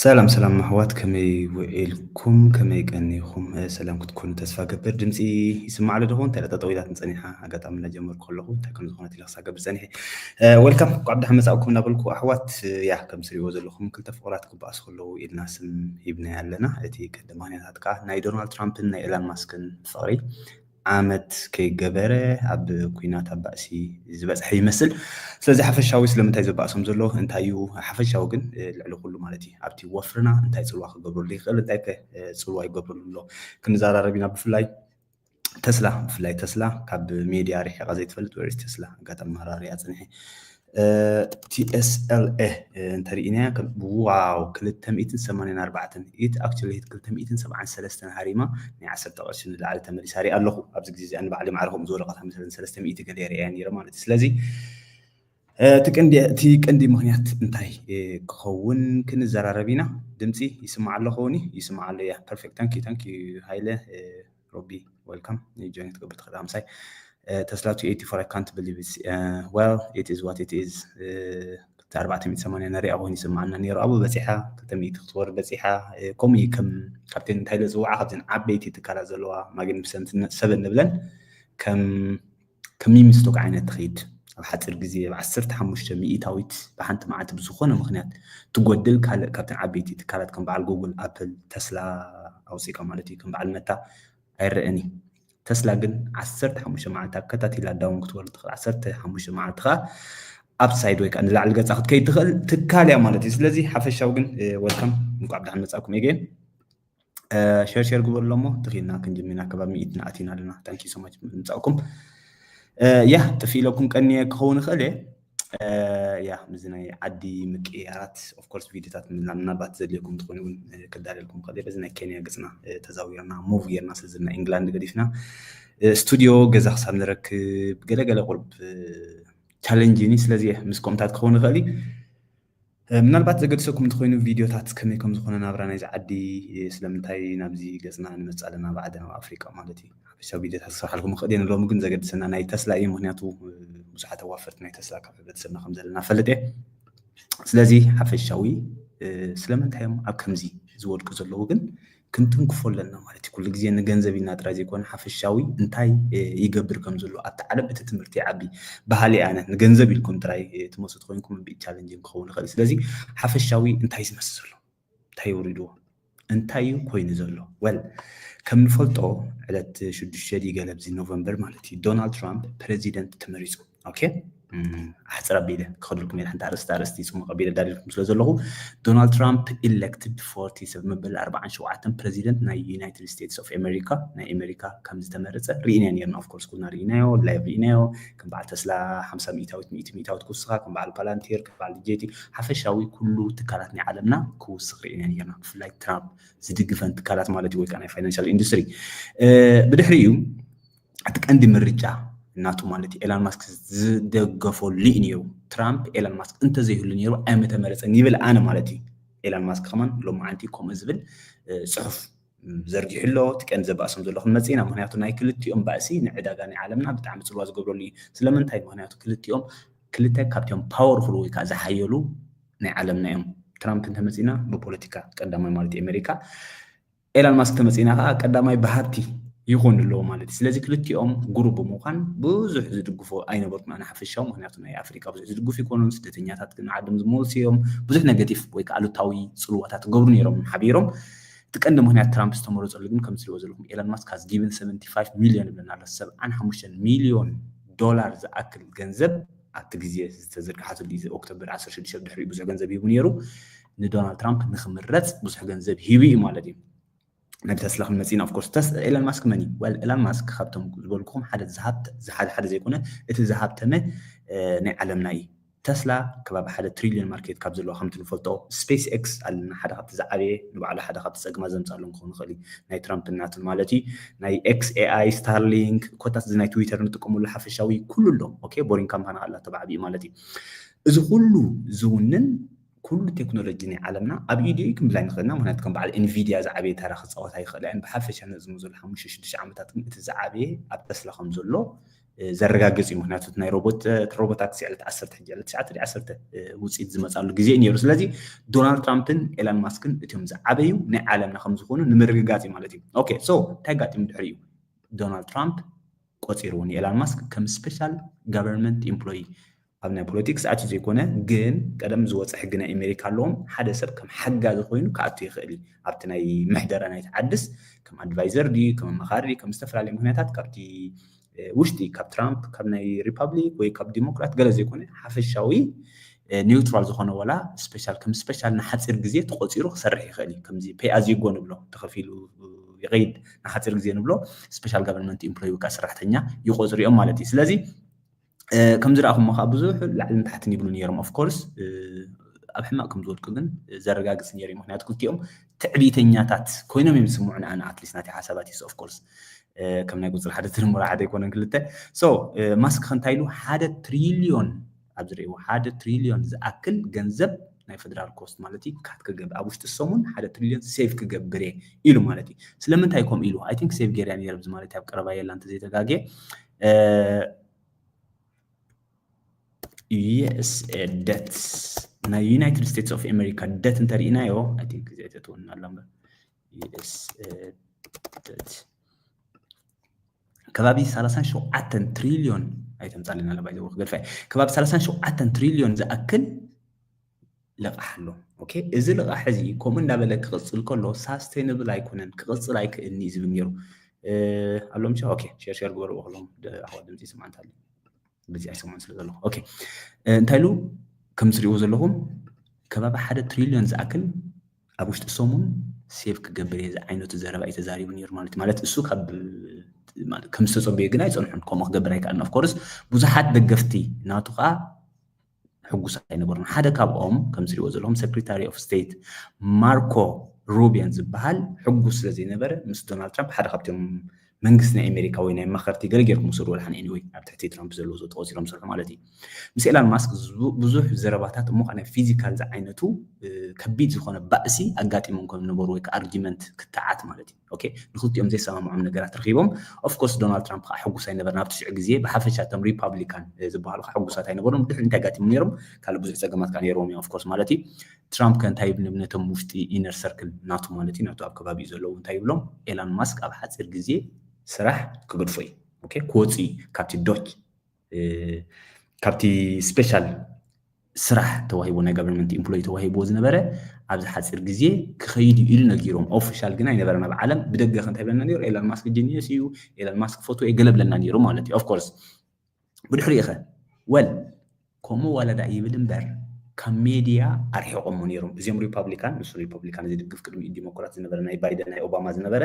ሰላም ሰላም ኣሕዋት፣ ከመይ ውዒልኩም? ከመይ ቀኒኹም? ሰላም ክትኮኑ ተስፋ ገብር። ድምፂ ይስማዕ ኣሎ ዶ? እንታይ ጠጠው ኢላትኒ ፀኒሓ፣ ኣጋጣሚ እናጀመርኩ ከለኹ እንታይ ከም ዝኾነት ኢለ ክሳብ ገብር ፀኒሐ። ወልካም፣ እንኳዕ ብደሓን መፃእኩም እናበልኩ ኣሕዋት፣ ያ ከም ትሪእዎ ዘለኹም ክልተ ፍቑራት ክበኣሱ ከለዉ ኢልና ስም ሂብናዮ ኣለና። እቲ ቀንዲ ምኽንያታት ከዓ ናይ ዶናልድ ትራምፕን ናይ ኤላን ማስክን ፍቕሪ ዓመት ከይገበረ ኣብ ኲናት ኣብ ባእሲ ዝበፅሐ ይመስል። ስለዚ ሓፈሻዊ ስለምንታይ ዘባእሶም ዘሎ እንታይ እዩ? ሓፈሻዊ ግን ልዕሊ ኩሉ ማለት እዩ ኣብቲ ወፍርና እንታይ ፅልዋ ክገብረሉ ይኽእል፣ እንታይ ከ ፅልዋ ይገብረሉ ኣሎ ክንዘራረብ ኢና። ብፍላይ ተስላ ብፍላይ ተስላ ካብ ሜድያ ርሒቓ ዘይትፈልጥ ወይስ ተስላ ኣጋጣሚ መራርያ ፅንሐ። ቲኤስኤልኤ እንተሪኢናያ ዋው ክልተ ሚእትን ሰማንያን ኣርባዕተን ኢት ኣክቹሊ ሂት ክልተ ሚእትን ሰብዓን ሰለስተን ሃሪማ ናይ ዓሰርተ ቅርሺ ንላዕሊ ተመሊሳ ሪኣ ኣለኹ። ኣብዚ ግዜ እዚኣ ንባዕሊ ማዕረ ከምኡ ዝወደቐት መሰለን ሰለስተ ሚእቲ ገለ ሪኣ ነይረ ማለት እዩ። ስለዚ እቲ ቀንዲ እቲ ቀንዲ ምኽንያት እንታይ ክኸውን ክንዘራረብ ኢና። ድምፂ ይስማዕ ኣሎ ኸውን? ይስማዕ ኣሎ። ያ ፐርፌክት። ታንኪ ታንኪ ሃይለ ሮቢ ወልካም ጆይን ክትገብር ትኽእል ምሳይ። Tesla two eighty-four, I can't believe it. Well, it is what it is. ክልተ ኣርባዕተ ሚእቲ ሰማንያ ንሪኣ ኮይኑ ይስምዓና ነይሩ። ኣብኡ በፂሓ ክልተ ሚእቲ ክትወርድ በፂሓ። ከምኡ እዩ ከም ካብተን እንታይ ኢለ ዝፅውዓ ካብዘን ዓበይቲ ትካላት ዘለዋ ማግኒፊሰንት ሰበን ንብለን ከም ከም ሚኒስቶክ ዓይነት ትኸይድ ኣብ ሓፂር ግዜ ብ ዓሰርተ ሓሙሽተ ሚእታዊት ብሓንቲ መዓልቲ ብዝኾነ ምኽንያት ትጎድል ካልእ ካብተን ዓበይቲ ትካላት ከም በዓል ጉግል፣ ኣፕል፣ ተስላ ኣውፂእካ ማለት እዩ ከም በዓል መታ ኣይረአን እዩ። ተስላ ግን ዓሰርተ ሓሙሽተ መዓልቲ ኣከታቲላ ዳውን ክትወርድ ትኽእል። ዓሰርተ ሓሙሽተ መዓልቲ ከዓ ኣፕሳይድ ወይ ከዓ ንላዕሊ ገፃ ክትከይድ ትኽእል ትካል እያ ማለት እዩ። ስለዚ ሓፈሻዊ ግን ወልካም እንኳዕ ብደሓን መፃእኩም ኤጌን። ሸር ሸር ግበሩ ኣሎ እሞ ትኽኢልና ክንጅምር ኢና። ከባቢ ሚእቲ ንኣቲና ኣለና። Thank you so much ምምፃእኩም። ያ ጥፊ ኢለኩም ቀኒየ ክኸውን ይኽእል እየ። ያ ምስዚ ናይ ዓዲ ምቅያራት ኦፍኮርስ ቪዲዮታት ምናልባት ዘድልየኩም ትኾኑ እውን ክዳለልኩም ይኽእል እየ። በዚ ናይ ኬንያ ገፅና ተዛዊርና ሙቭ ጌርና ስለዚ ናይ ኢንግላንድ ገዲፍና ስቱዲዮ ገዛ ክሳብ ንረክብ ገለገለ ቁርብ ቻለንጅ እኒ ስለዚ ምስ ከምኡታት ክኸውን ይኽእል እዩ። ምናልባት ዘገድሰኩም እንተኮይኑ ቪድዮታት ከመይ ከም ዝኾነ ናብራ ናይዚ ዓዲ ስለምንታይ ናብዚ ገፅና ንመፅእ ኣለና ብዓዲ ናብ ኣፍሪቃ ማለት እዩ። ሓፈሻዊ ቪድዮታት ክሰርሓልኩም ይኽእል እየ ንሎሚ ግን ዘገድሰና ናይ ተስላ እዩ። ምክንያቱ ብዙሓት ኣዋፈርቲ ናይ ተስላ ካብ ሕብረተሰብና ከም ዘለና ፈልጥ እየ። ስለዚ ሓፈሻዊ ስለምንታይ እዮም ኣብ ከምዚ ዝወድቁ ዘለዉ ግን ክንትንክፎ ኣለና ማለት እዩ። ኩሉ ግዜ ንገንዘብ ኢልና ጥራይ ዘይኮነ ሓፈሻዊ እንታይ ይገብር ከም ዘሎ ኣብቲ ዓለም እቲ ትምህርቲ ይዓቢ ባህሊ ኣነ ንገንዘብ ኢልኩም ጥራይ ትመፁ ተኮይንኩም ቢግ ቻለንጅ ክኸውን ይኽእል። ስለዚ ሓፈሻዊ እንታይ ዝመስል ዘሎ እንታይ ወሪድዎ እንታይ እዩ ኮይኑ ዘሎ ወል ከም ንፈልጦ ዕለት ሽዱሽተ ድዩ ገለ ኣብዚ ኖቨምበር ማለት እዩ ዶናልድ ትራምፕ ፕረዚደንት ተመሪፁ። ኦኬ ኣሕፅር ኣቢለ ክኸድልኩም እየ ሓንቲ ኣርእስቲ ኣርእስቲ ፅሙቕ ኣቢለ ዳሪልኩም ስለ ዘለኹ ዶናልድ ትራምፕ elected forty ሰብ መበል ኣርባዓን ሸውዓተን ፕረዚደንት ናይ ዩናይትድ ስቴትስ ኦፍ ኣሜሪካ ናይ ኣሜሪካ ከም ዝተመረፀ ርኢና ነርና። ኦፍኮርስ ኩልና ርኢናዮ ላይቭ ርኢናዮ ከም በዓል ተስላ ሓምሳ ሚእታዊት ሚእቲ ሚእታዊት ክውስኻ ከም በዓል ፓላንቲር ከም በዓል ዲጄቲ ሓፈሻዊ ኩሉ ትካላት ናይ ዓለምና ክውስኽ ርኢና ነርና። ብፍላይ ትራምፕ ዝድግፈን ትካላት ማለት እዩ ወይ ከዓ ናይ ፋይናንሻል ኢንዱስትሪ ብድሕሪ እዩ እቲ ቀንዲ ምርጫ እናቱ ማለት እዩ ኤላን ማስክ ዝደገፈሉ እዩ ነይሩ። ትራምፕ ኤላን ማስክ እንተዘይህሉ ነይሩ ኣይምተመረፀን ይብል ኣነ ማለት እዩ። ኤላን ማስክ ከማን ሎማዓንቲ ከምኡ ዝብል ፅሑፍ ዘርጊሑ ኣሎ። እቲ ቀንዲ ዘባእሶም ዘሎ ክንመፅእ ኢና። ምክንያቱ ናይ ክልቲኦም ባእሲ ንዕዳጋ ናይ ዓለምና ብጣዕሚ ፅልዋ ዝገብረሉ እዩ። ስለምንታይ? ምክንያቱ ክልቲኦም ክልተ ካብቲኦም ፓወርፉል ወይ ከዓ ዝሓየሉ ናይ ዓለምና እዮም። ትራምፕ እንተመፂና ብፖለቲካ ቀዳማይ ማለት ኣሜሪካ ኤላን ማስክ ተመፂና ከዓ ቀዳማይ ብሃብቲ ይኾን ኣለዎ ማለት እዩ። ስለዚ ክልቲኦም ግሩብ ብምዃን ብዙሕ ዝድግፎ ኣይነበርኩም ኣነ ሓፈሻዊ ምክንያቱ ናይ ኣፍሪካ ብዙሕ ዝድግፉ ይኮኑን ስደተኛታት ግን ዓዶም ዝመልሱ እዮም። ብዙሕ ነገቲቭ ወይ ከዓ ኣሉታዊ ፅልዋታት ትገብሩ ነይሮም ሓቢሮም። እቲ ቀንዲ ምክንያት ትራምፕ ዝተመረፀሉ ግን ከም ትሪእዎ ዘለኹም ኤላን ማስክ has given seventy five million ይብለና ኣሎ ሰብዓን ሓሙሽተን ሚልዮን ዶላር ዝኣክል ገንዘብ ኣብቲ ግዜ ዝተዘርግሓትሉ እዩ። ኦክቶበር ዓሰርተ ሽዱሽተ ድሕሪኡ ብዙሕ ገንዘብ ሂቡ ነይሩ ንዶናልድ ትራምፕ ንክምረፅ ብዙሕ ገንዘብ ሂቡ እዩ ማለት እዩ። ናብ ተስላ ክንመፅእ ኢና። ኦፍኮርስ ኤላን ማስክ መን እዩ? ወል ኤላን ማስክ ካብቶም ዝበልኩኹም ሓደ ዝሃብተ ዝሓደ ሓደ ዘይኮነ እቲ ዝሃብተመ ናይ ዓለምና እዩ። ተስላ ከባቢ ሓደ ትሪልዮን ማርኬት ካብ ዘለዋ ከምቲ ንፈልጦ ስፔስ ኤክስ ኣለና ሓደ ካብቲ ዝዓበየ ንባዕሉ ሓደ ካብቲ ፀግማ ዘምፃሎም ክኸውን ይኽእል እዩ ናይ ትራምፕ እናትን ማለት እዩ ናይ ኤክስ ኤኣይ ስታርሊንክ ኮታስ እዚ ናይ ትዊተር ንጥቀመሉ ሓፈሻዊ ኩሉ ኣሎ ኦኬ ቦሪንግ ካምፓኒ ኣላ ተባዕቢኡ ማለት እዩ እዚ ኩሉ ዝውንን ኩሉ ቴክኖሎጂ ናይ ዓለምና ኣብ ኢዱ እዩ ክንብላ ንኽእልና ምክንያቱ ከም በዓል ኢንቪድያ ዝዓበየ ታራ ክፃወት ኣይኽእል እያን ብሓፈሻ ነዚ ዘሎ ሓሙሽተ ሽዱሽተ ዓመታት ግን እቲ ዝዓበየ ኣብ ተስላ ከም ዘሎ ዘረጋግፅ እዩ። ምክንያቱ ናይ ሮቦት ሮቦታክሲ ዕለት ዓሰርተ ሕጂ ዕለት ትሽዓተ ድዩ ዓሰርተ ውፅኢት ዝመፃሉ ግዜ እዩ ነይሩ። ስለዚ ዶናልድ ትራምፕን ኤላን ማስክን እቲኦም ዝዓበዩ ናይ ዓለምና ከም ዝኾኑ ንምርግጋፅ እዩ ማለት እዩ። ኦኬ፣ ሶ እንታይ ኣጋጢሙ ድሕሪ እዩ? ዶናልድ ትራምፕ ቆፂርዎ ንኤላን ማስክ ከም ስፔሻል ጋቨርንመንት ኤምፕሎይ ኣብ ናይ ፖለቲክስ ኣትዩ ዘይኮነ፣ ግን ቀደም ዝወፀ ሕጊ ናይ ኣሜሪካ ኣለዎም። ሓደ ሰብ ከም ሓጋዚ ኮይኑ ክኣቱ ይኽእል እዩ ኣብቲ ናይ ምሕደራ ናይቲ ዓድስ ከም ኣድቫይዘር ድዩ ከም ኣማኻሪ ድዩ ከም ዝተፈላለዩ ምክንያታት ካብቲ ውሽጢ ካብ ትራምፕ ካብ ናይ ሪፓብሊክ ወይ ካብ ዲሞክራት ገለ ዘይኮነ ሓፈሻዊ ኒውትራል ዝኾነ ዋላ ስፔሻል ከም ስፔሻል ንሓፂር ግዜ ተቆፂሩ ክሰርሕ ይኽእል እዩ። ከምዚ ፔይ ኣዝ ዩ ጎ ንብሎ ተኸፊሉ ይኸይድ ንሓፂር ግዜ ንብሎ ስፔሻል ጋቨርንመንት ኢምፕሎይ ወይ ከዓ ሰራሕተኛ ይቆፅሩ እዮም ማለት እዩ። ስለዚ ከም ዝረኣኹሞ ከዓ ብዙሕ ላዕልን ታሕትን ይብሉ ነይሮም። ኦፍኮርስ ኣብ ሕማቅ ከም ዝወድቁ ግን ዘረጋግፅ ነይሩ እዩ። ምክንያቱ ክልቲኦም ትዕቢተኛታት ኮይኖም እዮም ዝስምዑ ንኣና ኣትሊስት ናተይ ሓሳባት እዩ። ኦፍኮርስ ከም ናይ ቁፅሪ ሓደ ትርምሮ ሓደ ኣይኮነን ክልተ ሶ ማስክ ከ እንታይ ኢሉ ሓደ ትሪልዮን ኣብ ዝርእዎ ሓደ ትሪልዮን ዝኣክል ገንዘብ ናይ ፌደራል ኮስት ማለት እዩ ካት ክገብር ኣብ ውሽጢ ሰሙን ሓደ ትሪልዮን ሴቭ ክገብር እየ ኢሉ ማለት እዩ። ስለምንታይ ከምኡ ኢሉ? I think ሴቭ ገይረ እያ ነይረ ብዚ ማለት ኣብ ቀረባ የላ እንተዘይተጋግየ ዩኤስኤ ደት ናይ ዩናይትድ ስቴትስ ኦፍ ኣሜሪካ ደት እንተርኢናዮ I think እዚኣ ተትወንና ኣላ እምበር ዩኤስኤ ደት ከባቢ ሰላሳን ሸውዓተን ትሪልዮን ኣይተምፃልና ለባይ ዘወክ ገድፋይ ከባቢ ሰላሳን ሸውዓተን ትሪልዮን ዝኣክል ልቓሕ ኣሎ። ኦኬ፣ እዚ ልቓሕ እዚ ከምኡ እንዳበለ ክቕፅል ከሎ ሳስቴንብል ኣይኮነን፣ ክቕፅል ኣይክእልን እዩ ዝብል ነይሩ። ኣሎ ምሻ? ኦኬ፣ ሼር ሼር ግበርዎ ከለኹም ኣሕዋት ድምፂ ይስማዕ እንታለ። በዚ ኣይሰማን ስለ ዘለኹ። ኦኬ፣ እንታይ ኢሉ? ከም ትሪእዎ ዘለኹም ከባቢ ሓደ ትሪልዮን ዝኣክል ኣብ ውሽጢ ሰሙን ሴቭ ክገብር እየ ዝዓይነቱ ዘረባ እዩ ተዛሪቡ ነይሩ ማለት እዩ። ማለት እሱ ካብ ከም ዝተፀበዮ ግን ኣይፀንሑን፣ ከምኡ ክገብር ኣይከኣልን። ኦፍኮርስ ብዙሓት ደገፍቲ ናቱ ከዓ ሕጉሳት ኣይነበሩን። ሓደ ካብኦም ከም ዝሪእዎ ዘለኹም ሰክሬታሪ ኦፍ ስቴት ማርኮ ሩቢዮን ዝበሃል ሕጉስ ስለ ዘይነበረ ምስ ዶናልድ ትራምፕ ሓደ ካብቶም መንግስቲ ናይ ኣሜሪካ ወይ ናይ ኣማኸርቲ ገለ ገይርኩም ውሰድዎ ደሓን ኤኒወይ ኣብ ትሕቲ ትራምፕ ዘለዉ ተቆፂሮም ዝሰርሑ ማለት እዩ። ምስ ኤላን ማስክ ብዙሕ ዘረባታት እሞ ከዓ ናይ ፊዚካል ዝዓይነቱ ከቢድ ዝኾነ ባእሲ ኣጋጢሞም ከም ዝነበሩ ወይ ከዓ ኣርጊመንት ክትዓት ማለት እዩ። ኦኬ፣ ንክልቲኦም ዘይሰማምዖም ነገራት ረኺቦም። ኦፍኮርስ ዶናልድ ትራምፕ ከዓ ሕጉስ ኣይነበረን ኣብቲ ሽዑ ግዜ። ብሓፈሻ እቶም ሪፓብሊካን ዝበሃሉ ከዓ ሕጉሳት ኣይነበሩን። ብድሕሪ እንታይ ኣጋጢሞም ነይሮም? ካልእ ብዙሕ ፀገማት ከዓ ነይርዎም እዮም ኦፍኮርስ ማለት እዩ። ትራምፕ ከ እንታይ ይብል ነቶም ውሽጢ ኢነር ሰርክል ናቱ ማለት እዩ ናቱ ኣብ ከባቢኡ ዘለዉ እንታይ ይብሎም? ኤላን ማስክ ኣብ ሓፂር ግዜ ስራሕ ክገድፎ እዩ። ኦኬ፣ ክወፅእ እዩ ካብቲ ዶች ካብቲ ስፔሻል ስራሕ ተዋሂቦ ናይ ጋቨርንመንት ኢምፕሎይ ተዋሂብዎ ዝነበረ ኣብዚ ሓፂር ግዜ ክኸይድ እዩ ኢሉ ነጊሮም። ኦፊሻል ግን ኣይነበረን ኣብ ዓለም ብደገ ከ እንታይ ብለና ነይሩ? ኤላን ማስክ ጂኒየስ እዩ፣ ኤላን ማስክ ፎቶ እየ ገለ ብለና ነይሩ ማለት እዩ። ኦፍኮርስ ብድሕሪኡ ኸ ወል ከምኡ ዋላ ዳኣ ይብል እምበር ካብ ሜድያ ኣርሒቖሞ ነይሮም። እዚኦም ሪፓብሊካን ንሱ ሪፓብሊካን ዝድግፍ ቅድሚ ዲሞክራት ዝነበረ ናይ ባይደን ናይ ኦባማ ዝነበረ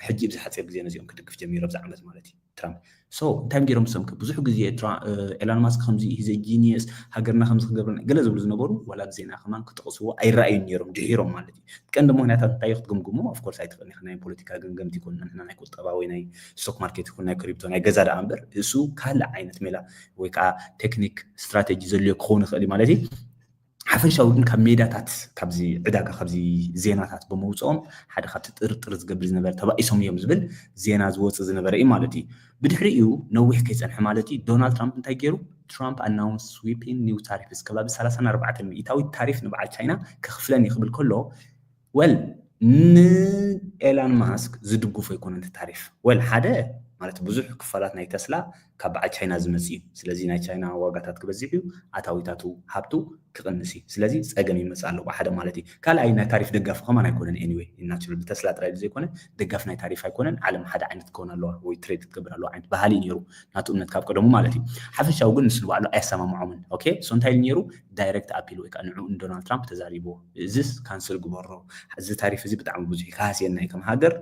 ሕጂ ብዝሓፂር ግዜ ነዚኦም ክድግፍ ጀሚሩ ኣብዚ ዓመት ማለት እዩ። ትራምፕ ሶ እንታይ ገይሮም ሰምከ ብዙሕ ግዜ ኤላን ማስክ ከምዚ ሂዘ ጂኒየስ ሃገርና ከምዚ ክገብርና ገለ ዝብሉ ዝነበሩ ዋላ ብዜና ከማን ክጠቕስዎ ኣይረኣዩን ነይሮም ድሒሮም ማለት እዩ። ቀንዲ ምክንያታት እንታይ ክትግምግሞ ኦፍኮርስ ኣይትኽእልን ኢኻ ናይ ፖለቲካ ገምገምቲ ይኮንና ንሕና ናይ ቁጠባ ወይ ናይ ስቶክ ማርኬት ይኹን ናይ ክሪፕቶ ናይ ገዛ ደኣ እምበር እሱ ካልእ ዓይነት ሜላ ወይ ከዓ ቴክኒክ ስትራቴጂ ዘድልዮ ክኸውን ይኽእል እዩ ማለት እዩ። ሓፈሻዊ ግን ካብ ሜዳታት ካብዚ ዕዳጋ ካብዚ ዜናታት ብምውፅኦም ሓደ ካብቲ ጥርጥር ዝገብር ዝነበረ ተባኢሶም እዮም ዝብል ዜና ዝወፅእ ዝነበረ እዩ ማለት እዩ። ብድሕሪኡ ነዊሕ ከይፀንሐ ማለት እዩ ዶናልድ ትራምፕ እንታይ ገይሩ? ትራምፕ ኣናውንስ ስዊፒንግ ኒው ታሪፍስ ከባቢ ሰላሳን ኣርባዕተን ሚእታዊት ታሪፍ ንበዓል ቻይና ከኽፍለን እዩ ክብል ከሎ ወል ንኤላን ማስክ ዝድግፎ ኣይኮነን እቲ ታሪፍ። ወል ሓደ ማለት ብዙሕ ክፋላት ናይ ተስላ ካብ በዓል ቻይና ዝመፅእ እዩ። ስለዚ ናይ ቻይና ዋጋታት ክበዝሕ እዩ፣ ኣታዊታቱ ሃብቱ ክቕንስ እዩ። ስለዚ ፀገም ይመፅእ ኣሎ ሓደ ማለት እዩ። ካልኣይ ናይ ታሪፍ ደጋፊ ከማን ኣይኮነን። ኤኒወይ ናቹራል ብተስላ ጥራይ ዘይኮነ ደጋፊ ናይ ታሪፍ ኣይኮነን። ዓለም ሓደ ዓይነት ክኸውን ኣለዋ ወይ ትሬድ ክትገብር ኣለዋ ዓይነት ባህሊ እዩ ነይሩ ናቱ እምነት ካብ ቀደሙ ማለት እዩ። ሓፈሻዊ ግን ንሱ ንባዕሉ ኣየሰማምዖምን። ኦኬ ሶ እንታይ ኢሉ ነይሩ? ዳይሬክት ኣፒል ወይ ከዓ ንዕኡ ንዶናልድ ትራምፕ ተዛሪብዎ። እዚስ ካንስል ግበሮ፣ እዚ ታሪፍ እዚ ብጣዕሚ ብዙሕ እዩ፣ ክሃስየና እዩ ከም ሃገር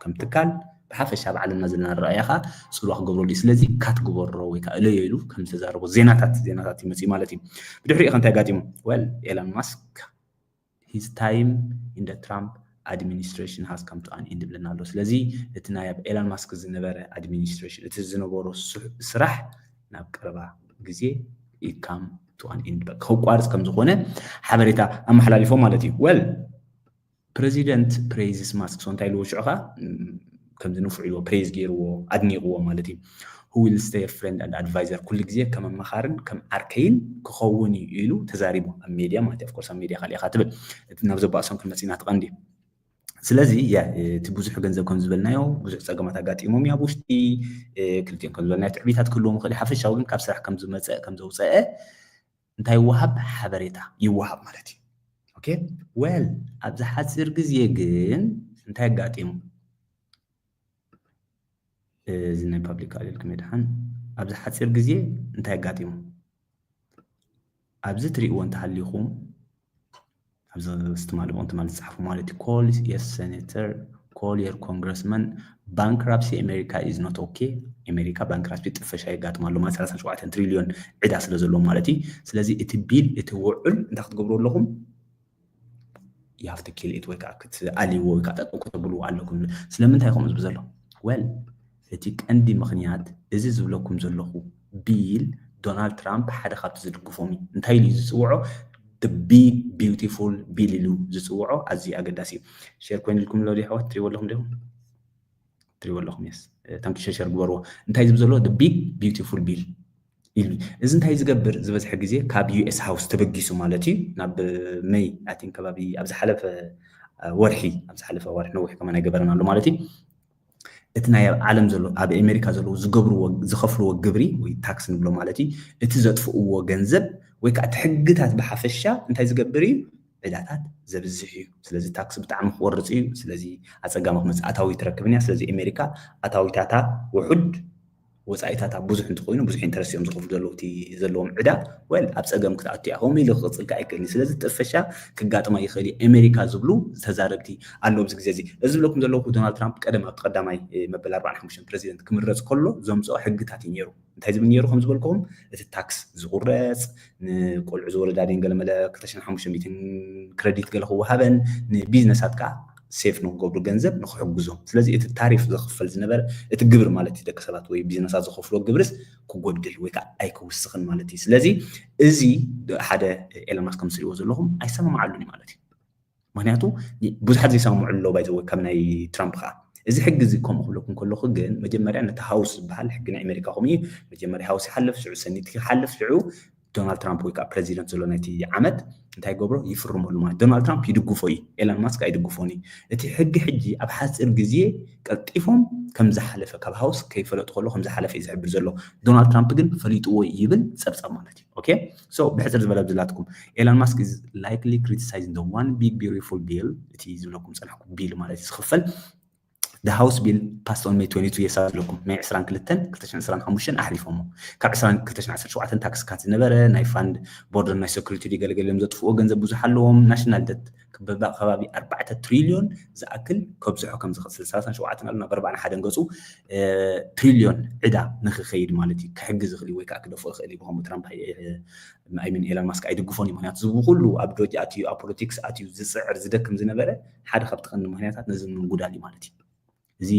ከም ትካል ብሓፈሻ ኣብ ዓለምና ዘለና ኣረኣእያ ከዓ ፅልዋ ክገብረሉ እዩ። ስለዚ ካት ግበሮ ወይ ከዓ እለዮ ኢሉ ከም ዝተዛረቦ ዜናታት ዜናታት ይመፅእ ማለት እዩ። ብድሕሪኡ ከ እንታይ ኣጋጢሙ? ወል ኤላን ማስክ his time in the Trump administration has come to an end ይብለና ኣሎ። ስለዚ እቲ ናይ ኣብ ኤላን ማስክ ዝነበረ ኣድሚኒስትሬሽን እቲ ዝነበሮ ስራሕ ናብ ቀረባ ግዜ it come to an end ከቋርፅ ከም ዝኾነ ሓበሬታ ኣመሓላሊፎም ማለት እዩ። ወል ፕሬዚደንት ፕሬዝስ ማስክ ሶ እንታይ ኢልዎ ሽዑ ከዓ ከምዚ ንፉዕ ኢልዎ ፕሬዝ ገይርዎ ኣድኒቕዎ ማለት እዩ። who will stay a friend and advisor፣ ኩሉ ግዜ ከም ኣማኻርን ከም ዓርከይን ክኸውን እዩ ኢሉ ተዛሪቡ ኣብ ሜድያ ማለት እዩ። Of course ኣብ ሜድያ ካልእ ኢኻ ትብል፣ እቲ ናብ ዘባእሶም ክንመጽእ ኢና። እቲ ቀንዲ ስለዚ ያ እቲ ብዙሕ ገንዘብ ከም ዝበልናዮ ብዙሕ ጸገማት ኣጋጢሞም እዩ ኣብ ውሽጢ ክልቲኦም ከም ዝበልናዮ ትዕቢታት ክህልዎም ይኽእል እዩ። ሓፈሻዊ ግን ካብ ስራሕ ከም ዝመጸ ከም ዘውፀአ እንታይ ይወሃብ ሓበሬታ ይወሃብ ማለት እዩ። ኦኬ well ኣብዚ ሓፂር ግዜ ግን እንታይ ኣጋጢሙ? እዚ ናይ ፓብሊክ ኣልልኩም የድሓን። ኣብዚ ሓፂር ግዜ እንታይ ኣጋጢሙ? ኣብዚ ትሪእዎ እንተሃሊኹም ኣብዚ ትማሊ ብኦም ትማሊ ዝፀሓፉ ማለት እዩ። Call your senator, call your congressman, bankruptcy America is not okay። ኣሜሪካ ባንክራፕሲ ጥፈሻ የጋጥማ ኣሎ ማለት ሰላሳ ሸውዓተ ትሪልዮን ዕዳ ስለ ዘለዎ ማለት እዩ። ስለዚ እቲ ቢል እቲ ውዑል እንታይ ክትገብሩ ኣለኹም? You have to kill it ወይ ከዓ ክትኣልይዎ ወይ ከዓ ጠጠው ከተብልዎ ኣለኩም። ስለምንታይ ከምኡ ዝብል ዘሎ? Well እቲ ቀንዲ ምኽንያት እዚ ዝብለኩም ዘለኹ ቢል ዶናልድ ትራምፕ ሓደ ካብቲ ዝድግፎም እዩ። እንታይ ኢሉ እዩ ዝፅውዖ? The big beautiful bill ኢሉ ዝፅውዖ ኣዝዩ ኣገዳሲ እዩ። ሼር ኮይኑልኩም ኣሎ ዶ ኣሕዋት? ትሪእዎ ኣለኹም ዲኹም? ትሪእዎ ኣለኹም? የስ ታንኪ ሸር ሸር ግበርዎ። እንታይ ዝብል ዘሎ? The big beautiful bill ኢሉ። እዚ እንታይ ዝገብር? ዝበዝሐ ግዜ ካብ ዩ ኤስ ሃውስ ተበጊሱ ማለት እዩ ናብ መይ ኣይ ቲንክ ከባቢ ኣብ ዝሓለፈ ወርሒ ኣብ ዝሓለፈ ወርሒ ነዊሕ ከማን ኣይገበረን ኣሎ ማለት እዩ። እቲ ናይ ኣብ ዓለም ዘሎ ኣብ ኣሜሪካ ዘለዉ ዝገብርዎ ዝኸፍልዎ ግብሪ ወይ ታክስ ንብሎ ማለት እዩ። እቲ ዘጥፍእዎ ገንዘብ ወይ ከዓ እቲ ሕግታት ብሓፈሻ እንታይ ዝገብር እዩ? ዕዳታት ዘብዝሕ እዩ። ስለዚ ታክስ ብጣዕሚ ክወርፅ እዩ። ስለዚ ኣፀጋሚ ክመፅእ ኣታዊ ትረክብን እያ። ስለዚ ኣሜሪካ ኣታዊታታ ውሑድ ወፃኢታታ ብዙሕ እንተኮይኑ ብዙሕ ኢንተረስት እዮም ዝኸፍሉ ዘለዉ እቲ ዘለዎም ዕዳ well ኣብ ፀገም ክትኣቱ እያ። ከምኡ ኢሉ ክቕፅል ከዓ ኣይክእልን እዩ። ስለዚ ጥፈሻ ክጋጥማ ይኽእል እዩ ኣሜሪካ ዝብሉ ተዛረብቲ ኣለዉ ኣብዚ ግዜ እዚ። እዚ ዝብለኩም ዘለኹ ዶናልድ ትራምፕ ቀደም ኣብቲ ቀዳማይ መበል ኣርባዓን ሓሙሽተን ፕረዚደንት ክምረፅ ከሎ ዘምፅኦ ሕግታት እዩ ነይሩ። እንታይ ዝብል ነይሩ ከም ዝበልኩኹም እቲ ታክስ ዝቑረፅ ንቆልዑ ዝወለዳ ድን ገለመለ ክልተ ሽሕን ሓሙሽተ ሚእትን ክረዲት ገለ ክወሃበን ንቢዝነሳት ከዓ ሴፍ ንክገብሩ ገንዘብ ንክሕግዞም። ስለዚ እቲ ታሪፍ ዘኽፈል ዝነበረ እቲ ግብር ማለት እዩ ደቂ ሰባት ወይ ቢዝነሳት ዝኸፍሎ ግብርስ ክጎድል ወይ ከዓ ኣይክውስኽን ማለት እዩ። ስለዚ እዚ ሓደ ኤለን ማስክ ከም ትሪእዎ ዘለኹም ኣይሰማማዓሉን እዩ ማለት እዩ። ምክንያቱ ብዙሓት ዘይሰማምዑ ኣለዉ ባይዘወ ካብ ናይ ትራምፕ ከዓ እዚ ሕጊ እዚ ከምኡ ክብለኩም ከለኹ ግን መጀመርያ ነቲ ሃውስ ዝበሃል ሕጊ ናይ ኣሜሪካ ከምኡ እዩ። መጀመርያ ሃውስ ይሓልፍ ሽዑ ሰኒት ይሓልፍ ሽዑ ዶናልድ ትራምፕ ወይ ከዓ ፕረዚደንት ዘሎ ናይቲ ዓመት እንታይ ገብሮ ይፍርመሉ ማለት ዶናልድ ትራምፕ ይድግፎ እዩ። ኤለን ማስክ ኣይድግፎን እዩ። እቲ ሕጊ ሕጂ ኣብ ሓፂር ግዜ ቀልጢፎም ከም ዝሓለፈ ካብ ሃውስ ከይፈለጡ ከሎ ከም ዝሓለፈ እዩ ዝሕብር ዘሎ። ዶናልድ ትራምፕ ግን ፈሊጥዎ ይብል ፀብፃብ ማለት እዩ። ኦኬ so ብሕፅር ዝበለ ብዝላትኩም ኤለን ማስክ is likely criticizing the one big beautiful bill እቲ ዝብለኩም ፀናሕኩ ቢል ማለት እዩ ዝኽፈል the house bill passed on May twenty-two የሳ ዝብለኩም May ዕስራን ክልተን ክልተ ሽሕን ዕስራን ሓሙሽተን ኣሕሊፎሞ ካብ ዕስራን ክልተ ሽሕን ዓሰርተ ሸውዓተን ታክስ ካት ዝነበረ ናይ ፋንድ ቦርደር ናይ ሴኩሪቲ ገለገለ እዮም ዘጥፍዎ ገንዘብ ብዙሕ ኣለዎም ናሽናል ደት ክበባ ከባቢ ኣርባዕተ ትሪልዮን ዝኣክል ከብዝሖ ከም ዝኽእል ስለ ሰላሳን ሸውዓተን ኣሎ ናብ ኣርባዓን ሓደን ገፁ ትሪልዮን ዕዳ ንክኸይድ ማለት እዩ ክሕግዝ ይኽእል እዩ ወይ ከዓ ክደፍኦ ይኽእል እዩ ብከምኡ ትራምፕ ኣይሚን ኤለን ማስክ ኣይድግፎን እዩ ምክንያቱ እዚ ኩሉ ኣብ ዶጅ ኣትዩ ኣብ ፖለቲክስ ኣትዩ ዝፅዕር ዝደክም ዝነበረ ሓደ ካብቲ ቀንዲ ምክንያታት ነዚ ምንጉዳል እዩ ማለት እዩ እዚ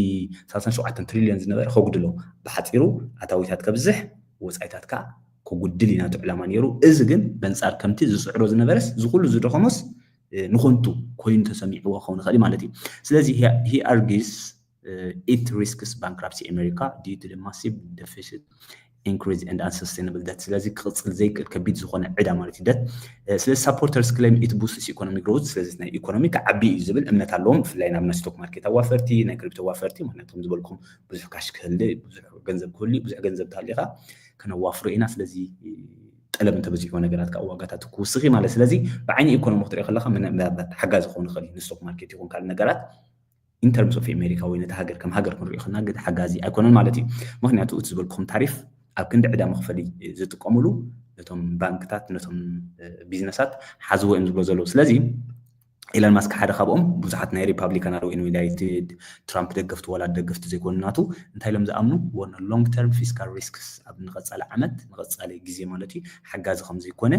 ሰላሳን ሸውዓተን ትሪልዮን ዝነበረ ከጉድሎ ብሓፂሩ ኣታዊታት ከብዝሕ ወፃኢታት ከዓ ከጉድል እዩ ናቱ ዕላማ ነይሩ እዚ ግን በንፃር ከምቲ ዝፅዕሮ ዝነበረስ እዚ ኩሉ ዝደኸሞስ ንኾንቱ ኮይኑ ተሰሚዕዎ ክኸውን ይኽእል ማለት እዩ ስለዚ he argues it risks bankruptcy America due to the massive deficit increase and unsustainable debt ስለዚ ክቕፅል ዘይክእል ከቢድ ዝኾነ ዕዳ ማለት እዩ ደት ስለዚ supporters claim it boosts economic growth ስለዚ ናይ ኢኮኖሚ ክዓቢ እዩ ዝብል እምነት ኣለዎም ብፍላይ ናብ ናይ ስቶክ ማርኬት ኣዋፈርቲ ናይ ክሪፕቶ ኣዋፈርቲ ምክንያቱ ከም ዝበልኩም ብዙሕ ካሽ ክህልእ ብዙሕ ገንዘብ ክህሉ ብዙሕ ገንዘብ ተሃሊኻ ከነዋፍሮ ኢና ስለዚ ጠለብ እንተበዚሕዎ ነገራት ካብ ዋጋታት ክውስኽ ማለት ስለዚ ብዓይኒ ኢኮኖሚ ክትሪኦ ከለካ ምናልባት ሓጋዚ ክኸውን ይኽእል እዩ ንስቶክ ማርኬት ይኹን ካልእ ነገራት in terms of ኣሜሪካ ወይ ነቲ ሃገር ከም ሃገር ክንሪኦ ከለና ግን ሓጋዚ ኣይኮነን ማለት እዩ ምክንያቱ እቲ ዝበልኩኹም ታሪፍ ኣብ ክንዲ ዕዳ መኽፈሊ ዝጥቀምሉ ነቶም ባንክታት ነቶም ቢዝነሳት ሓዝዎ እዮም ዝብሎ ዘለዉ ስለዚ ኢለን ማስክ ሓደ ካብኦም ብዙሓት ናይ ሪፓብሊካን ኣለዉ ዩናይትድ ትራምፕ ደገፍቲ ዋላ ደገፍቲ ዘይኮኑ ናቱ እንታይ ኢሎም ዝኣምኑ ወነ long term fiscal risks ኣብ ንቐፃሊ ዓመት ንቐፃሊ ግዜ ማለት እዩ ሓጋዚ ከም ዘይኮነ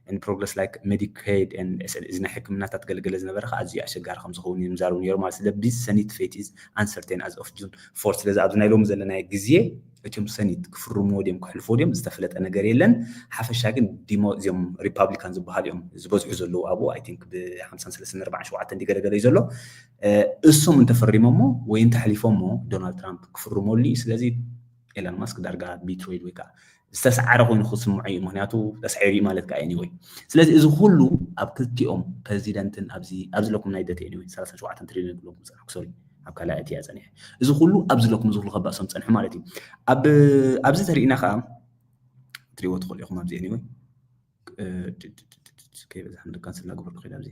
and progress like Medicaid and እዚ ናይ ሕክምናታት ገልገለ ዝነበረ ከዓ ኣዝዩ ኣሸጋሪ ከም ዝኸውን ይምዛሩ ነይሩ ማለት ስለ ብዚ ሰኒት ፌት is uncertain as of June four ስለዚ ኣብዚ ናይ ሎሚ ዘለናዮ ግዜ እቶም ሰኒት ክፍርምዎ ድዮም ክሕልፍዎ ድዮም ዝተፈለጠ ነገር የለን ሓፈሻ ግን ዲሞ እዚኦም ሪፓብሊካን ዝበሃሉ እዮም ዝበዝሑ ዘለዉ ኣብኡ I think ብ ሓምሳን ሰለስተን ኣርባዓን ሸውዓተን ዲገለገለ እዩ ዘሎ እሶም እንተፈሪሞሞ ወይ እንተሕሊፎሞ ዶናልድ ትራምፕ ክፍርመሉ እዩ ስለዚ ኤላን ማስክ ዳርጋ ቢትሮይድ ወይ ከዓ ዝተሰዓረ ኮይኑ ክስምዖ እዩ። ምክንያቱ ተሳዒሩ እዩ ማለት ከዓ። Anyway፣ ስለዚ እዚ ኩሉ ኣብ ክልቲኦም ፕረዚደንትን ኣብዚ ኣብዚ ለኩም ናይ ደተ anyway ሰላሳ ሸውዓተ ትሪሊዮን ክብለኩም ዝፀንሐ፣ ሶሪ፣ ኣብ ካልኣይ እቲ እያ ፀኒሐ። እዚ ኩሉ ኣብዚ ለኩም እዚ ኩሉ ከባእሶም ፀንሑ ማለት እዩ። ኣብ ኣብዚ ተሪእና ከዓ ትሪእዎ ትኽእሉ ኢኹም። ኣብዚ anyway ከይበዛሕ ንካንስል እናገበርኩ ከይድ ኣብዚ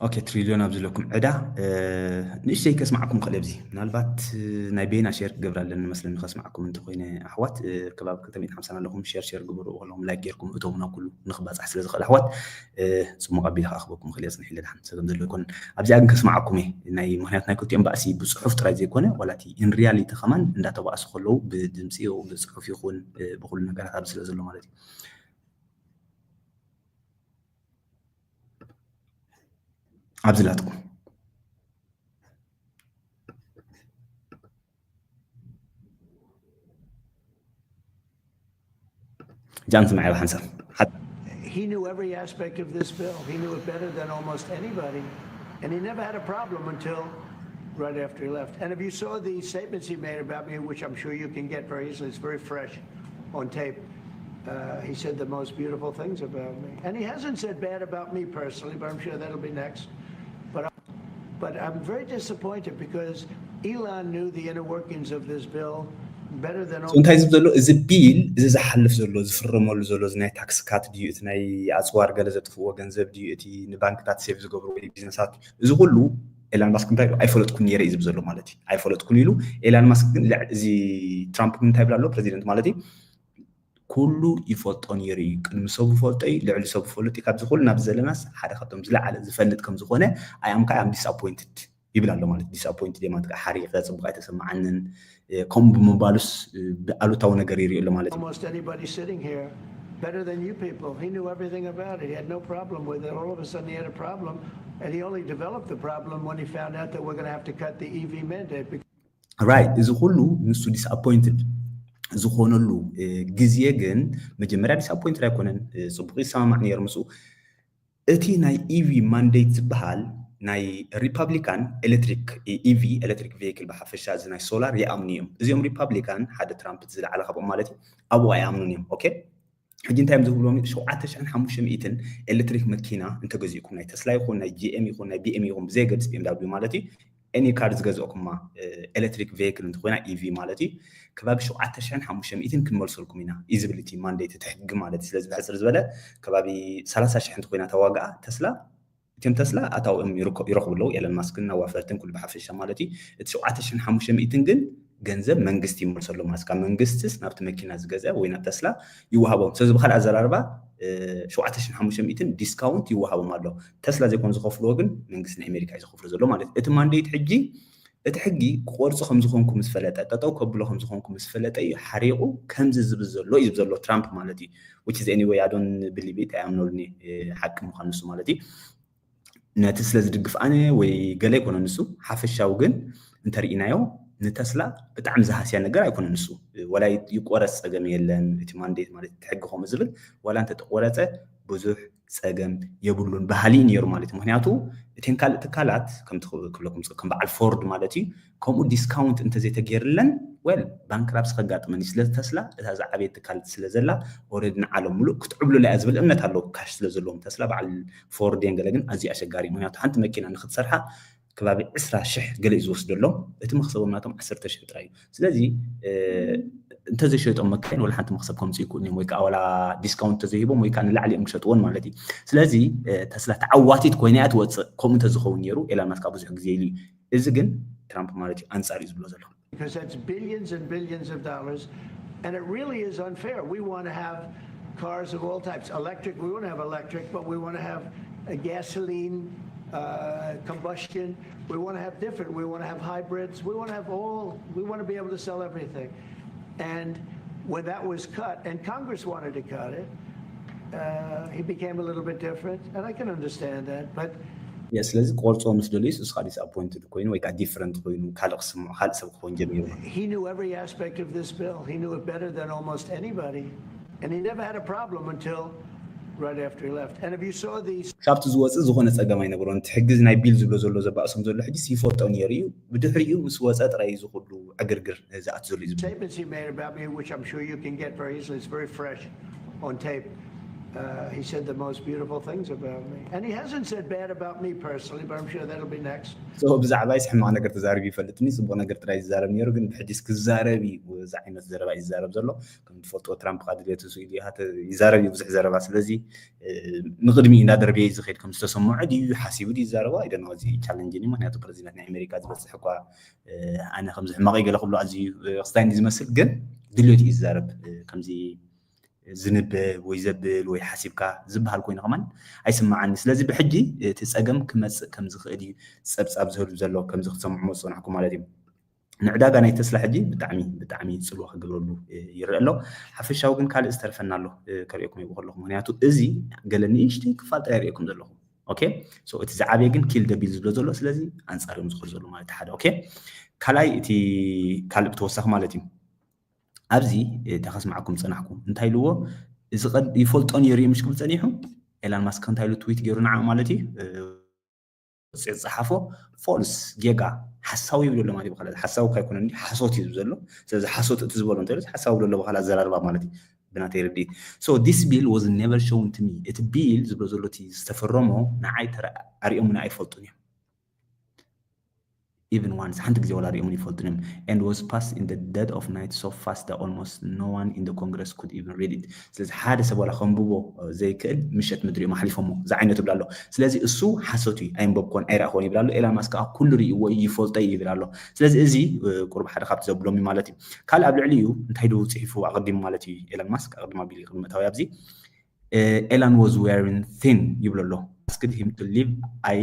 ኦኬ፣ ትሪልዮን ኣብ ዝለኩም ዕዳ ንእሽተይ ከስማዕኩም ክእል ኣብዚ። ምናልባት ናይ ቤና ሼር ክገብር ኣለኒ መስለኒ ከስማዕኩም እንተኮይነ ኣሕዋት፣ ከባቢ ክልተ ሚእትን ሓምሳን ኣለኹም። ሼር ሼር ግበሩ፣ ከለኹም ላይክ ጌርኩም እቶም ናብ ኩሉ ንክባፃሕ ስለ ዝኽእል ኣሕዋት፣ ፅሙቕ ኣቢለ ከዓ ክበኩም ክእል እየ። ፅንሕ ኢለ ድሓን ሰገም ዘሎ ይኮን ኣብዚኣ ግን ከስማዕኩም እየ። ናይ ምክንያቱ ናይ ክልቲኦም ባእሲ ብፅሑፍ ጥራይ ዘይኮነ ዋላ እቲ in reality ከማን እንዳተባእሱ ከለዉ ብድምፂ ብፅሑፍ ይኹን ብኩሉ ነገራት ኣብዚ ስለ ዘሎ ማለት እዩ። ኣብዚ ላትኩም ጃን ስምዐ ብሓንሳብ He knew every aspect of this bill. He knew it better than almost anybody. And he never had a problem until right after he left. And if you saw the statements he made about me, which I'm sure you can get very easily, it's very fresh on tape. Uh, he said the most beautiful things about me. And he hasn't said bad about me personally, but I'm sure that'll be next. But, but I'm very disappointed because Elon knew the inner workings of this bill better than እንታይ ዝብ ዘሎ እዚ ቢል እዚ ዝሓልፍ ዘሎ ዝፍረመሉ ዘሎ እዚ ናይ ታክስ ካት ድዩ እቲ ናይ ኣፅዋር ገለ ዘጥፍዎ ገንዘብ ድዩ እቲ ንባንክታት ሴቭ ዝገብሩ ወይ ቢዝነሳት እዚ ኩሉ ኤላን ማስክ እንታይ ኢሉ ኣይፈለጥኩን ነይረ እዩ ዝብ ዘሎ ማለት እዩ። ኣይፈለጥኩን ኢሉ ኤላን ማስክ ግን እዚ ትራምፕ ግን እንታይ ይብል ኣሎ ፕረዚደንት ማለት እዩ ኩሉ ይፈልጦ ነይሩ እዩ። ቅድሚ ሰቡ ይፈልጦ እዩ፣ ልዕሊ ሰቡ ይፈልጥ እዩ። ካብዚ ኩሉ ናብ ዘለናስ ሓደ ካብቶም ዝለዓለ ዝፈልጥ ከም ዝኾነ I am ከዓ disappointed ይብል ኣሎ ማለት disappointed የማት ከዓ ሓሪቀ ፅቡቅ ኣይተሰማዓንን ከምኡ ብምባሉስ ብኣሉታዊ ነገር ይሪኦ ኣሎ ማለት እዩ። Almost anybody sitting here better than you people. He knew everything about it. He had no problem with it. All of a sudden he had a problem, and he only developed the problem when he found out that we're going to have to cut the E V mandate. Right፣ እዚ ኩሉ ንሱ disappointed ዝኾነሉ ግዜ ግን መጀመርያ disappointed ኣይኮነን፣ ፅቡቅ ይሰማማዕ ነይሩ ምስኡ። እቲ ናይ E V mandate ዝበሃል ናይ ሪፓብሊካን ኤሌክትሪክ E V ኤሌክትሪክ vehicle ብሓፈሻ እዚ ናይ ሶላር ይኣምኑ እዮም። እዚኦም ሪፓብሊካን ሓደ ትራምፕ ዝለዓለ ካብኦም ማለት እዩ ኣብኡ ኣይኣምኑን እዮም። ኦኬ ሕጂ እንታይ እዮም ዝብሎም? ሸውዓተ ሽሕን ሓሙሽተ ሚእትን ኤሌክትሪክ መኪና እንተገዚእኩም ናይ ተስላ ይኹን ናይ ጂ ኤም ይኹን ናይ ቢ ኤም ይኹን ብዘየገድስ ቢ ኤም ዳብሊው ማለት እዩ any car ዝገዝእኩማ ኤሌክትሪክ vehicle እንተኮይና E V ማለት እዩ ከባቢ ሸውዓተ ሽሕን ሓሙሽተ ሚእትን ክንመልሰልኩም ኢና እዩ ዝብል እቲ mandate እቲ ሕጊ ማለት እዩ። ስለዚ ብሕፅር ዝበለ ከባቢ ሰላሳ ሽሕ እንተኮይና ተዋግኣ ተስላ እቲም ተስላ ኣታውኦም ይረኽቡ ኣለዉ። ኤለን ማስክን ኣዋፈርትን ኩሉ ብሓፈሻ ማለት እዩ። እቲ ሸውዓተ ሽሕን ሓሙሽተ ሚእትን ግን ገንዘብ መንግስቲ ይመልሰሉ ማለት ካብ መንግስትስ ናብቲ መኪና ዝገዝአ ወይ ናብ ተስላ ይወሃቦም። ስለዚ ብካልእ ኣዘራርባ ሸውዓተ ሽሕን ሓሙሽተ ሚእትን ዲስካውንት ይወሃቦም ኣሎ። ተስላ ዘይኮኑ ዝኸፍልዎ ግን መንግስቲ ናይ ኣሜሪካ እዩ ዝኸፍሎ ዘሎ ማለት እዩ። እቲ ማንዴት ሕጂ እቲ ሕጊ ክቆርፁ ከም ዝኾንኩ ምስ ፈለጠ ጠጠው ከብሎ ከም ዝኾንኩ ምስ ፈለጠ እዩ ሓሪቑ ከምዚ ዝብል ዘሎ እዩ ዘሎ ትራምፕ ማለት እዩ። Which is anyway I don't believe it ኣይኣምነሉን እየ ሓቂ ምዃኑ ንሱ ማለት እዩ። ነቲ ስለ ዝድግፍ ኣነ ወይ ገለ ኣይኮነ ንሱ ሓፈሻዊ ግን እንተርኢናዮ ንተስላ ብጣዕሚ ዝሃስያ ነገር ኣይኮነ ንሱ ወላ ይቆረፅ ፀገም የለን እቲ ማንዴት ማለት ሕጊ ከምኡ ዝብል ወላ እንተተቆረፀ ብዙሕ ፀገም የብሉን ባህሊ እዩ ነይሩ ማለት እዩ። ምክንያቱ እተን ካልእ ትካላት ከም በዓል ፎርድ ማለት እዩ ከምኡ ዲስካውንት እንተዘይተገይርለን well ባንክራፕሲ ከጋጥመን እዩ። ስለዚ ተስላ እታ ዝዓበየት ትካል ስለ ዘላ ኦረዲ ንዓለም ሙሉእ ክትዕብሉላ እያ ዝብል እምነት ኣለዎ። ካሽ ስለ ዘለዎም ተስላ በዓል ፎርድ እየን ገለ ግን ኣዝዩ ኣሸጋሪ ምክንያቱ ሓንቲ መኪና ንክትሰርሓ ከባቢ ዕስራ ሽሕ ገለ እዩ ዝወስደሎም እቲ መክሰቦም ናቶም ዓሰርተ ሽሕ ጥራይ እዩ። ስለዚ እንተዘይሸጦም መካይን ወላ ሓንቲ መክሰብ ከምፅኡ ይክእሉ እዮም ወይ ከዓ ወላ ዲስካውንት እንተዘይሂቦም ወይ ከዓ ንላዕሊ እዮም ክሸጥዎን ማለት እዩ። ስለዚ ተስላ ተዓዋቲት ኮይና እያ ትወፅእ። ከምኡ እንተዝኸውን ነይሩ ኤላን ማስክ ብዙሕ ግዜ ኢሉ እዩ። እዚ ግን ትራምፕ ማለት እዩ ኣንፃር እዩ ዝብሎ ዘሎ። Because that's billions and billions of dollars. And it really is unfair. We want to have cars of all types. Electric, we want to have electric, but we want to have a gasoline uh, combustion. We want to have different. We want to have hybrids. We want to have all, we want to be able to sell everything. And when that was cut, and Congress wanted to cut it, uh, he became a little bit different, and I can understand that. But ስለዚ ክቆርፅዎ ምስ ደልዩስ እሱ ከዓ disappointed ኮይኑ ወይ ከዓ different ኮይኑ ካልእ ክስምዖ ካልእ ሰብ ክኸውን ጀሚሩ። He knew every aspect of this bill. He knew it better than almost anybody. And he never had a problem until right after he left. And if you saw these ካብቲ ዝወፅእ ዝኾነ ፀገም ኣይነበሮን። እቲ ሕጊ ናይ ቢል ዝብሎ ዘሎ ዘባእሶም ዘሎ ሕጊ ይፈልጦ ነይሩ እዩ። ብድሕሪኡ ምስ ወፀ ጥራይ እዚ ኩሉ ዕግርግር ዝኣት ዘሎ እዩ ዝብል። Statements he made about me, which I'm sure you can get very easily, it's very fresh on tape. Uh, he said the most beautiful things about me. And he hasn't said bad about me personally, but I'm sure that'll be next. ብዛዕባይስ ሕማቕ ነገር ተዛሪቡ ይፈልጥኒ፣ ፅቡቕ ነገር ጥራይ ዝዛረብ ነይሩ፣ ግን ብሕጂስ ክዛረብ እዩ ዝዓይነት ዘረባ እዩ ዝዛረብ ዘሎ። ከም ትፈልጥዎ ትራምፕ ከዓ ድሌቱ ስኢሉ ይዛረብ እዩ ብዙሕ ዘረባ። ስለዚ ንቕድሚ እንዳደርበየ ዝኸይድ ከም ዝተሰምዖ ድዩ ሓሲቡ ድዩ ይዛረቦ ኣይደኖ። እዚ ቻለንጅ እዩ። ምክንያቱ ፕረዚደንት ናይ ኣሜሪካ ዝበፅሕ እኳ ኣነ ከምዚ ሕማቕ ገለ ክብሎ ኣዝዩ ክስታይ ዝመስል ግን ድሌቱ እዩ ዝዛረብ። ከምዚ ዝንበብ ወይ ዘብል ወይ ሓሲብካ ዝበሃል ኮይኑ ከማን ኣይስማዓኒ። ስለዚ ብሕጂ እቲ ፀገም ክመፅእ ከም ዝኽእል እዩ ፀብፃብ ዝህሉ ዘሎ ከምዚ ክትሰምዑ መፅኡ ናሕኩም ማለት እዩ። ንዕዳጋ ናይ ተስላ ሕጂ ብጣዕሚ ብጣዕሚ ፅልዋ ክገብረሉ ይረአ ኣሎ። ሓፈሻዊ ግን ካልእ ዝተርፈና ኣሎ ከርእየኩም ይብኡ ከለኹ፣ ምክንያቱ እዚ ገለ ንእሽተይ ክፋል ጥራይ ርእየኩም ዘለኹ። ኦኬ እቲ ዝዓበየ ግን ኪል ደቢል ዝብሎ ዘሎ፣ ስለዚ ኣንፃር እዮም ዝኸዱ ዘሎ ማለት ሓደ። ኦኬ ካልኣይ እቲ ካልእ ብተወሳኺ ማለት እዩ ኣብዚ ተኸስማዕኩም ፀናሕኩም እንታይ ኢልዎ እዚ ይፈልጦ ነይሩ እዩ ምሽ ክብል ፀኒሑ ኤላን ማስክ እንታይ ኢሉ ትዊት ገይሩ ንዓ ማለት እዩ ዝፀሓፎ ፎልስ ጌጋ ሓሳዊ ይብሎ ኣሎ ማለት ይበሃል። ሓሳዊ ካይኮነ እንዲ ሓሶት እዩ ዘሎ። ስለዚ ሓሶት እቲ ዝበሎ እንተ ሓሳዊ ዘሎ በካል ኣዘራርባ ማለት እዩ ብናተይ ርድኢት። So this bill was never shown to me። እቲ ቢል ዝብሎ ዘሎ እቲ ዝተፈረሞ ንዓይ ኣሪኦምና ኣይፈልጡን እዮም። Even once ሓንቲ ግዜ ዋላ ኣሪኦምን ይፈልጡን እዮም። And was passed in the dead of night so fast that almost no one in the Congress could even read it። ስለዚ ሓደ ሰብ ዋላ ከንብቦ ዘይክእል ምሸት ምድሪኦም ኣሕሊፎሞ ዝዓይነቱ ብላ ኣሎ። ስለዚ እሱ ሓሶት እዩ ኣይንበብኮን ኣይረእኾን ይብል ኣሎ። ኤላን ማስክ ከዓ ኩሉ ርእይዎ እዩ ይፈልጦ እዩ ይብል ኣሎ። ስለዚ እዚ ቁርብ ሓደ ካብቲ ዘብሎም እዩ ማለት እዩ። ካልእ ኣብ ልዕሊ እዩ እንታይ ዶ ፅሒፉ ኣቐዲሙ ማለት እዩ ኤላን ማስክ ኣቐድማ ቢል ቅድሚ እታዊ ኣብዚ Elon was wearing thin ይብሎ ኣሎ። Asked him to leave, I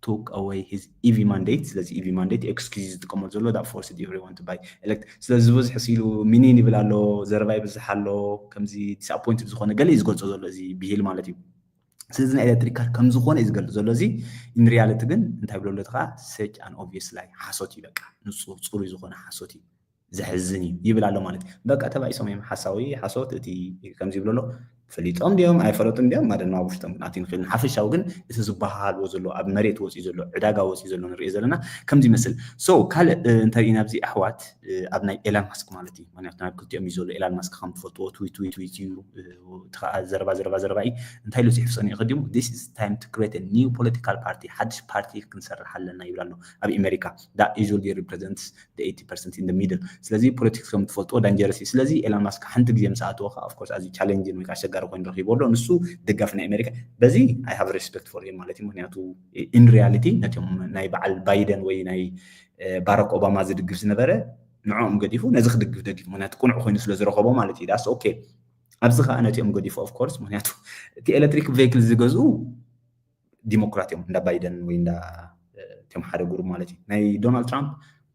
took away his EV mandate። ስለዚ EV mandate excuse ዝጥቀመሉ ዘሎ that forced everyone to buy elect ስለዚ ዝበዝሕ ሲሉ ሚኒን ይብል ኣሎ፣ ዘረባ ይብዝሕ ኣሎ፣ ከምዚ disappointed ዝኾነ ገለ እዩ ዝገልጾ ዘሎ እዚ ብሂል ማለት እዩ። ስለዚ ናይ ኤሌክትሪክ ካር ከም ዝኾነ እዩ ዝገልጽ ዘሎ እዚ። In reality ግን እንታይ ብሎ ኣሎ እቲ ከዓ such an obvious lie ሓሶት እዩ፣ በቃ ንጹር ጽሩይ ዝኾነ ሓሶት እዩ። ዘሕዝን እዩ ይብል ኣሎ ማለት እዩ። በቃ ተባኢሶም እዮም ሓሳዊ ሓሶት እቲ ከምዚ ይብሎ ኣሎ። ፈሊጦም ድዮም ኣይፈለጡን ድዮም ማደና ኣብ ውሽጦም ክንኣት ንኽእል። ሓፈሻዊ ግን እቲ ዝበሃልዎ ዘሎ ኣብ መሬት ወፂኡ ዘሎ ዕዳጋ ወፂኡ ዘሎ ንሪኦ ዘለና ከምዚ ይመስል። So ካልእ እንተሪኢና ኣብዚ ኣሕዋት ኣብ ናይ ኤላን ማስክ ማለት እዩ። ምክንያቱ ናብ ክልቲኦም እዩ ዘሎ። ኤላን ማስክ ከም ትፈልጥዎ ትዊት ትዊት ትዊት እዩ። እቲ ከዓ ዘረባ ዘረባ ዘረባ እዩ። እንታይ ኢሉ ፅሑፍ ፀኒሑ ቅድሙ this is time to create a new political party ሓድሽ ፓርቲ ክንሰርሕ ኣለና ይብል ኣሎ ኣብ ኣሜሪካ that usually represents the eighty percent in the middle። ስለዚ ፖለቲክስ ከም ትፈልጥዎ ዳንጀረስ እዩ። ስለዚ ኤላን ማስክ ሓንቲ ግዜ ምስ ኣተወ ከዓ of course ኣዝዩ ቻሌንጅን ወይ ከዓ ኣሸጋሪ ኮይኑ ረኪቦ ኣሎ። ንሱ ደጋፊ ናይ ኣሜሪካ በዚ I have respect for him ማለት እዩ። ምክንያቱ in reality ነቶም ናይ በዓል ባይደን ወይ ናይ ባራክ ኦባማ ዝድግፍ ዝነበረ ንዕኦም ገዲፉ ነዚ ክድግፍ ደጊፉ። ምክንያቱ ቅኑዕ ኮይኑ ስለ ዝረከቦ ማለት እዩ። That's okay። ኣብዚ ከዓ ነቲኦም ገዲፉ of course ምክንያቱ እቲ ኤሌክትሪክ ቬክል ዝገዝኡ ዲሞክራት እዮም እንዳ ባይደን ወይ እንዳ እቶም ሓደ ግሩፕ ማለት እዩ። ናይ ዶናልድ ትራምፕ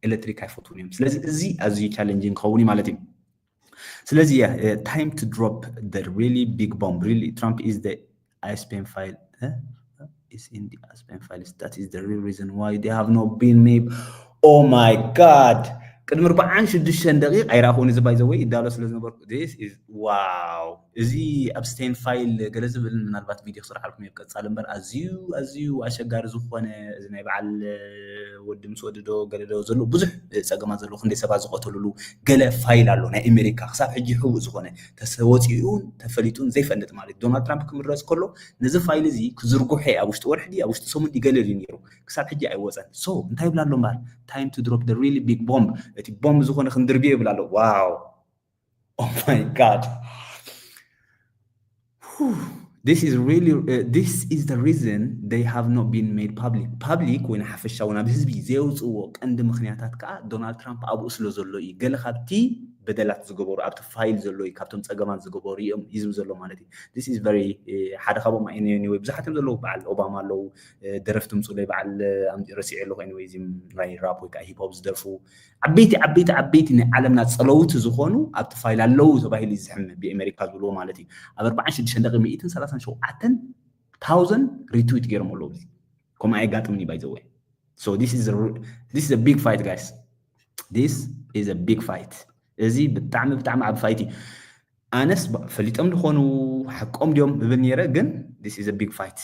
ኤሌክትሪክ ኣይፈትውን እዮም። ስለዚ እዚ ኣዝዩ ቻለንጂንግ ክኸውን እዩ ማለት እዩ። ስለዚ time to drop the really big bomb really Trump is the Aspen file is in the Aspen files that is the real reason why they have not been made. Oh my god ቅድሚ ኣርባዓን ሽዱሽተን ደቂቕ ኣይረኣኹን እዚ by the way ይዳሎ ስለ ዝነበርኩ this is wow እዚ ኣብ ስቴን ፋይል ገለ ዝብል ምናልባት ቪድዮ ክስርሓልኩም እየ ቀፃሊ እምበር ኣዝዩ ኣዝዩ ኣሸጋሪ ዝኾነ እዚ ናይ በዓል ወዲ ምስ ወዲ ዶ ገለ ዶ ዘሎ ብዙሕ ፀገማት ዘለዎ ክንደይ ሰባት ዝቐተሉሉ ገለ ፋይል ኣሎ ናይ ኣሜሪካ ክሳብ ሕጂ ሕቡእ ዝኾነ ተወፂኡን ተፈሊጡን ዘይፈልጥ ማለት ዶናልድ ትራምፕ ክምረፅ ከሎ ነዚ ፋይል እዚ ክዝርጉሐ ኣብ ውሽጢ ወርሒ ኣብ ውሽጢ ሰሙን ገለ እዩ ነይሩ ክሳብ ሕጂ ኣይወፀን። So እንታይ ይብላ ኣሎ እምበኣር time to drop the really big bomb እቲ ቦምብ ዝኾነ ክንድርብዮ ይብላ ኣሎ። Wow oh my god this is really uh, this is the reason they have not been made public public ወይ ንሓፈሻዊ ናብ ህዝቢ ዘየውፅዎ ቀንዲ ምክንያታት ከዓ ዶናልድ ትራምፕ ኣብኡ ስለ ዘሎ እዩ። ገለ ካብቲ በደላት ዝገበሩ ኣብቲ ፋይል ዘሎ እዩ ካብቶም ፀገማት ዝገበሩ እዮም እዩ ዝብል ዘሎ ማለት እዩ። This is very ሓደ ካብኦም ኣይነዮኒ ወይ ብዙሓት እዮም ዘለዉ በዓል ኦባማ ኣለዉ ደረፍቲ ምፅኡለይ በዓል ረሲዐ ኣለኹ ወይ እዚ ናይ ራፕ ወይ ከዓ ሂፕሆፕ ዝደርፉ ዓበይቲ ዓበይቲ ዓበይቲ ናይ ዓለምና ፀለውቲ ዝኾኑ ኣብቲ ፋይል ኣለዉ ተባሂሉ እዩ ዝሕመ ብኣሜሪካ ዝብልዎ ማለት እዩ። ኣብ ኣርባዓን ሽዱሽተን ደቂ ሚእትን ሰላሳን ሸውዓተን ታውዘንድ ሪትዊት ገይሮም ኣለዉ። ከምኡ ኣየጋጥምን እዩ by the way. So this is a big fight, guys. This is a big fight. እዚ ብጣዕሚ ብጣዕሚ ዓቢ ፋይት እዩ። ኣነስ ፈሊጦም ዝኾኑ ሓቆም ድዮም እብል ነይረ፣ ግን this is a big fight.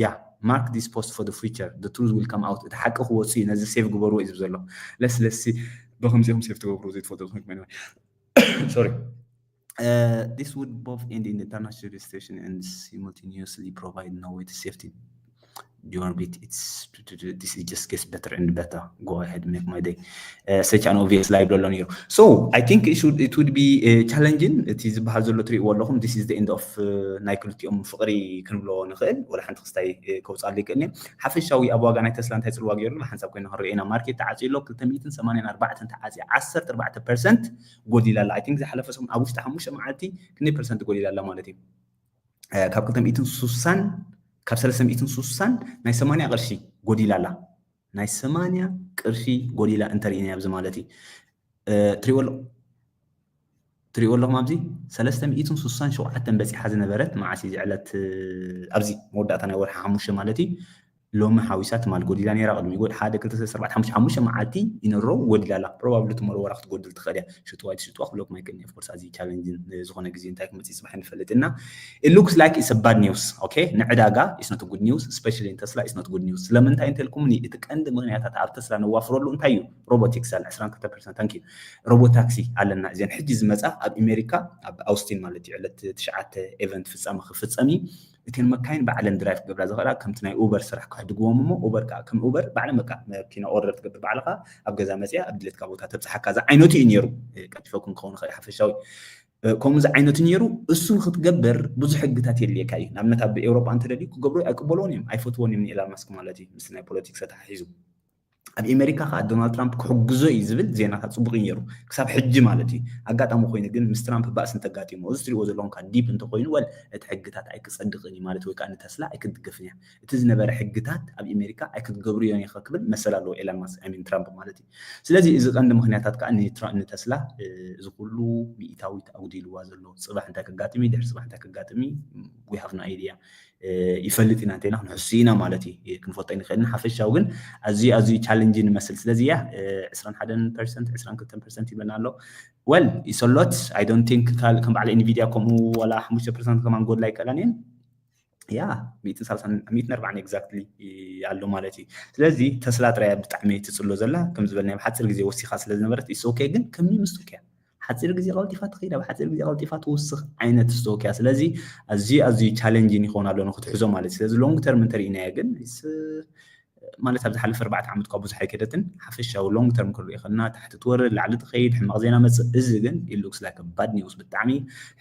Yeah, mark this post for the future, the truth will come out. እቲ ሓቂ ክወፅእ እዩ፣ ነዚ ሴቭ ግበርዎ እዩ ዝብል ዘሎ። ለስለሲ ብከምዚኦም ሴቭ ትገብሩ ዘይትፈልጡ ዝኾንኩም። Sorry. Uh, this would both end in the international jurisdiction and simultaneously provide no way to safety your bit. It's this is just gets better and better. Go ahead, make my day. Uh, such an obvious lie ብሎ ኣሎ ነይሩ። So I think it should, it would be uh, challenging. እቲ ዝበሃል ዘሎ ትሪእዎ ኣለኹም፣ this is the end of uh, ናይ ክልቲኦም ፍቕሪ ክንብሎ ንኽእል። ወላ ሓንቲ ክስታይ uh, ከውፅኣሉ ይክእል። ሓፈሻዊ ኣብ ዋጋ ናይ ተስላ እንታይ ፅልዋ ገይሩ ብሓንሳብ ኮይና ክንሪኦ ኢና። ማርኬት ተዓፅዩ ኣሎ፣ ክልተ ሚእትን ሰማንያን ኣርባዕተን ተዓፅያ ዓሰርተ ኣርባዕተ ፐርሰንት ጎዲላ ኣላ። I think ዝሓለፈ ሰሙን ኣብ ውሽጢ ሓሙሽተ መዓልቲ ክንደይ ፐርሰንት ጎዲላ ኣላ ማለት እዩ? ካብ ክልተ ሚእትን ስሳን ካብ ሰለስተ ሚእትን ስሳን ናይ ሰማንያ ቅርሺ ጎዲላ ኣላ። ናይ ሰማንያ ቅርሺ ጎዲላ እንተሪእና ኣብዚ ማለት እዩ። ትሪእዎ ኣለኹም ኣብዚ ሰለስተ ሚእትን ስሳን ሸውዓተን በፂሓ ዝነበረት መዓስ እዩ ዝዕለት? ኣብዚ መወዳእታ ናይ ወርሒ ሓሙሽተ ማለት እዩ። ሎሚ ሓዊሳ ትማል ጎዲላ ነይራ። ቅድሚ ጎድ ሓደ ክልተ ሰለስተ ኣርባዕተ ሓሙሽተ ሓሙሽተ መዓልቲ ኢነሮ ጎዲላ ኣላ። ፕሮባብሊ ትመሮ ወራ ክትጎድል ትኽእል እያ። ሽጥዋ ትሽጥዋ ክብለኩም ኣይክእልን። ኦፍኮርስ ኣዝዩ ቻለንጅን ዝኾነ ግዜ እንታይ ክመፅእ ፅባሕ ንፈልጥ እና it looks like it's a bad news. Okay፣ ንዕዳጋ it's not a good news, especially ንተስላ it's not good news። ስለምንታይ እንተልኩምኒ እቲ ቀንዲ ምክንያታት ኣብ ተስላ ነዋፍረሉ እንታይ እዩ? ሮቦቲክስ ኣለ ዕስራን ክልተ ፐርሰንት። Thank you። ሮቦታክሲ ኣለና። እዚን ሕጂ ዝመፃ ኣብ ኣሜሪካ ኣብ ኣውስቲን ማለት እዩ ዕለት ትሽዓተ ኤቨንት ፍፃመ ክፍፀም እዩ። እተን መካይን ባዕለን ድራይቭ ክገብራ ዝኽእላ ከምቲ ናይ ኡበር ስራሕ ክሕድግዎም እሞ ኡበር ከዓ ከም ኡበር ባዕለን በቃ መኪና ኦርደር ትገብር ባዕልኻ ኣብ ገዛ መፅያ ኣብ ድሌትካ ቦታ ተብፅሓካ ዝዓይነቱ እዩ ነይሩ። ቀልጢፈኩም ክኸውን ይኽእል ሓፈሻዊ ከምኡ ዝዓይነቱ ነይሩ። እሱ ንክትገብር ብዙሕ ሕግታት የድልየካ እዩ። ንኣብነት ኣብ ኤውሮጳ እንተደልዩ ክገብሩ ኣይቅበልዎን እዮም ኣይፈትዎን እዮም ንኤላን ማስክ ማለት እዩ ምስ ናይ ፖለቲክስ ተተሓሒዙ። ኣብ ኤሜሪካ ከዓ ዶናልድ ትራምፕ ክሕግዞ እዩ ዝብል ዜናታት ፅቡቅ እዩ ነይሩ ክሳብ ሕጂ ማለት እዩ። ኣጋጣሚ ኮይኑ ግን ምስ ትራምፕ ባእሲ እንተጋጢሞ እዚ ትሪእዎ ዘለኹም ከዓ ዲፕ እንተኮይኑ ወል እቲ ሕግታት ኣይክፀድቅን እዩ ማለት ወይ ከዓ ንተስላ ኣይክትድገፍን እያ። እቲ ዝነበረ ሕግታት ኣብ ኤሜሪካ ኣይክትገብርዮን ኢኻ ክብል መሰል ኣለዎ ኤላን ማስክ ሚን ትራምፕ ማለት እዩ። ስለዚ እዚ ቀንዲ ምክንያታት ከዓ ንተስላ እዚ ኩሉ ሚእታዊት ኣጉዲልዋ ዘሎ ፅባሕ እንታይ ከጋጥም እዩ ድሕሪ ፅባሕ እንታይ ከጋጥም እዩ we have no idea። ይፈልጥ ኢና እንተኢልና ክንሕሱ ኢና ማለት እዩ ክንፈልጦ ንኽእል። ሓፈሻዊ ግን ኣዝዩ ኣዝዩ ቻለንጅ ንመስል ስለዚ እያ ዕስራን ሓደን ፐርሰንት ዕስራን ክልተን ፐርሰንት ይብለና ኣሎ። Well it's a lot. I don't think ከም በዓል ኤንቪድያ ከምኡ ዋላ ሓሙሽተ ፐርሰንት ከማን ጎድላ ኣይከእላን እየን። ያ ሚእትን ኣርባዓን exactly ኣሎ ማለት እዩ። ስለዚ ተስላ ጥራይ ብጣዕሚ ትፅሎ ዘላ ከም ዝበልና ብሓፂር ግዜ ወሲኻ ስለ ዝነበረት it's okay ግን ከም ምስ ቶኪያ ሓፂር ግዜ ቀልጢፋ ትኸይድ ኣብ ሓፂር ግዜ ቀልጢፋ ትውስኽ ዓይነት ስቶክ እያ። ስለዚ ኣዝዩ ኣዝዩ ቻለንጅን ይኸውን ኣሎ ንክትሕዞ ማለት እዩ። ስለዚ ሎንግ ተርም እንተሪእናዮ ግን ማለት ኣብ ዝሓለፈ ኣርባዕተ ዓመት እኳ ብዙሕ ኣይከደትን ሓፈሻዊ ሎንግ ተርም ክንሪኦ ከለና ታሕቲ ትወርድ ላዕሊ ትኸይድ ሕማቕ ዜና መፅእ እዚ ግን it looks like bad news ብጣዕሚ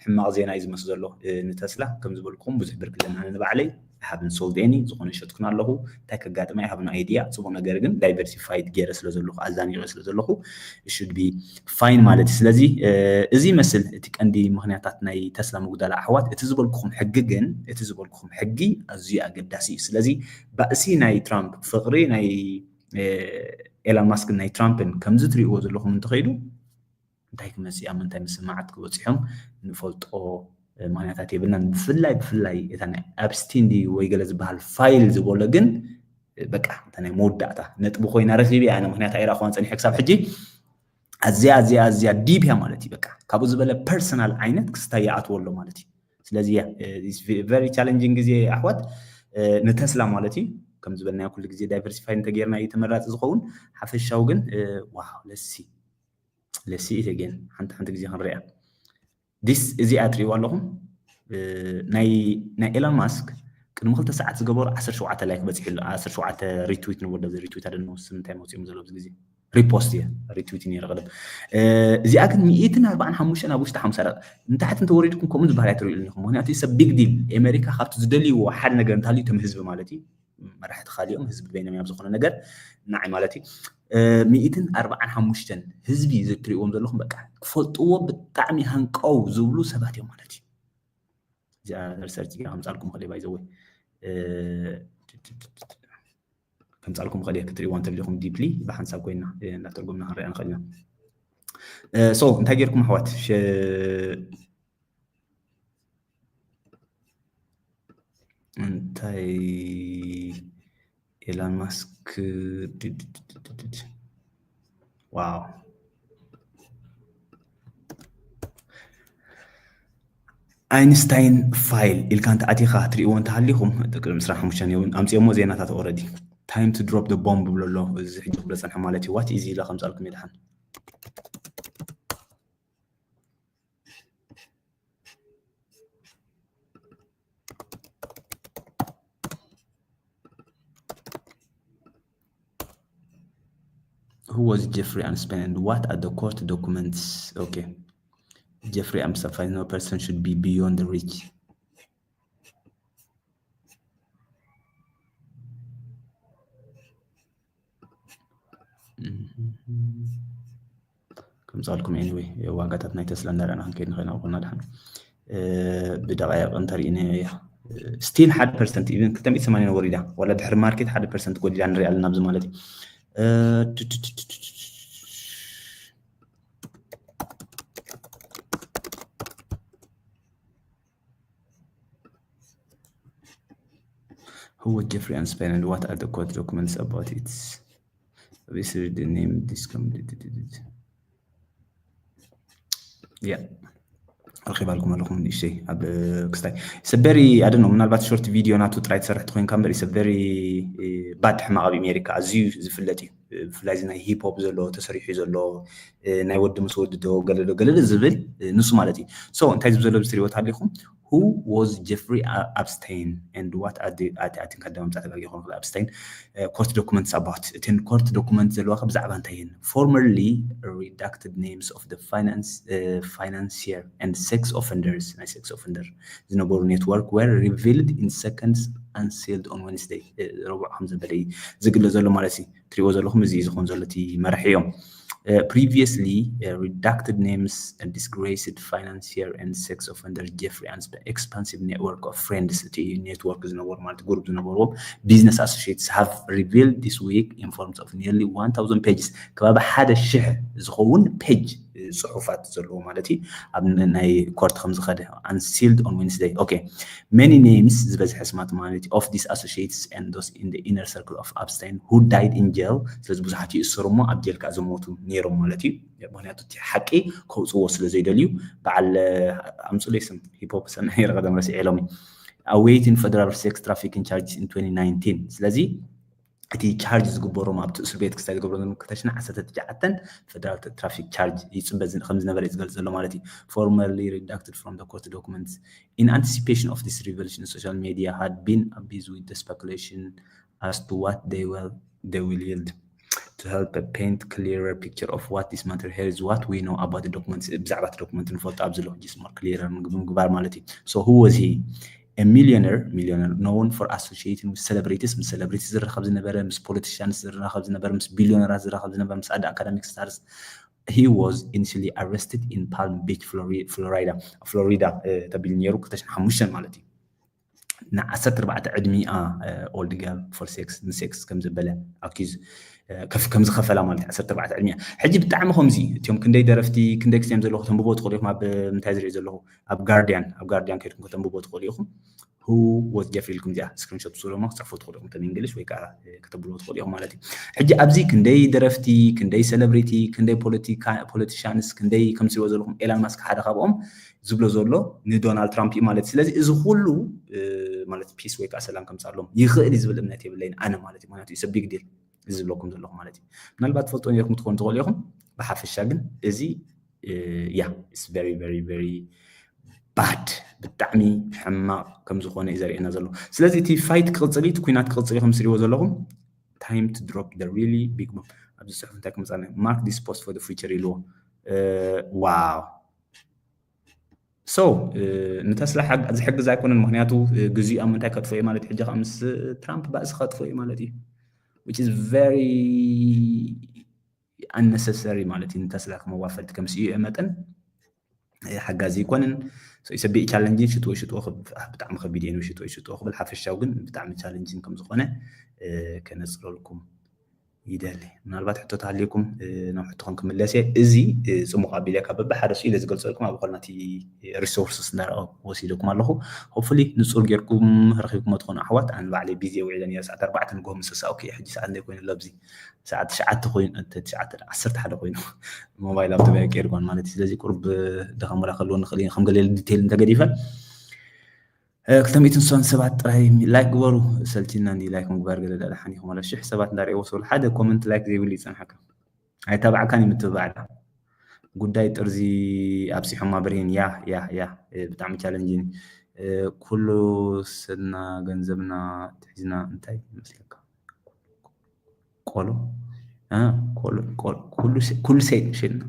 ሕማቕ ዜና እዩ ዝመስል ዘሎ ንተስላ ከም ዝበልኩም ብዙሕ ብርክ ኣለና ንባዕለይ I haven't sold any ዝኾነ ይሸጥኩን ኣለኹ እንታይ ከጋጥመ I have no idea። ፅቡቅ ነገር ግን ዳይቨርሲፋይድ ገይረ ስለ ዘለኹ ኣዛኒቀ ስለ ዘለኹ should be fine ማለት እዩ። ስለዚ እዚ ይመስል እቲ ቀንዲ ምክንያታት ናይ ተስላ ምጉዳል ኣሕዋት። እቲ ዝበልኩኹም ሕጊ ግን እቲ ዝበልኩኹም ሕጊ ኣዝዩ ኣገዳሲ እዩ። ስለዚ ባእሲ ናይ ትራምፕ ፍቅሪ ናይ ኤላን ማስክን ናይ ትራምፕን ከምዚ ትሪእዎ ዘለኹም እንተኸይዱ እንታይ ክመፅእ ኣብ ምንታይ ምስማዓት ክበፅሖም ንፈልጦ ምክንያታት የብልናን። ብፍላይ ብፍላይ እታ ናይ ኣብስቲን ድዩ ወይ ገለ ዝበሃል ፋይል ዝበሎ ግን በቃ እታ ናይ መወዳእታ ነጥቢ ኮይና ረኺበ ኣነ ምክንያት ኣይረኣኽዋን ፀኒሐ ክሳብ ሕጂ ኣዝያ ኣዝያ ኣዝያ ዲፕ እያ ማለት እዩ። በቃ ካብኡ ዝበለ ፐርሰናል ዓይነት ክስታይ ይኣትዎ ኣሎ ማለት እዩ። ስለዚ እያ very challenging ግዜ ኣሕዋት ንተስላ ማለት እዩ። ከም ዝበልናዮ ኩሉ ግዜ ዳይቨርሲፋይ እንተጌርና እዩ ተመራፂ ዝኸውን። ሓፈሻዊ ግን ዋው let's see let's see it again ሓንቲ ሓንቲ ግዜ ክንሪኣ። ዲስ እዚኣ ትሪእዋ ኣለኹም ናይ ኤላን ማስክ ቅድሚ ክልተ ሰዓት ዝገበሩ ዓሰርተ ሸውዓተ ላይክ በፂሑ ኣሎ። ዓሰርተ ሸውዓተ ሪትዊት ንወደ ሪትዊት ኣደንመስ ምንታይ መፅኦም ዘሎ ኣብዚ ግዜ ሪፖስት እየ ሪትዊት ነይረ ቅድም። እዚኣ ግን ሚእትን ኣርባዓን ሓሙሽተን ኣብ ውሽጢ ሓምሳ ደቂ ንታሕቲ እንተወሪድኩም ከምኡ ዝበሃል ኣይትሪእሉ ኢኹም። ምክንያቱ ሰብ ቢግ ዲል ኣሜሪካ ካብቲ ዝደልይዎ ሓደ ነገር እንተሃልዩ ከም ህዝቢ ማለት እዩ መራሕቲ ካሊኦም ህዝቢ በይኖም እዮም ዝኾነ ነገር ንዓይ ማለት እዩ። ሚእትን ኣርባዓን ሓሙሽተን ህዝቢ ዝትሪእዎም ዘለኹም በቃ ክፈልጥዎ ብጣዕሚ ሃንቀው ዝብሉ ሰባት እዮም ማለት እዩ። እዚኣ ሪሰርች እዚኣ ከምፃልኩም ከለ ባይዘወይ ከምፃልኩም ከለ ክትሪእዋ እንተሊኹም ዲፕሊ ብሓንሳብ ኮይና እንዳተርጎምና ክንሪኣ ንኽእል ኢና። ሶ እንታይ ጌርኩም ኣሕዋት እንታይ Elon Musk. Wow. Einstein file ኢልካ እንተ ኣቲኻ ትርእይዎ እንተሃሊኹም፣ ቅድሚ ዕስራን ሓሙሽተን እዮም ኣምጺኦሞ ዜናታት already። Time to drop the bomb ብሎ ኣሎ። እዚ ሕጂ ክብሎ ጸንሐ ማለት እዩ። What is ኢለ ከምጻልኩም ይድሓን። Who was Jeffrey Epstein and what are the court documents? Okay. Jeffrey Epstein, no person should be beyond the reach. ከምጻልኩም anyway ዋጋታት ናይ ተስላ እንዳረኣና ክንከይድ ንኽእል ኢና። ኮና ድሓን ብደቃይቕ እንተሪእናዮ እያ still ሓደ ፐርሰንት even ክልተ ሚእቲ ሰማንያ ወሪዳ፣ ዋላ ድሕሪ ማርኬት ሓደ ፐርሰንት ጎዲላ ንሪኣ ኣለና ኣብዚ ማለት እዩ። Who was Jeffrey Epstein and what are the court documents about it? Obviously, the name this community. Yeah. ረኺባልኩም ኣለኹም ንእሽተይ ኣብ ክስታይ ሰበሪ ኣደ ነው። ምናልባት ሾርት ቪዲዮ ናቱ ጥራይ ትሰርሕ ትኮይንካ እምበር ሰበሪ ባድ ሕማቕ ኣብ ኣሜሪካ ኣዝዩ ዝፍለጥ እዩ። ብፍላይ እዚ ናይ ሂፕ ሆፕ ዘሎ ተሰሪሑ ዘሎ ናይ ወዲ ምስ ወዲ ዶ ገለዶ ገለዶ ዝብል ንሱ ማለት እዩ። So እንታይ ዝብ ዘሎ ብዝትሪዎ ታሊኹም Who was Jeffrey Epstein and what are the I think ኣደማምጻ ተጋጊ ይኾን ክል Epstein court documents about እተን court document ዘለዋ ብዛዕባ እንታይ እየን? Formerly redacted names of the finance financier and sex offenders ናይ sex offender ዝነበሩ network were revealed in seconds and sealed on Wednesday። ረቡዕ ከም ዘበለ ዝግለ ዘሎ ማለት እዩ። ትሪዎ ዘለኹም እዚ ዝኾን ዘሎ እቲ መርሒ እዮም። Previously redacted names disgraced financier and sex offender Jeffrey Epstein expansive network of friends እቲ network ዝነበሩ ማለት group ዝነበርዎም business associates have revealed this week in forms of nearly one thousand pages ከባቢ ሓደ ሽሕ ዝኸውን page ጽሑፋት ዘለዎ ማለት እዩ። ኣብ ናይ court ከም ዝኸደ unsealed on Wednesday. Okay. Many names ዝበዝሐ ስማት ማለት of these associates and those in the inner circle of Epstein who died in jail ስለዚ ብዙሓት ይእሰሩ እሞ ኣብ ጀል ከዓ ዝሞቱ ነይሮም ማለት እዩ። ምክንያቱ እቲ ሓቂ ከውፅዎ ስለ ዘይደልዩ በዓል ኣምፅሉይ ስም ሂፕ ሆፕ ሰምዐ ይረኸ ደምረሲ ዒሎሚ awaiting federal sex trafficking charges in twenty nineteen ስለዚ እቲ ቻርጅ ዝግበሮም ኣብቲ እስር ቤት ክስታይ ዝገብሮ ከተሽና ዓሰርተ ትሽዓተ federal traffic charge ይፅበ ከም ዝነበረ ዝገልፅ ዘሎ ማለት እዩ። Formerly redacted from the court documents in anticipation of this revelation social media had been abused with the speculation as to what they will they will yield to help paint clearer picture of what this matter here is what we know about the documents ብዛዕባ እቲ document ንፈልጦ ኣብዚ ኣሎ just more clearer ምግባር ማለት እዩ። So who was he? A millionaire, millionaire known for associating with celebrities ምስ celebrities ዝራኸብ ዝነበረ ምስ politicians ዝራኸብ ዝነበረ ምስ billionaires ዝራኸብ ዝነበረ ምስ ኣደ academic stars he was initially arrested in Palm Beach, Florida. Florida ተቢሉ ነይሩ ክልተ ሽሕን ሓሙሽተን ማለት እዩ። ንዓሰርተ ኣርባዕተ ዕድሚኣ old girl for sex ንሴክስ ከም ዘበለ ኣኪዝ ከም ዝኸፈላ ማለት ዓሰርተ ኣርባዕተ ዕድሚኣ። ሕጂ ብጣዕሚ ከምዚ እቲኦም ክንደይ ደረፍቲ ክንደይ ክስቲኦም ዘለኹ ተንብቦ ትኽእሉ ኢኹም። ኣብ ምንታይ ዝርኢ ዘለኹ ኣብ ጋርዲያን ኣብ ጋርዲያን ከድኩም ከተንብቦ ትኽእሉ ኢኹም። Who was Jeffrey ኢልኩም እዚኣ ስክሪንሾት ትስእሉ እሞ ክፅሕፉ ትኽእሉ ኢኹም ከም እንግሊሽ ወይ ከዓ ከተብልዎ ትኽእሉ ኢኹም ማለት እዩ። ሕጂ ኣብዚ ክንደይ ደረፍቲ ክንደይ ሰለብሪቲ ክንደይ ፖለቲሻንስ ክንደይ ከም ትሪእዎ ዘለኹም ኤላን ማስክ ሓደ ካብኦም ዝብሎ ዘሎ ንዶናልድ ትራምፕ እዩ ማለት እዩ። ስለዚ እዚ ኩሉ ማለት ፒስ ወይ ከዓ ሰላም ከምፅኣሎም ይኽእል እዩ ዝብል እምነት የብለይን ኣነ ማለት እዩ። ምክንያቱ it's a big deal እዚ ዝብለኩም ዘለኹ ማለት እዩ። ምናልባት ትፈልጦ ነርኩም ትኾኑ ትኽእሉ ኢኹም። ብሓፈሻ ግን እዚ yeah it's very very very bad ብጣዕሚ ሕማቕ ከም ዝኾነ እዩ ዘርእየና ዘሎ። ስለዚ እቲ ፋይት ክቕፅል እዩ፣ እቲ ኩናት ክቕፅል እዩ ከም ትሪእዎ ዘለኹም time to drop the really big bomb ኣብዚ ፅሑፍ እንታይ ክመፃና mark this post for the future ኢልዎ። ዋው so ንተስላ ዝሕግዝ ኣይኮነን። ምክንያቱ ግዜኦም እንታይ ከጥፍኡ ማለት ሕጂ ከዓ ምስ ትራምፕ ባእሲ ከጥፍኡ ማለት እዩ which is very unnecessary ማለት እዩ። ንተስላ ከመዋፈልቲ ከም ስኢኡ መጠን ሓጋዚ ይኮንን። ሰቢእ ቻለንጅን ሽጥዎ ሽጥዎ ብጣዕሚ ከቢድ እየ ሽጥዎ ሽጥዎ ክብል ሓፈሻው ግን ብጣዕሚ ቻለንጅን ከም ዝኾነ ከነፅረልኩም ይደሊ። ምናልባት ሕቶ ተሃልየኩም ናብ ሕቶኹም ክምለስ እየ። እዚ ጽሙቕ ኣቢለ ካብ በብሓደ ስኢለ ዝገልጸልኩም ኣብ ኾልናቲ ሪሶርስስ እንዳረኣኹ ወሲደኩም ኣለኹ። ሆፕፉሊ ንጹር ጌርኩም ረኺብኩም ትኾኑ ኣሕዋት። ኣነ ባዕለይ ቢዚ ውዒለ ነይረ። ሰዓት ኣርባዕተ ንግሆ ምስ ተሳእኩ እየ። ሕጂ ሰዓት እንታይ ኮይኑ ኣሎ ኣብዚ? ሰዓት ትሽዓተ ኮይኑ፣ እ፣ ትሽዓተ፣ ዓሰርተ ሓደ ኮይኑ ሞባይል ኣብ ተበያ ቀይርኳን ማለት እዩ። ስለዚ ቁሩብ ድኻም ወላ ከልዎ ንኽእል እዩ። ከም ገለ ዲቴይል እንተገዲፈ ክልተ ሚእትን ስሳን ሰባት ጥራይ ላይክ ግበሩ። ሰልችና እንዲ ላይክ ምግባር ገለ ዳኣ ደሓን ይኹም። ሽሕ ሰባት እንዳርእዎ ሰብሉ ሓደ ኮመንት ላይክ ዘይብሉ ይጸንሓካ። ኣይታባዕካን እዩ ምትብባዕ ዳ። ጉዳይ ጥርዚ ኣብሲሖማ ብርሂን። ያ፣ ያ፣ ያ፣ እ፣ ብጣዕሚ ቻለንጂን። እ፣ ኩሉ ስና ገንዘብና ትሒዝና እንታይ ይመስለካ? ቆሎ? እ፣ ቆሎ፣ ቆሎ፣ ኩሉ ሸ-፣ ኩሉ ሸይጥና ሸይጥና።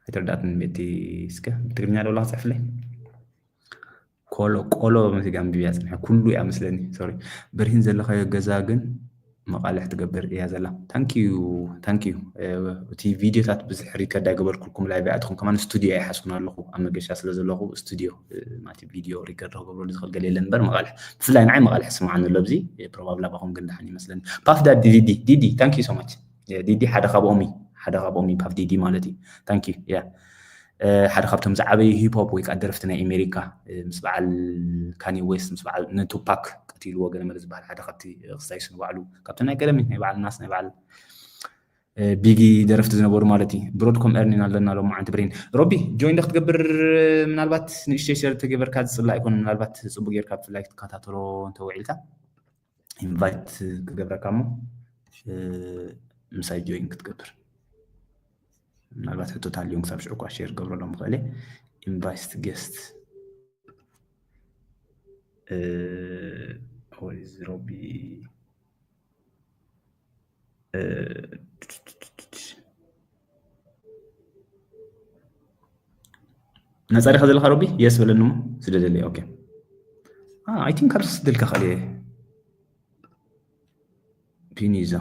ኣይተረዳእትን ቤቲ እስከ ብትግርኛ ዶ ላክጽሕፍለይ? ቆሎ፣ ቆሎ መሲጋ ኣንቢብያ ጽንሐ። ኩሉ እያ መስለኒ። ሶሪ። ብርሂን ዘለኻዮ ገዛ ግን መቓልሕ ትገብር እያ ዘላ። ታንክ ዩ፣ ታንክ ዩ። እ፣ እቲ ቪድዮታት ብዙሕ ሪከርድ ኣይገበርኩልኩም፣ ላይቭ ኣትኹም ከማን ስቱድዮ ኣይሓስኩን ኣለኹ። ኣብ መገሻ ስለ ዘለኹ ስቱድዮ፣ እ፣ ማለት ቪድዮ ሪከርድ ክገብረሉ ዝኽእል ገለ የለን እምበር መቓልሕ። ብፍላይ ንዓይ መቓልሕ ስምዓኒ ኣሎ ኣብዚ። እ፣ ፕሮባብሊ ኣባኹም ግን ደሓን ይመስለኒ። ፓፍ ዳድ ዲዲ፣ ዲዲ፣ ታንክ ዩ ሶ ማች። እ፣ ዲዲ ሓደ ካብኦም እዩ። ሓደ ካብኦም እዩ ፓፍ ዲዲ ማለት እዩ። ታንክ ዩ። ያ። እ፣ ሓደ ካብቶም ዝዓበዩ ሂፕ ሆፕ ወይ ከዓ ደረፍቲ ናይ ኣሜሪካ፣ እ፣ ምስ በዓል ካኒ ዌስት፣ ምስ በዓል ንቱፓክ ቀቲልዎ ገለ መለ ዝበሃል ሓደ ካብቲ ክስታይስ ንባዕሉ ካብቶም ናይ ቀደም ናይ በዓል ናስ ናይ በዓል፣ እ፣ ቢጊ ደረፍቲ ዝነበሩ ማለት እዩ። ብሮድኮም ኤርኒን ኣለና ሎማዓንቲ ብሬን። ሮቢ ጆይን ዶ ክትገብር ምናልባት ንእሽተይ ሸር ተገበርካ ዝጽላእ ኣይኮን ምናልባት ጽቡቅ ጌርካ ብፍላይ ክትከታተሎ እንተውዒልካ ኢንቫይት ክገብረካ እሞ፣ እ፣ ምሳይ ጆይን ክትገብር። ምናልባት ሕቶታት ኣልዮም ክሳብ ሽዑ እኳ ሼር ገብረሎም ምኽእል እየ። ኢንቫይት ጌስት፣ እ፣ ወይ ሮቢ፣ እ፣ ነጻ ዲኻ ዘለኻ ሮቢ? የስ በለኒ እሞ ስደደለይ። ኦኬ። አ፣ ኣይ ቲንክ ኣብዚ ክስደልካ ክእል እየ። ፒኒዛ።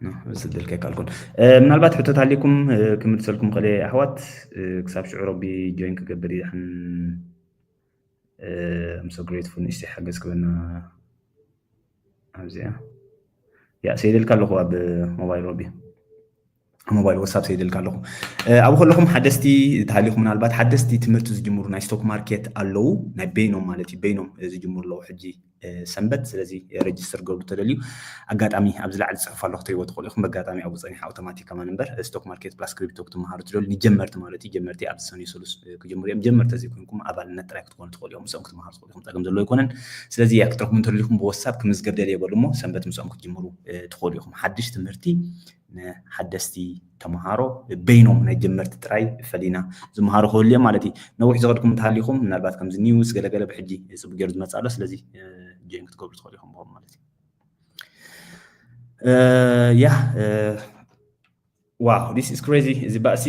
ኖ፣ እዚ ክስደልካ ኣይከኣልኩን። እ፣ ምናልባት ሕቶታት ኣሊኩም፣ እ፣ ክምልሰልኩም ክእል እየ ኣሕዋት። እ፣ ክሳብ ሽዑ ሮቢ ጆይን ክገብር ይድሕን። እ፣ I'm so grateful ንእሽተይ ሓገዝ ክበና ኣብዚኣ። ያ፣ ሰይደልካ ኣለኹ ኣብ ሞባይል ሮቢ። ኣብ ሞባይል ዋትሳፕ ሰይደልካ ኣለኹ። እ፣ ኣብ ከለኹም ሓደስቲ ተሃሊኹም ምናልባት ሓደስቲ ትምህርቲ ዝጅምሩ ናይ ስቶክ ማርኬት ኣለዉ፣ ናይ በይኖም ማለት እዩ፣ በይኖም፣ እ፣ ዝጅምሩ ኣለዉ ሕጂ፣ እ፣ ሰንበት። ስለዚ ሬጅስተር ገብሩ ተደልዩ ኣጋጣሚ ኣብዚ ላዕሊ ጽሑፍ ኣሎ ክትሪእዎ ትኽእሉ ኢኹም። በጋጣሚ ኣብኡ ጸኒሑ ኣውቶማቲክ ከማን እምበር ስቶክ ማርኬት ፕላስ ክሪፕቶ ክትመሃሩ ትደልዩ ንጀመርቲ ማለት እዩ። ጀመርቲ ኣብዚ ሰኑይ ሰሉስ፣ እ፣ ክጅምሩ እዮም። ጀመርቲ ተዘይኮይንኩም ኣባልነት ጥራይ ክትኮኑ ትኽእሉ እዮም። ምስኦም ክትመሃሩ ትኽእሉ ኢኹም። ጸገም ዘለዎ ኣይኮነን። ስለዚ ያ ክትረኽቡ እንተደሊኹም ብዋትሳፕ ክምዝገብ ደልየ በሉ እሞ ሰንበት ምስኦም ክትጅምሩ፣ እ፣ ትኽእሉ ኢኹም። ሓድሽ ትምህርቲ ንሓደስቲ ተምሃሮ በይኖም ናይ ጀመርቲ ጥራይ ፈሊና ዝመሃሩ ክህሉ እዮም ማለት እዩ። ነዊሕ ዝኸድኩም እንተሃሊኹም ምናልባት ከምዚ ኒውስ ገለገለ ብሕጂ ጽቡቅ ገይሩ ዝመጽእ ኣሎ። ስለዚ፣ እ፣ ጆይን ክትገብሩ ትኽእሉ ኢኹም ብኦም ማለት እዩ። እ፣ ያ፣ እ፣ ዋው፣ this is crazy። እዚ ባእሲ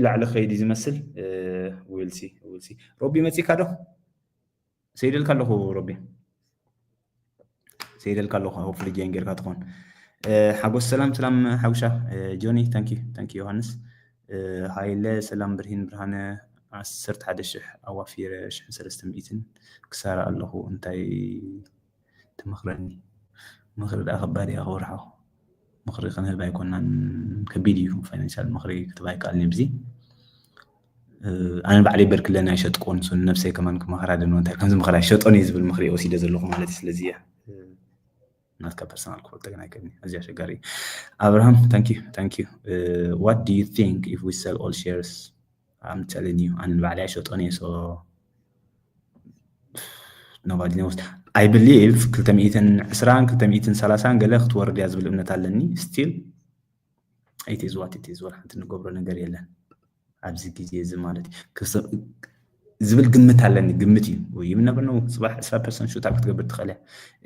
ላዕሊ ክኸይድ እዩ ዝመስል። እ፣ we'll see፣ we'll see። ሮቢ መጺእካ ዶ? ሰይደልካ ኣለኹ ሮቢ። ሰይደልካ ኣለኹ፣ ሆፕፉሊ ጆይን ጌርካ ትኾን። እ፣ ሓጎስ ሰላም፣ ሰላም ሓጉሻ፣ እ፣ ጆኒ፣ ታንክ ዩ፣ ታንክ ዩ ዮሃንስ። እ፣ ሃይለ ሰላም፣ ብርሂን ብርሃነ፣ ዓሰርተ ሓደ ሽሕ ኣዋፊረ፣ ሽሕን ሰለስተ ሚእትን ክሳራ ኣለኹ፣ እንታይ ትመኽረኒ? ምኽሪ ደኣ ከባድ እያ ክወርሖ። ምኽሪ ክንህብ ኣይኮናን፣ ከቢድ እዩ ፋይናንሻል ምኽሪ ክትህብ ኣይከኣልን እዩ። ብዚ፣ እ፣ ኣነ ባዕለይ በርክለን ኣይሸጥቆን፣ ሶ ንነብሰይ ከማን ክመኽራ ደንወ እንታይ ከም ዝምኽራ ኣይሸጦን እየ ዝብል ምኽሪ ወሲደ ዘለኹ ማለት እዩ። ስለዚ እየ፣ እ፣ ናትካ ፐርሰናል ክፈልጦ ግን ኣይክእልን እየ። ኣዝዩ ኣሸጋሪ እዩ። ኣብርሃም፣ ታንክ ዩ፣ ታንክ ዩ። እ፣ what do you think if we sell all shares? I'm telling you፣ ኣነ ንባዕለይ ኣይሸጦን እየ። So nobody knows። I believe ክልተ ሚእትን ዕስራን ክልተ ሚእትን ሰላሳን ገለ ክትወርድ እያ ዝብል እምነት ኣለኒ። Still it is what it is። ወላ ሓንቲ ንገብሮ ነገር የለን ኣብዚ ግዜ እዚ ማለት እዩ። ክስ-፣ ዝብል ግምት ኣለኒ፣ ግምት እዩ። You never know፣ ጽባሕ ዕስራ ፐርሰንት ሹት ኣፕ ክትገብር ትኽእል እያ።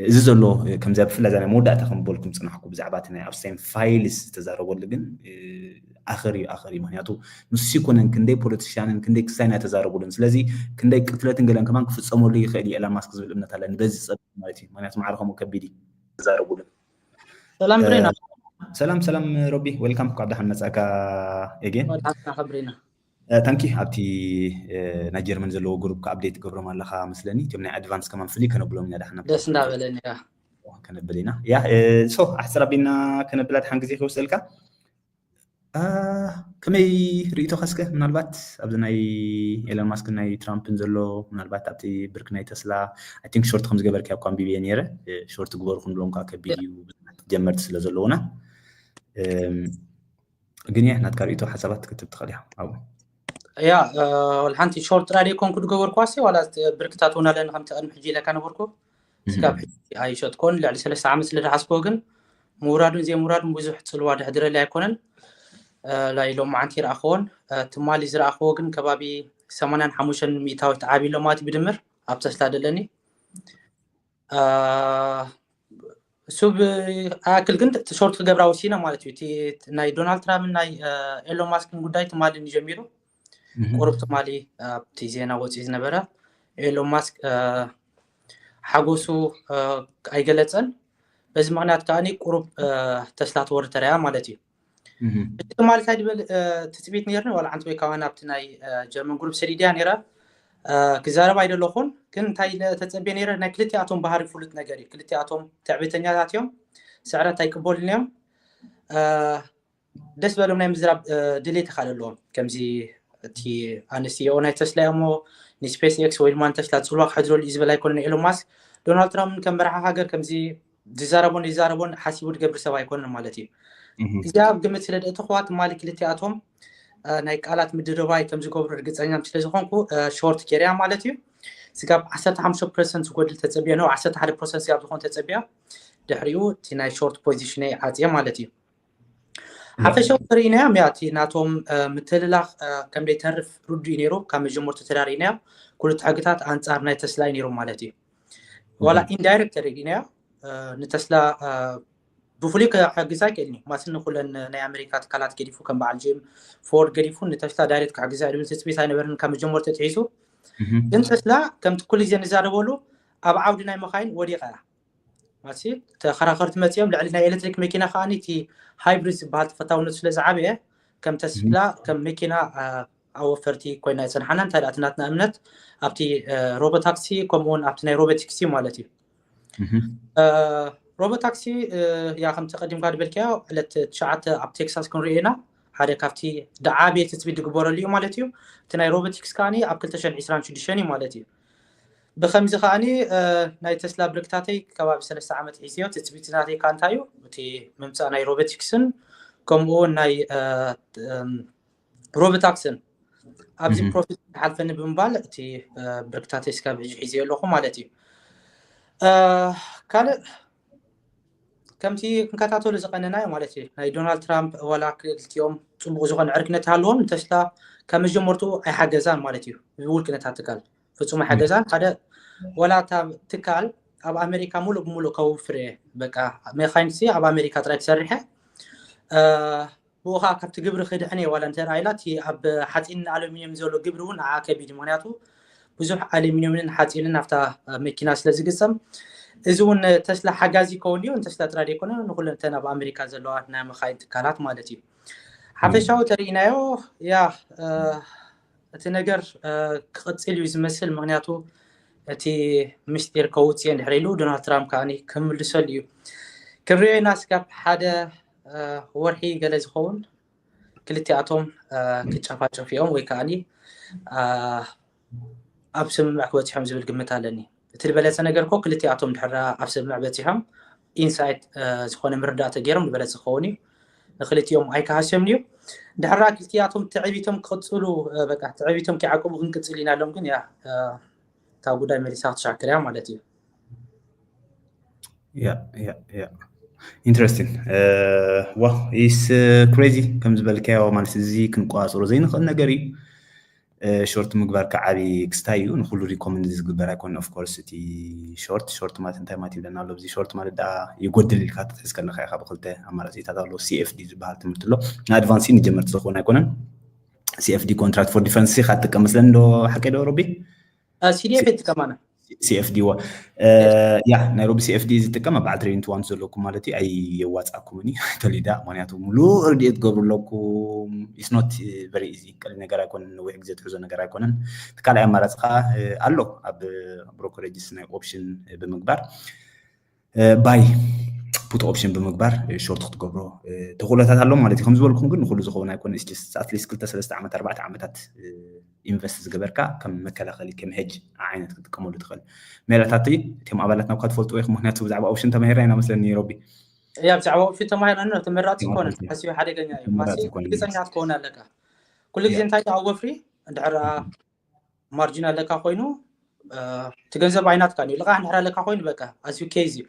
እዚ ዘሎ፣ እ፣ ከምዚኣ ብፍላይ እዛ ናይ መወዳእታ ከም በልኩም ጽናሕኩ ብዛዕባ እቲ ናይ ኣፕስታይን ፋይልስ ዝተዛረበሉ ግን፣ እ፣ ኣኸር እዩ፣ ኣኸር እዩ። ምኽንያቱ ንሱ ይኮነን ክንደይ ፖለቲሽያንን ክንደይ ክስታይን ኣይተዛረቡሉን። ስለዚ ክንደይ ቅትለትን ገለን ከማን ክፍጸመሉ ይኽእል እዩ ኤላን ማስክ ዝብል እምነት ኣለኒ በዚ ጸብ ማለት እዩ። ምኽንያቱ ማዕረ ከምኡ ከቢድ እዩ። ተዛረቡሉን። ሰላም ብሬና። እ፣ ሰላም ሰላም ሮቢ፣ welcome፣ እንኳዕ ደሓን መጻእካ። Again ወድሓና ከብሪና። ታንኪ። ኣብቲ ናይ ጀርመን ዘለዎ ግሩፕ ከኣፕዴት ገብሮም ኣለኻ መስለኒ። እቶም ናይ ኣድቫንስ ከማን ፍሊ ከነብሎም ኢና። ደሓን ደስ እንዳበለኒ ያ ከነብል ኢና። ያ ሶ ኣሕፅር ኣቢልና ከነብላ ደሓን ግዜ ክወስደልካ። ከመይ ርእይቶኻ እስከ? ምናልባት ኣብዚ ናይ ኤሎን ማስክን ናይ ትራምፕን ዘሎ፣ ምናልባት ኣብቲ ብርክ ናይ ተስላ፣ I think፣ ሾርት ከም ዝገበርካ እኳ ኣንቢብየ ነይረ። ሾርት ግበሩ ክንብሎም ከዓ ከቢድ እዩ፣ ብዙሓት ጀመርቲ ስለ ዘለውና። ግን ያ ናትካ ርእይቶ ሓሳባት ክትብ ትኽእል ኢኻ ኣብኡ። ያ ወላ ሓንቲ ሾርት ጥራይ ደይኮንኩ ዝገበርኳ ሲ ዋላ ብርክታት እውን ኣለኒ ከምቲ ቅድሚ ሕጂ ኢለካ ነበርኩ። እስካብ ሕጂ ኣይሸጥኮን። ልዕሊ ሰለስተ ዓመት ስለ ዝሓዝኮ ግን ምውራዱን ዘይምውራዱን ብዙሕ ፅልዋ ድሕድረሊ ኣይኮነን። ናይ ሎማዓንቲ ይረኣኽዎን ትማሊ ዝረኣኽዎ ግን ከባቢ ሰማንያን ሓሙሽተን ሚእታዊት ዓብዩ ኣሎ ማለት እዩ ብድምር ኣብ ተስላ ደለኒ። እሱ ኣክል ግን ሾርት ክገብራ ወሲነ ማለት እዩ። ናይ ዶናልድ ትራምፕን ናይ ኤሎን ማስክን ጉዳይ ትማሊ ንጀሚሩ። ቁሩብ ትማሊ ኣብቲ ዜና ወፂኡ ዝነበረ ኤሎን ማስክ ሓጎሱ ኣይገለፀን። በዚ ምክንያት ከዓ ቁሩብ ተስላ ተወርድ ተረያ ማለት እዩ። ትማሊ እንታይ ድብል ትፅቢት ነርኒ ዋላ ሓንቲ ወይ ከዓ ናብቲ ናይ ጀርመን ግሩፕ ሰዲድያ ነይረ። ክዛረብ ኣይደለኹን ግን እንታይ ተፀብየ ነይረ ናይ ክልቲኣቶም ባህሪ ፍሉጥ ነገር እዩ። ክልቲኣቶም ትዕቤተኛታት እዮም። ስዕረት ኣይቅበሉን እዮም። ደስ በሎም ናይ ምዝራብ ድሌት ይካል ኣለዎም። ከምዚ እቲ ኣንስቲኦ ናይ ተስላ እሞ ንስፔስ ኤክስ ወይ ድማ ንተስላ ፅልዋ ክሕድረሉ እዩ ዝበል ኣይኮነ ኤሎን ማስክ። ዶናልድ ትራምፕ ከም መራሒ ሃገር ከምዚ ዝዛረቦን ይዛረቦን ሓሲቡ ዝገብር ሰብ ኣይኮነን ማለት እዩ። እዚኣ ኣብ ግምት ስለ ደእተኽዋ ትማሊ ክልቲኣቶም ናይ ቃላት ምድርባይ ከም ዝገብሩ ርግፀኛ ስለ ዝኾንኩ ሾርት ጌርያ ማለት እዩ። ስጋብ ዓሰርተ ሓሙሽተ ፐርሰንት ዝጎድል ተፀቢያ ነው ዓሰርተ ሓደ ፐርሰንት ስጋብ ዝኾን ተፀቢያ ድሕሪኡ እቲ ናይ ሾርት ፖዚሽነይ ዓፅየ ማለት እዩ። ሓፈሻዊ ተርእናዮም ያ እቲ ናቶም ምትልላኽ ከም ዘይተርፍ ርዱ እዩ ነይሩ። ካብ መጀመርቱ ተዳርእናዮ ክልተ ሕግታት ኣንፃር ናይ ተስላ እዩ ነይሩ ማለት እዩ። ዋላ ኢንዳይሬክት ተረዲእናዮ ንተስላ ብፍሉይ ክሕግዛ ኣይክእልን እዩ። ማስኒ ኩለን ናይ ኣሜሪካ ትካላት ገዲፉ ከም በዓል ጂም ፎርድ ገዲፉ ንተስላ ዳይሬክት ክሕግዛ ድብል ትፅቢት ኣይነበርን ካብ መጀመርቱ ትሒዙ። ግን ተስላ ከምቲ ኩሉ ግዜ ንዛረበሉ ኣብ ዓውዲ ናይ መኻይን ወዲቐ እያ። ማለት ተኸራኸርቲ መፂኦም ልዕሊ ናይ ኤሌክትሪክ መኪና ከዓ እቲ ሃይብሪድ ዝበሃል ተፈታውነቱ ስለ ዝዓበየ ከም ተስላ ከም መኪና ኣወፈርቲ ኮይና ይፀንሓና። እንታይ ደኣ እቲ ናትና እምነት ኣብቲ ሮቦታክሲ ከምኡውን ኣብቲ ናይ ሮቦቲክሲ ማለት እዩ። ሮቦታክሲ ያ ከምቲ ቀዲምካ ዝበልካዮ ዕለት ትሽዓተ ኣብ ቴክሳስ ክንሪኦ ኢና። ሓደ ካብቲ ደዓብየ ትፅቢት ዝግበረሉ እዩ ማለት እዩ። እቲ ናይ ሮቦቲክስ ከዓ ኣብ ክልተ ሽሕን ዕስራን ሽዱሽተን እዩ ማለት እዩ። ብከምዚ ከዓ ናይ ተስላ ብርክታተይ ከባቢ ሰለስተ ዓመት ሒዝዮ። ትፅቢት ናተይ ከዓ እንታይ እዩ እቲ ምምፃእ ናይ ሮቦቲክስን ከምኡ ናይ ሮቦታክስን ኣብዚ ፕሮፊት ሓልፈኒ ብምባል እቲ ብርክታተይ ስካብ ሕጂ ሒዝዮ ኣለኹ ማለት እዩ። ካልእ ከምቲ ክንከታተሉ ዝቀነናዮ ማለት እዩ ናይ ዶናልድ ትራምፕ ዋላ ክልቲኦም ፅቡቅ ዝኮነ ዕርክነት ሃለዎም ንተስላ ካብ መጀመርቱ ኣይሓገዛን ማለት እዩ። ዝውል ክነታት ትካል ፍፁም ኣይሓገዛን ሓደ ዋላ እታ ትካል ኣብ ኣሜሪካ ሙሉእ ብሙሉእ ከውፍር እየ በቃ ሜካኒክሲ ኣብ ኣሜሪካ ጥራይ ትሰርሐ ብኡ ከዓ ካብቲ ግብሪ ክድሕን እየ ዋላ እንተ ኢላ እቲ ኣብ ሓፂንን ኣሉሚኒየም ዘሎ ግብሪ እውን ንዓ ከቢድ ምክንያቱ ብዙሕ ኣሉሚኒየምን ሓፂንን ኣብታ መኪና ስለ ዝግፀም እዚ እውን ተስላ ሓጋዚ ይከውን ድዩ ንተስላ ጥራይ ዘይኮነ ንኩለን እተን ኣብ ኣሜሪካ ዘለዋ ናይ መካይን ትካላት ማለት እዩ። ሓፈሻዊ ተርእናዮ ያ እቲ ነገር ክቕፅል እዩ ዝመስል ምክንያቱ እቲ ምስጢር ከውፅዮ እንድሕር ኢሉ ዶናልድ ትራምፕ ከዓ ክምልሰሉ እዩ። ክንሪኦ ኢና ስጋብ ሓደ ወርሒ ገለ ዝኸውን ክልቲኣቶም ክጨፋጨፉ እዮም ወይ ከዓ ኣብ ስምምዕ ክበፅሖም ዝብል ግምት ኣለኒ። እቲ ዝበለፀ ነገር ኮ ክልቲኣቶም ድሕራ ኣብ ስምምዕ በፂሖም ኢንሳይት ዝኾነ ምርዳእቶ ገይሮም ዝበለፀ ክኸውን እዩ። ንክልቲኦም ኣይከሃስዮምን እዩ። ድሕራ ክልቲኣቶም ትዕቢቶም ክቕፅሉ በቃ ትዕቢቶም ከይዓቅቡ ክንቅፅል ኢና ሎም ግን ያ እታ ጉዳይ መሊሳ ክትሻክር እያ ማለት እዩ። ያ ያ ያ ኢንትረስቲንግ ዋ ኢስ ክሬዚ ከም ዝበልካዮ ማለት እዚ ክንቆፃፀሮ ዘይንኽእል ነገር እዩ። ሾርት ምግባር ከዓቢ ክስታይ እዩ ንኩሉ ሪኮመንድ ዝግበር ኣይኮነ ኦፍኮርስ እቲ ሾርት ሾርት ማለት እንታይ ማለት ይብለና ኣሎ እዚ ሾርት ማለት ዳ ይጎድል ኢልካ ትሕዝ ከለካ ኢካ ብክልተ ኣማራፂታት ኣሎ። ሲኤፍዲ ዝበሃል ትምህርቲ ኣሎ ንኣድቫንሲ ንጀመርቲ ዝኸውን ኣይኮነን። CFD contract for difference ካ ትጥቀም መስለኒ ዶ ሓቂ ዶ ሮቢ? ሲዲኤፍ ይጥቀማና CFD ዋ ያ ናይ ሮቢ CFD ዝጥቀም ኣብ በዓል ትሬኒንግ ዋን ዘለኩም ማለት እዩ። ኣይየዋፃኩምን እዩ ተሊዳ ምክንያቱ ሙሉእ ርድኤት ትገብሩ ኣለኩም። It's not very easy ቀሊል ነገር ኣይኮነን። ነዊሕ ግዜ ትሕዞ ነገር ኣይኮነን። እቲ ካልኣይ ኣማራፂ ከዓ ኣሎ ኣብ brokerage ናይ ኦፕሽን ብምግባር buy put option ብምግባር short ክትገብሮ ተኽእሎታት ኣሎ ማለት እዩ። ከም ዝበልኩም ግን ንኩሉ ዝኸውን ኣይኮነ። At least ክልተ ሰለስተ ዓመት ኣርባዕተ ዓመታት ኢንቨስት ዝገበርካ ከም መከላኸሊ ከም hedge ዓይነት ክትጥቀመሉ ትኽእል። ሜላታት እቲኦም ኣባላት ናብካ ትፈልጥዎ ኢኹም ምክንያቱ ብዛዕባ ኦፕሽን ተማሂርና ኢና መስለኒ ሮቢ። ያ ብዛዕባ ኦፕሽን ተማሂርና ተመራፂ ይኮነ ኣዝዩ ሓደገኛ እዩ። ማሲ ርግፀኛ ክትከውን ኣለካ። ኩሉ ግዜ እንታይ ኣብ ወፍሪ እንድሕር ማርጂን ኣለካ ኮይኑ እቲ ገንዘብ ኣይናትካ እዩ። ልቃሕ እንድሕር ኣለካ ኮይኑ በቃ ኣዝዩ ኬዝ እዩ።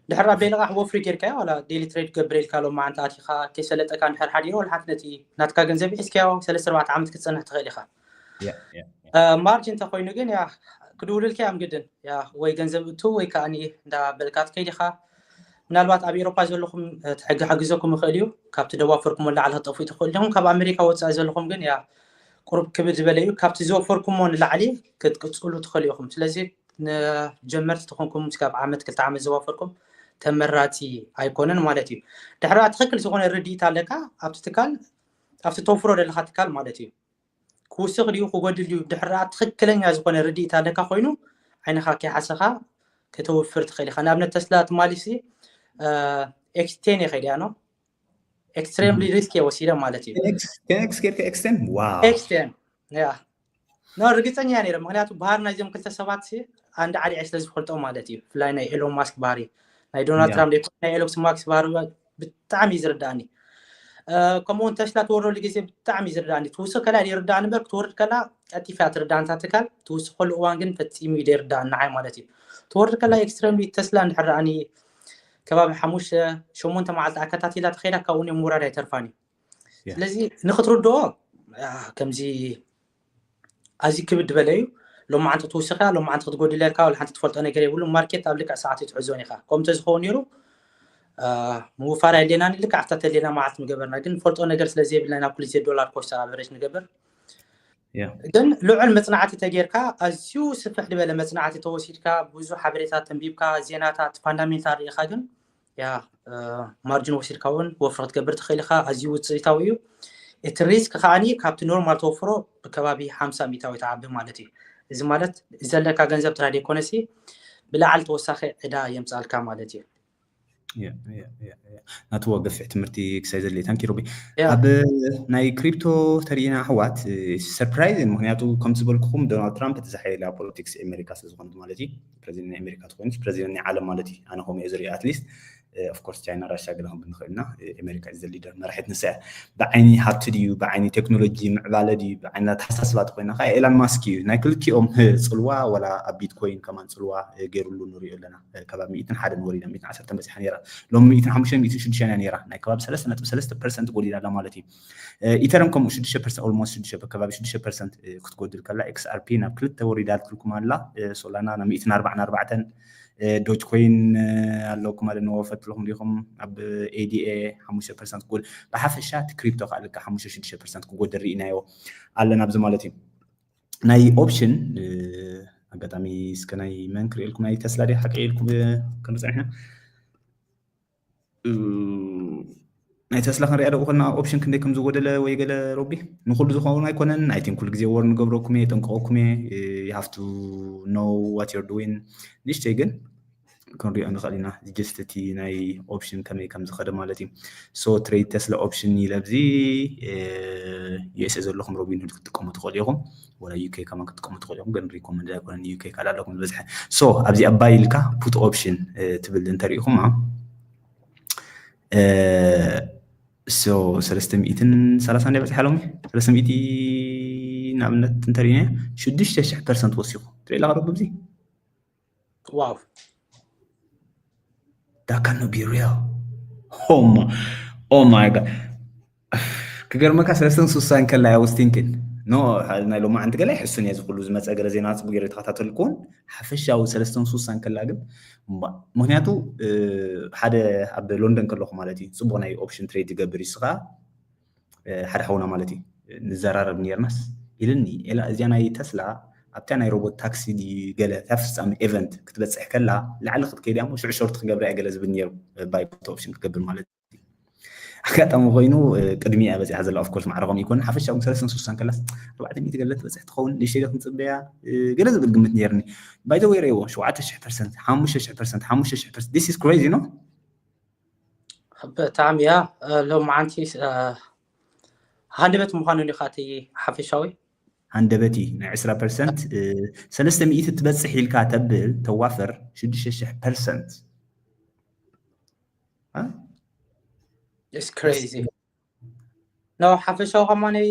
ድሕር ኣበይ ልቃሕ ወፍሪ ጌርካዮ ዋላ ዴሊ ትሬድ ገብር ኢልካ ሎም መዓንቲ ኣቲኻ ከይሰለጠካ እንድሕር ሓዲሩ ወላ ሓንቲ ነቲ ናትካ ገንዘብ ሒዝካዮ ሰለስተ ኣርባዕተ ዓመት ክትፀንሕ ትኽእል ኢኻ። ማርጂን እንተኮይኑ ግን ያ ክድውልልካ እዮም ግድን ያ ወይ ገንዘብ እቱ ወይ ከዓ እንዳበልካ ትከይድ ኢኻ። ምናልባት ኣብ ኤሮፓ ዘለኹም እቲ ሕጊ ሓግዘኩም ይኽእል እዩ። ካብቲ ደቡብ ኣፍሪኩም ንላዕሊ ክጠፍኡ ትኽእሉ ኢኹም። ካብ ኣሜሪካ ወፃኢ ዘለኹም ግን ያ ቁሩብ ክብድ ዝበለ እዩ። ካብቲ ዝወፈርኩሞ ንላዕሊ ክትቅፅሉ ትኽእሉ ኢኹም። ስለዚ ንጀመርቲ ተኾንኩም እስካብ ዓመት ክልተ ዓመት ዝወፈርኩም ተመራፂ ኣይኮነን ማለት እዩ። ድሕራ ትኽክል ዝኾነ ርድኢት ኣለካ ኣብቲ ትካል ኣብቲ ተውፍሮ ዘለካ ትካል ማለት እዩ። ክውስኽ ድዩ ክጎድል ድዩ ድሕራ ትኽክለኛ ዝኾነ ርድኢት ኣለካ ኮይኑ ዓይንኻ ከይሓሰኻ ከተውፍር ትኽእል ኢኻ። ንኣብነት ተስላ ትማሊ ሲ ኤክስቴን የኸይድ እያ ነው ኤክስትሬምሊ ሪስክ ወሲደ ማለት እዩ። ቴንክስ ጌርካ ኤክስቴን ዋው ኤክስቴን ያ ኖ ርግፀኛ እያ ነይረ። ምክንያቱ ባህሪ ናይዞም ክልተ ሰባት ሲ ኣንድ ዓሊዐ ስለ ዝፈልጦ ማለት እዩ። ብፍላይ ናይ ኤሎን ማስክ ባህሪ ናይ ዶናልድ ትራምፕ ዘይኮነ ናይ ኤሎን ማስክ ባህሪ ብጣዕሚ እዩ ዝርዳእኒ። ከምኡውን ተስላ ትወርደሉ ግዜ ብጣዕሚ እዩ ዝርዳእኒ። ትውስኽ ከላ ይርዳእኒ እምበር ክትወርድ ከላ ቀልጢፋ እያ ትርዳእኒ እታ ትካል። ትውስኸሉ እዋን ግን ፈፂሙ እዩ ዘይርዳእኒ ንዓይ ማለት እዩ። ትወርድ ከላ ኤክስትሬምሊ ተስላ እንድሕር ደኣኒ ከባቢ ሓሙሽተ ሸሞንተ መዓልቲ ኣከታቲላ ተኸይዳ ካብኡ እዮም ምውራድ ኣይተርፋን እዩ። ስለዚ ንክትርድኦ ከምዚ ኣዝዩ ክብድ ዝበለ እዩ። ሎማዓንቲ ክትውስኽ እያ፣ ሎማዓንቲ ክትጎድል እያ ኢልካ ወላ ሓንቲ ትፈልጦ ነገር የብሉን። ማርኬት ኣብ ልክዕ ሰዓት እዩ ትሕዞን ኢኻ። ከምኡ እንተዝኸውን ነይሩ ምውፋር ኣየድልየናን፣ ልክዕ ኣብታ ተድልየና መዓልቲ ምገበርና። ግን ንፈልጦ ነገር ስለ ዘይብልና ኢና ኩሉ ግዜ ዶላር ኮስት ኣቨሬጅ ንገብር። ግን ልዑል መፅናዕቲ ተጌርካ ኣዝዩ ስፍሕ ዝበለ መፅናዕቲ ተወሲድካ ብዙሕ ሓበሬታ ተንቢብካ ዜናታት ፋንዳሜንታል ርኢኻ ግን ያ ማርጅን ወሲድካ እውን ወፍሪ ክትገብር ትኽእል ኢኻ። ኣዝዩ ውፅኢታዊ እዩ። እቲ ሪስክ ከዓኒ ካብቲ ኖርማል ተወፍሮ ብከባቢ ሓምሳ ሚእታዊ ትዓቢ ማለት እዩ። እዚ ማለት ዘለካ ገንዘብ ጥራይ ዘይኮነሲ ብላዕሊ ተወሳኺ ዕዳ የምፃልካ ማለት እዩ። ናትዎ ገፊሕ ትምህርቲ ክሳይ ዘድልየ ታንኪ ሮቢ ኣብ ናይ ክሪፕቶ ተሪኢና ኣሕዋት ሰርፕራይዝ ምክንያቱ ከም ዝበልኩኹም ዶናልድ ትራምፕ እቲ ዝሓየለ ፖለቲክስ ኣሜሪካ ስለዝኾነት ማለት እዩ። ፕሬዚደንት ናይ ኣሜሪካ ትኮይኑስ ፕሬዚደንት ናይ ዓለም ማለት እዩ። ኣነ ከምኡ እየ ዝሪኦ ኣትሊስት ኦፍኮርስ ቻይና ራሻ ገለ ክንብል ንኽእል ኢና። ኣሜሪካ is the leader መራሒት ንሳ እያ። ብዓይኒ ሃብቲ ድዩ ብዓይኒ ቴክኖሎጂ ምዕባለ ድዩ ብዓይኒ ኣተሓሳስባ ተኮይና ከዓ ኤላን ማስክ እዩ ናይ ክልቲኦም ጽልዋ ወላ ኣብ ቢትኮይን ከማን ጽልዋ ገይሩሉ ንሪኦ ኣለና። ካብ ሚእትን ሓደን ወሪዳ ሚእትን ዓሰርተን በፂሓ ነይራ። ሎም ሚእትን ሓሙሽተን ሚእትን ሽዱሽተን እያ ነይራ ናይ ከባቢ ሰለስተ ነጥቢ ሰለስተ ፐርሰንት ጎዲላ ኣላ ማለት እዩ። ኢተረም ከምኡ ሽዱሽተ ፐርሰንት ኦልሞስት ሽዱሽተ ከባቢ ሽዱሽተ ፐርሰንት ክትጎድል ከላ ኤክስኣርፒ ናብ ክልተ ወሪዳ ኣልክልኩም ኣላ። ሶላና ናብ ሚእትን ኣርባዓን ኣርባዕተን ዶጅ ኮይን ኣለኩም ኣለ ንወፈትልኩም ዲኹም ኣብ ADA ሓሙሽተ ፐርሰንት ክጎድል ብሓፈሻ እቲ ክሪፕቶ ከዓ ልካ ሓሙሽተ ሽዱሽተ ፐርሰንት ክጎድል ርኢናዮ ኣለና ኣብዚ ማለት እዩ። ናይ ኦፕሽን ኣጋጣሚ እስከ ናይ መን ክርእየልኩም ናይ ተስላ ዲ ሓቂ ኢልኩም ክንርፅሕ ኢና። ናይ ተስላ ክንሪኣ ደኡ ከና ኦፕሽን ክንደይ ከም ዝጎደለ ወይ ገለ ሮቢ ንኩሉ ዝኸውን ኣይኮነን። ኣይቲን ኩሉ ግዜ ወር ንገብረኩም እየ የጠንቅቀኩም እየ። You have to know what you're doing። ንእሽተይ ግን ክንሪኦ ንኽእል ኢና። ጀስት እቲ ናይ ኦፕሽን ከመይ ከም ዝኸደ ማለት እዩ። ሶ ትሬድ ተስላ ኦፕሽን ይለብዚ USA ዘለኹም ሮቢንሁድ ክትጥቀሙ ትኽእሉ ኢኹም። ወላ UK ከማን ክትጥቀሙ ትኽእሉ ኢኹም። ግን ሪኮመንድ ኣይኮነን UK ካልእ ኣለኩም ዝበዝሐ። ሶ ኣብዚ ኣባይ ኢልካ ፑት ኦፕሽን ትብል እንተሪኢኹማ ሶ ሰለስተ ሚእትን ሰላሳ እንደ በፅሓ ሎሚ ሰለስተ ሚእቲ ንኣብነት እንተሪእና ሽዱሽተ ሽሕ ፐርሰንት ወሲኹ ትርኢ ኣለካ ዶ ግብዚ ዋው that cannot be real oh my god ክገርመካ ሰለስተን ሱሳን ከላ I was thinking no ናይ ሎማዓንቲ ገለ ይሕሱን እየ ዝኩሉ ዝመፀ ገለ ዜና ፅቡ ገይረ ተኸታተልኩን ሓፈሻዊ ሰለስተን ሱሳን ከላ ግን ምክንያቱ ሓደ ኣብ ሎንደን ከለኹ ማለት እዩ ፅቡቅ ናይ ኦፕሽን ትሬድ ዝገብር ይስኻ ሓደ ሓውና ማለት እዩ ንዘራረብ ነርናስ ኢልኒ ላ እዚኣ ናይ ተስላ ኣብታ ናይ ሮቦት ታክሲ ድዩ ገለ እታ ፍጻመ ኤቨንት ክትበጽሕ ከላ ላዕሊ ክትከይድ እሞ ሽዑ ሾርት ክገብራ እየ ገለ ዝብል ነይሩ። ባይ ኦፕሽን ክትገብር ማለት እዩ። ኣጋጣሚ ኮይኑ ቅድሚ እያ በፂሓ ዘላ ኦፍኮርስ ማዕረቆም ይኮን ሓፈሻ እውን ሰለስተ ስሳን ከላስ ኣርባዕተ ሚእቲ ገለ ትበፅሕ ትኸውን ንሽተይ ክንፅበያ ገለ ዝብል ግምት ነይርኒ። ባይዘ ወይ ረእዎ ሸውዓተ ሽሕ ፐርሰንት ሓሙሽተ ሽሕ ፐርሰንት ሓሙሽተ ሽሕ ፐርሰንት this is crazy ነው። ብጣዕሚ እያ። ሎማዓንቲ ሃንደበት ምዃኑ እዩ እቲ ሓፈሻዊ ሃንደበት እዩ ናይ ዕስራ ፐርሰንት ሰለስተ ሚእቲ ትበፅሕ ኢልካ ተብል ተዋፈር ሽዱሽተ ሽሕ ፐርሰንት It's crazy ነው ሓፈሻዊ ከማነይ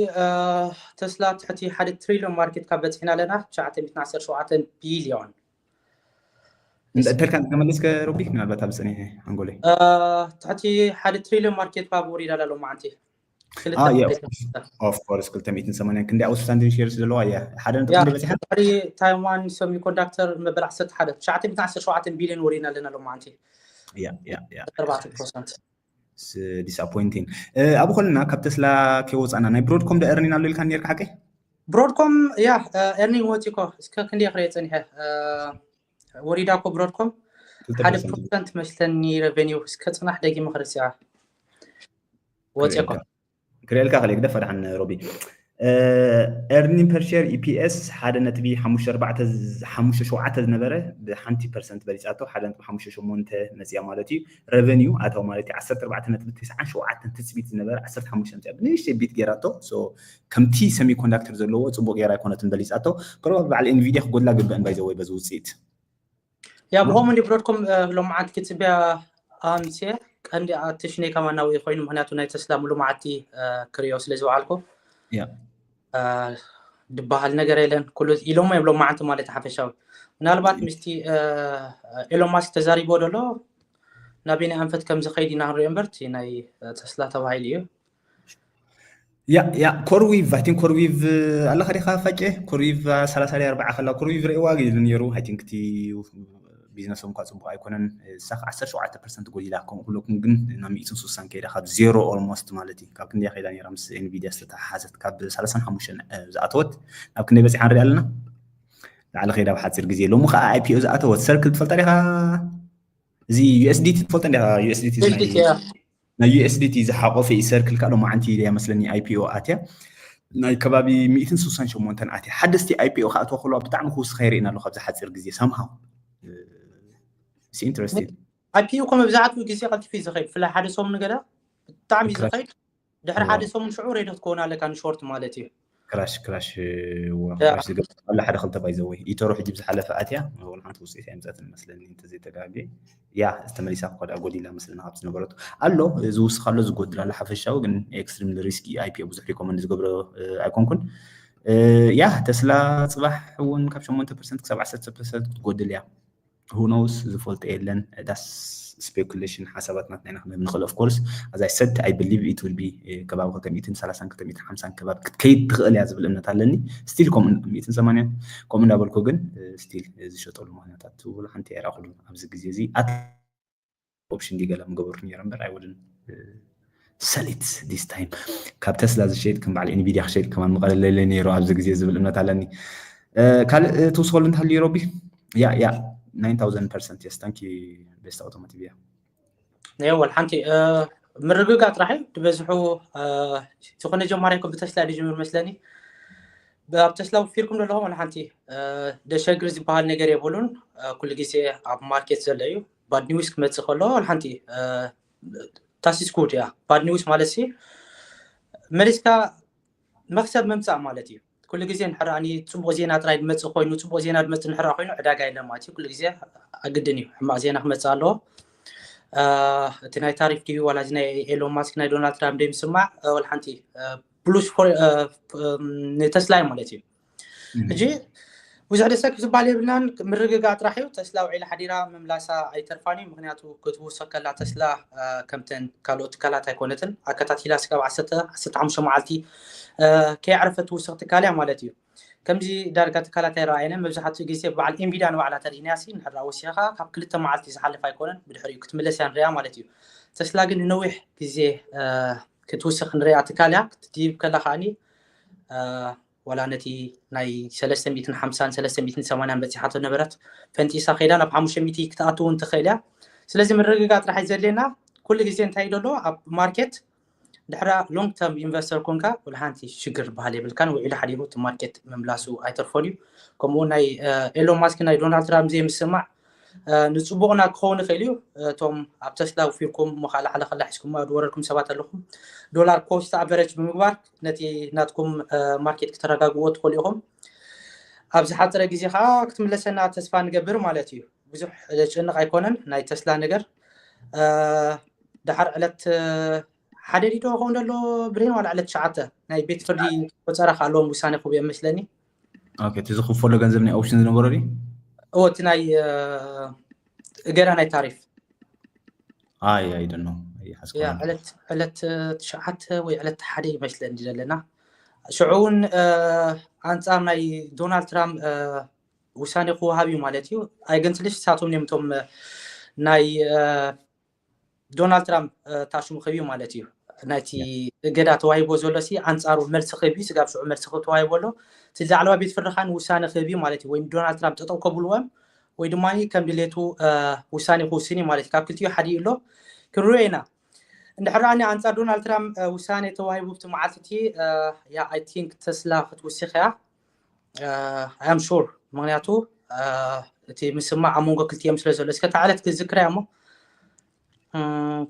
ተስላ ትሕቲ ሓደ ትሪሊዮን ማርኬት ካብ በፂሕና ኣለና ትሽዓተ ሚእትን ዓሰርተ ሸውዓተን ቢሊዮን እንተልካ ተመለስከ ሮቢ ምናልባት ኣብ ፀኒሐ ኣንጎለይ ትሕቲ ሓደ ትሪሊዮን ማርኬት ካብ ወሪዳ ኣላ ሎማዓንቲ ኦፍኮርስ ክልተ ሚእትን ሰማንያን ክንደይ ኣውትስታንዲንግ ሼርስ ዘለዋ እያ ሓደ ነጥቢ ክንደይ በፂሓ ታይዋን ሰሚኮንዳክተር መበል ዓሰርተ ሓደ ትሽዓተ ሚእትን ዓሰርተ ሸውዓተን ቢሊዮን ወሪድና ኣለና ሎማዓንቲ እያ እያ እያ ኣርባዕተ ፐርሰንት ዲስኣፖይንቲንግ ኣብ ከለና ካብ ተስላ ከይወፃና ናይ ብሮድኮም ዶ ኤርኒንግ ኣሎ ኢልካ ነርካ ሓቀይ ብሮድኮም ያ ኤርኒንግ ወፂኮ እስከ ክንደይ ክሪኦ ፀኒሐ ወሪዳ ኮ ብሮድኮም ሓደ ፐርሰንት መስለኒ ረቨኒው እስከ ፅናሕ ደጊመ ክርስያ ወፂኮ ክሪኤልካ ክልእ ግደፍ ኣድሓን ሮቢ ኤርኒንግ ፐር ሼር ኢፒኤስ ሓደ ነጥቢ ሓሙሽተ ኣርባዕተ ሓሙሽተ ሸውዓተ ዝነበረ ብሓንቲ ፐርሰንት በሊፃቶ ሓደ ነጥቢ ሓሙሽተ ሸሞንተ መፅያ ማለት እዩ ረቨኒው ኣታው ማለት እዩ ዓሰርተ ኣርባዕተ ነጥቢ ተስዓን ሸውዓተን ትፅቢት ዝነበረ ዓሰርተ ሓሙሽተ መፅያ ብንእሽተይ ቢት ገይራቶ ከምቲ ሰሚኮንዳክተር ዘለዎ ፅቡቅ ገይራ ኣይኮነትን በሊፃቶ ፕሮባብ በዓል ኤንቪዲያ ክጎድላ ግበአን ባይዘወይ በዚ ውፅኢት ያ ብኸምኡ እንዲ ብረድኩም ሎማዓንቲ ክትፅበያ ኣምሴ ቀንዲ ኣትሽነይ ከማናዊ ኮይኑ ምክንያቱ ናይ ተስላ ሙሉ መዓልቲ ክሪኦ ስለ ዝውዓልኩ ድበሃል ነገር የለን ኩሉ ኢሎሞ እዮም ሎማዓንቲ ማለት ሓፈሻዊ ምናልባት ምስቲ ኤሎን ማስክ ተዛሪቦ ደሎ ናበይ ናይ ኣንፈት ከም ዝኸይድ ኢና ክንሪኦ እምበር እቲ ናይ ተስላ ተባሂሉ እዩ ያ ያ ኮርዊቭ ኣይ ቲንክ ኮርዊቭ ኣለካ ዲካ ፋጨ ኮርዊቭ ሰላሳ ዲ ኣርባዓ ከላ ኮርዊቭ ርኢ ዋጋ ኢሉ ነይሩ ኣይ ቲንክ እቲ ቢዝነሶም ኳ ፅቡቅ ኣይኮነን እሳ ከዓ ዓሰርተ ሸውዓተ ፐርሰንት ጎዲላ ከምኡ ኩለኩም ግን ናብ ሚእትን ስሳን ከይዳ ካብ ዜሮ ኦልሞስት ማለት እዩ ካብ ክንደይ ከይዳ ነይራ ምስ ኤንቪዲያ ዝተተሓሓዘት ካብ ሰላሳን ሓሙሽተን ዝኣተወት ናብ ክንደይ በፂሓ ንሪኢ ኣለና ላዕሊ ከይዳ ብሓፂር ግዜ ሎሚ ከዓ ኣይፒኦ ዝኣተወት ሰርክል ትፈልጣ ዲካ እዚ ዩኤስዲቲ ትፈልጦ እንዲኻ ዩኤስዲቲ ናይ ዩኤስዲቲ ዝሓቆፈ እዩ ሰርክል ካልኦ መዓንቲ ኢለ መስለኒ ኣይፒኦ ኣትያ ናይ ከባቢ ሚእትን ስሳን ሸሞንተን ኣትያ ሓደስቲ ኣይፒኦ ክኣትዋ ከለዋ ብጣዕሚ ክውስኻ ይርእና ኣሎ ካብዚ ሓፂር ግዜ ሳምሃው ኢንትረስቲንግ ኣይፒኦ እኮ መብዛሕትኡ ግዜ ቀልጢፉ እዩ ዝኸይድ ብፍላይ ሓደ ሰሙን ገለ ብጣዕሚ እዩ ዝኸይድ ድሕሪ ሓደ ሰሙን ሽዑ ሬዶ ክትከውን ኣለካ ንሾርት ማለት እዩ ክራሽ ክራሽ ክራሽ ዝገብር ኣሎ ሓደ ክልተ ባይዘወይ ኢተሮ ሕጂ ብዝሓለፈ ኣትያ ወላ ሓንቲ ውፅኢት ኣይምፀትን መስለኒ እንተዘይተጋግየ ያ ዝተመሊሳ ክዳ ጎዲላ መስለና ካብ ዝነበረቱ ኣሎ ዝውስኽ ኣሎ ዝጎድል ኣሎ ሓፈሻዊ ግን ኤክስትሪምሊ ሪስኪ ኣይፒኦ ብዙሕ ሪኮመንድ ዝገብሮ ኣይኮንኩን ያ ተስላ ፅባሕ እውን ካብ ሸሞንተ ፐርሰንት ክሳብ ዓሰርተ ፐርሰንት ክትጎድል እያ who knows ዝፈልጦ የለን that's speculation ሓሳባት ናትና ኢና ክንህብ ንኽእል of course as I said I believe it will be ከባቢ ክልተ ሚእትን ሰላሳን ክልተ ሚእትን ሓምሳን ከባቢ ክትከይድ ትኽእል እያ ዝብል እምነት ኣለኒ still ከምኡ ሚእትን ሰማንያን ከምኡ እንዳበልኩ ግን still ዝሸጠሉ ምክንያታት ወላ ሓንቲ ኣይረኣኹሉን ኣብዚ ግዜ እዚ ኣት ኦፕሽን ዲገለ ምገበርኩ ነይረ እምበር I wouldn't sell it this time ካብ ተስላ ዝሸይጥ ከም በዓል ኤንቪዲያ ክሸይጥ ከማን ምቐለለለ ነይሩ ኣብዚ ግዜ ዝብል እምነት ኣለኒ ካልእ ትውስኸሉ እንተሃልዩ ሮቢ ያ ያ nine thousand percent yes thank you best automotive ያ ነየ ወላ ሓንቲ ምርግጋእ ጥራሕ እዩ ዝበዝሑ ዝኾነ ጀማሪ ኮም ብተስላ ድጅምር መስለኒ ኣብ ተስላ ወፊርኩም ዘለኹም ወላ ሓንቲ ደሸግር ዝበሃል ነገር የብሉን ኩሉ ግዜ ኣብ ማርኬት ዘሎ እዩ ባድ ኒውስ ክመፅእ ከሎ ወላ ሓንቲ ታሲስ ጉድ እያ ባድ ኒውስ ማለት ሲ መሊስካ መክሰብ ምምፃእ ማለት እዩ ኩሉ ግዜ ንሕራኒ ፅቡቅ ዜና ጥራይ ድመፅእ ኮይኑ ፅቡቅ ዜና ድመፅእ ንሕራ ኮይኑ ዕዳጋ የለን ማለት እዩ ኩሉ ግዜ ኣግድን እዩ ሕማቅ ዜና ክመፅእ ኣለዎ እቲ ናይ ታሪፍ ድዩ ዋላ ናይ ኤሎን ማስክ ናይ ዶናልድ ትራምፕ ደይ ምስማዕ ወላ ሓንቲ ብሉሽ ንተስላይ ማለት እዩ ሕጂ ብዙሕ ደሰክ ዝበሃል የብልናን ምርግጋእ ጥራሕ እዩ ተስላ ውዒላ ሓዲራ ምምላሳ ኣይተርፋን እዩ ምክንያቱ ክትውሰከላ ተስላ ከምተን ካልኦት ትካላት ኣይኮነትን ኣከታቲላ ስጋብ ዓሰርተ ዓሰርተ ሓሙሽተ መዓልቲ ከይዕረፈ ትውስኽ ትካል እያ ማለት እዩ ከምዚ ዳርጋ ትካላት ኣይረኣየነ መብዛሕትኡ ግዜ በዓል ኤንቪዳ ንባዕላ ተሪእናያ ሲ ንሕራ ወሲኻ ካብ ክልተ መዓልቲ ዝሓልፍ ኣይኮነን ብድሕሪኡ ክትምለስ እያ ንሪኣ ማለት እዩ ተስላ ግን ንነዊሕ ግዜ ክትውስኽ ንሪኣ ትካል እያ ክትድይብ ከላ ከዓኒ ዋላ ነቲ ናይ ሰለስተ ሚእትን ሓምሳን ሰለስተ ሚእትን ሰማንያን በፂሓቶ ነበረት ፈንጢሳ ከይዳ ናብ ሓሙሽተ ሚእቲ ክትኣትው እንትኽእል እያ። ስለዚ ምርግጋእ ጥራሕ እዩ ዘድልየና። ኩሉ ግዜ እንታይ ደሎ ኣብ ማርኬት ድሕራ long term investor ኮንካ ወላ ሓንቲ ሽግር ዝበሃል የብልካን። ውዒሉ ሓዲሩ እቲ ማርኬት ምምላሱ ኣይተርፎን እዩ። ከምኡ ናይ ኤሎን ማስክ ናይ ዶናልድ ትራምፕ ዘይምስማዕ ንፅቡቕና ክኸውን ይኽእል እዩ። እቶም ኣብ ተስላ ውፊርኩም እሞ ከዓ ላዕለ ከላ ሒዝኩም ዝወረድኩም ሰባት ኣለኹም፣ ዶላር ኮስት ኣቨረጅ ብምግባር ነቲ ናትኩም ማርኬት ክተረጋግዎ ትኽእሉ ኢኹም። ኣብ ዝሓፀረ ግዜ ከዓ ክትምለሰና ተስፋ ንገብር ማለት እዩ። ብዙሕ ዘጨንቕ ኣይኮነን ናይ ተስላ ነገር። ደሓር ዕለት ሓደ ዲዶ ኸውን ዘሎ ብሬን ዋላ ዕለት ትሽዓተ ናይ ቤት ፍርዲ ቆፀራ ከዓ ኣለዎም ውሳነ ክህቡ እዮም መስለኒ። ኦኬ፣ እቲ ዝኽፈሎ ገንዘብ ናይ ኦፕሽን ዝነበሮ ድዩ? እዎ፣ እቲ ናይ እገዳ ናይ ታሪፍ ኣይ ኣይ ደኖ ዕለት ዕለት ትሽዓተ ወይ ዕለት ሓደ ይመስለኒ ዘለና። ሽዑ እውን ኣንፃር ናይ ዶናልድ ትራምፕ ውሳኔ ክወሃብ እዩ ማለት እዩ። ኣይገንትልሽ ሳቶም እዮም እቶም ናይ ዶናልድ ትራምፕ ታሽሙ ክህብ እዩ ማለት እዩ። ናይቲ እገዳ ተዋሂቦ ዘሎ ሲ ኣንፃሩ መልሲ ክህብ እዩ። ስጋብ ሽዑ መልሲ ክህብ ተዋሂቦ ኣሎ። እቲ ላዕለዋ ቤት ፍርዲ ከዓ ውሳነ ክህብ እዩ ማለት እዩ። ወይ ዶናልድ ትራምፕ ጠጠው ከብልዎም ወይ ድማ ከም ድሌቱ ውሳኔ ክውስን እዩ ማለት እዩ። ካብ ክልቲኡ ሓደ እዩ ኣሎ። ክንሪኦ ኢና። እንድሕር ኣንፃር ዶናልድ ትራምፕ ውሳኔ ተዋሂቡ ብቲ መዓልቲ እቲ ያ ኣይ ቲንክ ተስላ ክትውስኽ እያ። ኣም ሹር፣ ምክንያቱ እቲ ምስማዕ ኣብ መንጎ ክልቲኦም ስለ ዘሎ። እስከ ታዕለት ክዝክራ እሞ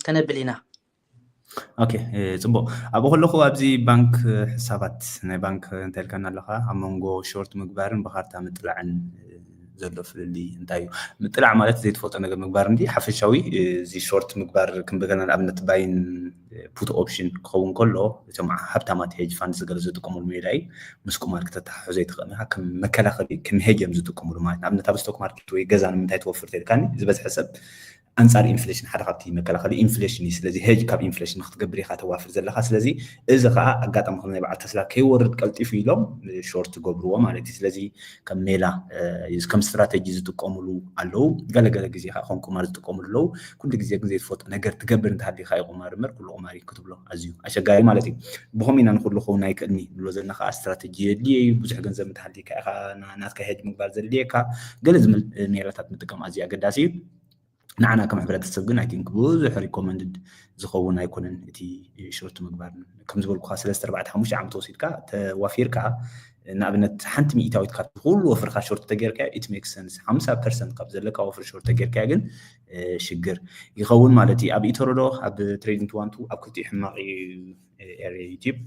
ከነብል ኢና። ኦኬ፣ ፅቡቅ። ኣብኡ ከለኹ ኣብዚ ባንክ ሕሳባት ናይ ባንክ እንታይ ኢልካና ኣለካ? ኣብ መንጎ ሾርት ምግባርን ብካርታ ምጥላዕን ዘሎ ፍልልይ እንታይ እዩ? ምጥላዕ ማለት ዘይትፈልጦ ነገር ምግባር እንዲ ሓፈሻዊ። እዚ ሾርት ምግባር ክንበገና ንኣብነት ባይን ፑት ኦፕሽን ክኸውን ከሎ እቶም ሃብታማት ሄጅ ፋንድስ ገለ ዝጥቀሙሉ ሜላ እዩ። ምስ ቁማር ክተተሓሕዞ ኣይትኽእልን ኢኻ። ከም መከላኸሊ ከም ሄጅ እዮም ዝጥቀሙሉ ማለት ንኣብነት ኣብ ስቶክ ማርኬት ወይ ገዛ ንምንታይ ትወፍር ተልካኒ ዝበዝሐ ሰብ ኣንፃር ኢንፍሌሽን ሓደ ካብቲ መከላኸሊ ኢንፍሌሽን እዩ። ስለዚ ሄጅ ካብ ኢንፍሌሽን ክትገብር ኢኻ ተዋፍር ዘለካ። ስለዚ እዚ ከዓ ኣጋጣሚ ከም ናይ በዓል ተስላ ከይወርድ ቀልጢፉ ኢሎም ሾርት ገብርዎ ማለት እዩ። ስለዚ ከም ሜላ ከም ስትራተጂ ዝጥቀሙሉ ኣለዉ። ገለገለ ግዜ ከዓ ከም ቁማር ዝጥቀሙሉ ኣለዉ። ኩሉ ግዜ ግን ዘይትፈልጦ ነገር ትገብር እንተሃሊካ እዩ ቁማር እምበር ኩሉ ቁማር እዩ ክትብሎ ኣዝዩ ኣሸጋሪ ማለት እዩ። ብኸም ኢና ንኩሉ ክኸውን ኣይክእልኒ ንብሎ ዘለና ከዓ ስትራተጂ የድልየ እዩ። ብዙሕ ገንዘብ እንተሃሊካ ኢኻ ናትካ ሄጅ ምግባር ዘድልየካ። ገለ ዝብል ሜላታት ምጥቃም ኣዝዩ ኣገዳሲ እዩ። ንዓና ከም ሕብረተሰብ ግን ኣይ ቲንክ ብዙሕ ሪኮመንድድ ዝኸውን ኣይኮነን እቲ ሾርት ምግባር። ከም ዝበልኩካ ሰለስተ ኣርባዕተ ሓሙሽተ ዓመት ወሲድካ ተዋፊርካ ንኣብነት ሓንቲ ሚእታዊት ካብቲ ኩሉ ወፍርካ ሾርት ተገይርካ ኢት ሜክ ሰንስ። ሓምሳ ፐርሰንት ካብ ዘለካ ወፍሪ ሾርት ተገይርካ ግን ሽግር ይኸውን ማለት እዩ። ኣብ ኢተሮዶ ኣብ ትሬዲንግ ትዋንቱ ኣብ ክልቲኡ ሕማቕ እዩ ኤሪያ ዩቲብ።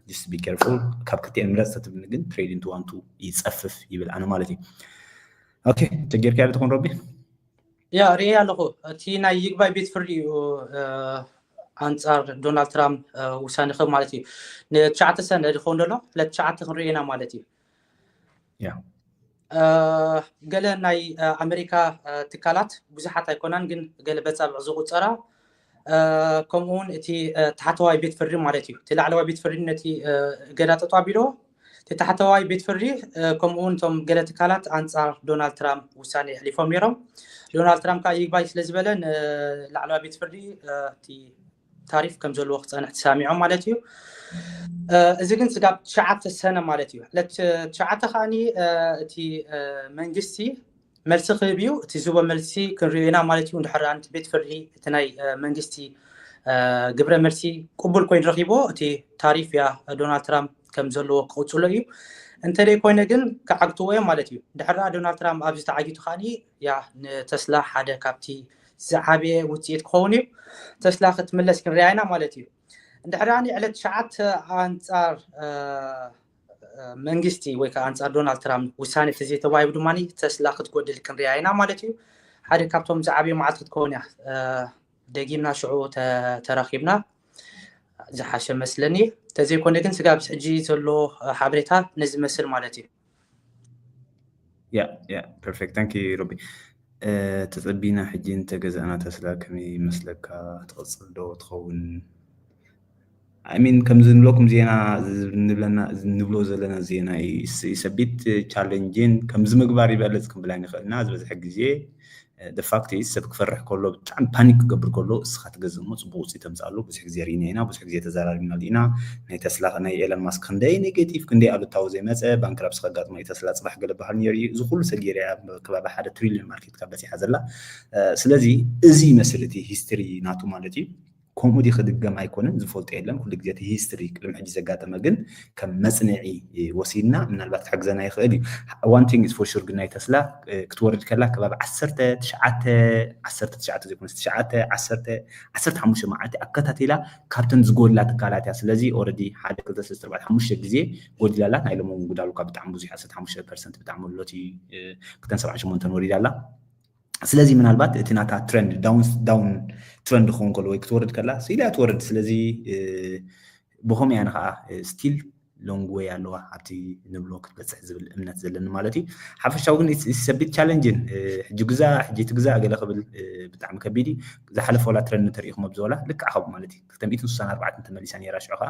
ጅስት ቢ ኬርፉል። ካብ ክልቲኤን ምረፅ ተትብልኒ ግን ትሬዲንግ ትዋንቱ ይፀፍፍ ይብል ኣነ ማለት እዩ። ኦኬ፣ ተጌርካ ብትኾን ረቢ ያ ርእየ ኣለኹ። እቲ ናይ ይግባይ ቤት ፍርዲ እዩ ኣንፃር ዶናልድ ትራምፕ ውሳኔ ክብ ማለት እዩ። ንትሽዓተ ሰነ ዝኸውን ዘሎ ዕለት ትሽዓተ ክንርኢ ኢና ማለት እዩ። ገለ ናይ ኣሜሪካ ትካላት ብዙሓት ኣይኮናን፣ ግን ገለ በፃብዕ ዝቁፀራ ከምኡውን እቲ ታሕተዋይ ቤት ፍርዲ ማለት እዩ። እቲ ላዕለዋይ ቤት ፍርዲ ነቲ ገዳ ጠጧ ቢሎ እቲ ታሕተዋይ ቤት ፍርዲ ከምኡውን እቶም ገለ ትካላት ኣንፃር ዶናልድ ትራምፕ ውሳኔ የሕሊፎም ነይሮም። ዶናልድ ትራምፕ ከዓ ይግባይ ስለ ዝበለ ንላዕለዋይ ቤት ፍርዲ እቲ ታሪፍ ከም ዘለዎ ክፀንሕ ተሳሚዖም ማለት እዩ። እዚ ግን ስጋብ ትሽዓተ ሰነ ማለት እዩ። ዕለት ትሽዓተ ከዓኒ እቲ መንግስቲ መልሲ ክህብ እዩ። እቲ ዝቦ መልሲ ክንሪኦ ኢና ማለት እዩ። እንድሕር እቲ ቤት ፍርዲ እቲ ናይ መንግስቲ ግብረ መልሲ ቅቡል ኮይኑ ረኪቦ እቲ ታሪፍ ያ ዶናልድ ትራምፕ ከም ዘለዎ ክቅፅሎ እዩ። እንተደይ ኮይነ ግን ክዓግትዎ እዮም ማለት እዩ። እንድሕር ዶናልድ ትራምፕ ኣብዚ ተዓጊቱ ከዓኒ ያ ንተስላ ሓደ ካብቲ ዝዓበየ ውፅኢት ክኸውን እዩ። ተስላ ክትምለስ ክንሪኣ ኢና ማለት እዩ። እንድሕር ዕለት ትሽዓተ ኣንፃር መንግስቲ ወይ ከዓ ኣንፃር ዶናልድ ትራምፕ ውሳኔ ተዘይተባሂቡ ድማ ተስላ ክትጎድል ክንሪኣ ኢና ማለት እዩ። ሓደ ካብቶም ዝዓበየ መዓልቲ ክትከውን እያ። ደጊምና ሽዑ ተራኪብና ዝሓሸ መስለኒ። ተዘይኮነ ግን ስጋብ ሕጂ ዘሎ ሓበሬታ ነዚ መስል ማለት እዩ። ያ ያ ፐርፌክት ታንኪ ሮቢ። ተፀቢና ሕጂ እንተገዛእና ተስላ ከመይ ይመስለካ? ትቕፅል ዶ ትኸውን? ኣይ ሚን ከምዚ ንብለኩም ዜና ንብለና ንብሎ ዘለና ዜና ይሰቢት ቻለንጅን ከምዚ ምግባር ይበልፅ ክንብል ኣይንኽእልና። ዝበዝሐ ግዜ the fact is ሰብ ክፈርሕ ከሎ ብጣዕሚ ፓኒክ ክገብር ከሎ እስኻ ትገዝእ እሞ ፅቡቅ ውፅኢት ተምፅኣሉ። ብዙሕ ግዜ ርኢና ኢና፣ ብዙሕ ግዜ ተዘራሪብናሉ ኢና። ናይ ተስላ ናይ ኤለን ማስክ ክንደይ ኔጌቲቭ ክንደይ ኣሉታዊ ዘይመፀ ባንክራፕሲ ከጋጥሞ እዩ ተስላ ፅባሕ ገለ በሃል ነይሩ እዩ። እዚ ኩሉ ሰጊር እያ ከባቢ ሓደ ትሪሊዮን ማርኬት ካብ በፂሓ ዘላ። ስለዚ እዚ ይመስል እቲ ሂስትሪ ናቱ ማለት እዩ። ከምኡ ዲ ክድገም ኣይኮነን ዝፈልጦ የለን። ኩሉ ግዜ እቲ ሂስትሪ ቅድሚ ሕጂ ዘጋጠመ ግን ከም መፅንዒ ወሲድና ምናልባት ክሕግዘና ይኽእል እዩ። One thing is for sure ግን ናይ ተስላ ክትወርድ ከላ ከባቢ ዓሰርተ ትሽዓተ ዓሰርተ ትሽዓተ ዘይኮነስ ትሽዓተ ዓሰርተ ዓሰርተ ሓሙሽተ መዓልቲ ኣከታቲላ ካብተን ዝጎድላ ትካላት እያ። ስለዚ ኦረዲ ሓደ ክልተ ሰለስተ ኣርባዕተ ሓሙሽተ ግዜ ጎዲላላ። ናይ ሎሚ እውን ጉዳሉ ካብ ብጣዕሚ ብዙሕ ዓሰርተ ሓሙሽተ ፐርሰንት ብጣዕሚ ሎቲ ክተን ሰብዓ ሸሞንተን ወሪዳ ኣላ። ስለዚ ምናልባት እቲ ናታ ትረንድ ዳውን ዳውን ትረንድ ክኸውን ከሎ ወይ ክትወርድ ከላ ስኢላ እያ ትወርድ። ስለዚ ብኸምኡ እያ ንኸዓ ስቲል ሎንግ ወይ ኣለዋ ኣብቲ ንብሎ ክትበፅሕ ዝብል እምነት ዘለኒ ማለት እዩ። ሓፈሻዊ ግን ሰቢት ቻለንጅን ሕጂ ግዛ ሕጂ ትግዛ ገለ ክብል ብጣዕሚ ከቢድ እዩ። ዝሓለፈ ወላ ትረንድ እንተሪኢኹም ኣብዚ ወላ ልክዕ ከምኡ ማለት እዩ። ክልተ ሚእትን ስሳን ኣርባዕተን ተመሊሳ ነይራ ሽዑ ከዓ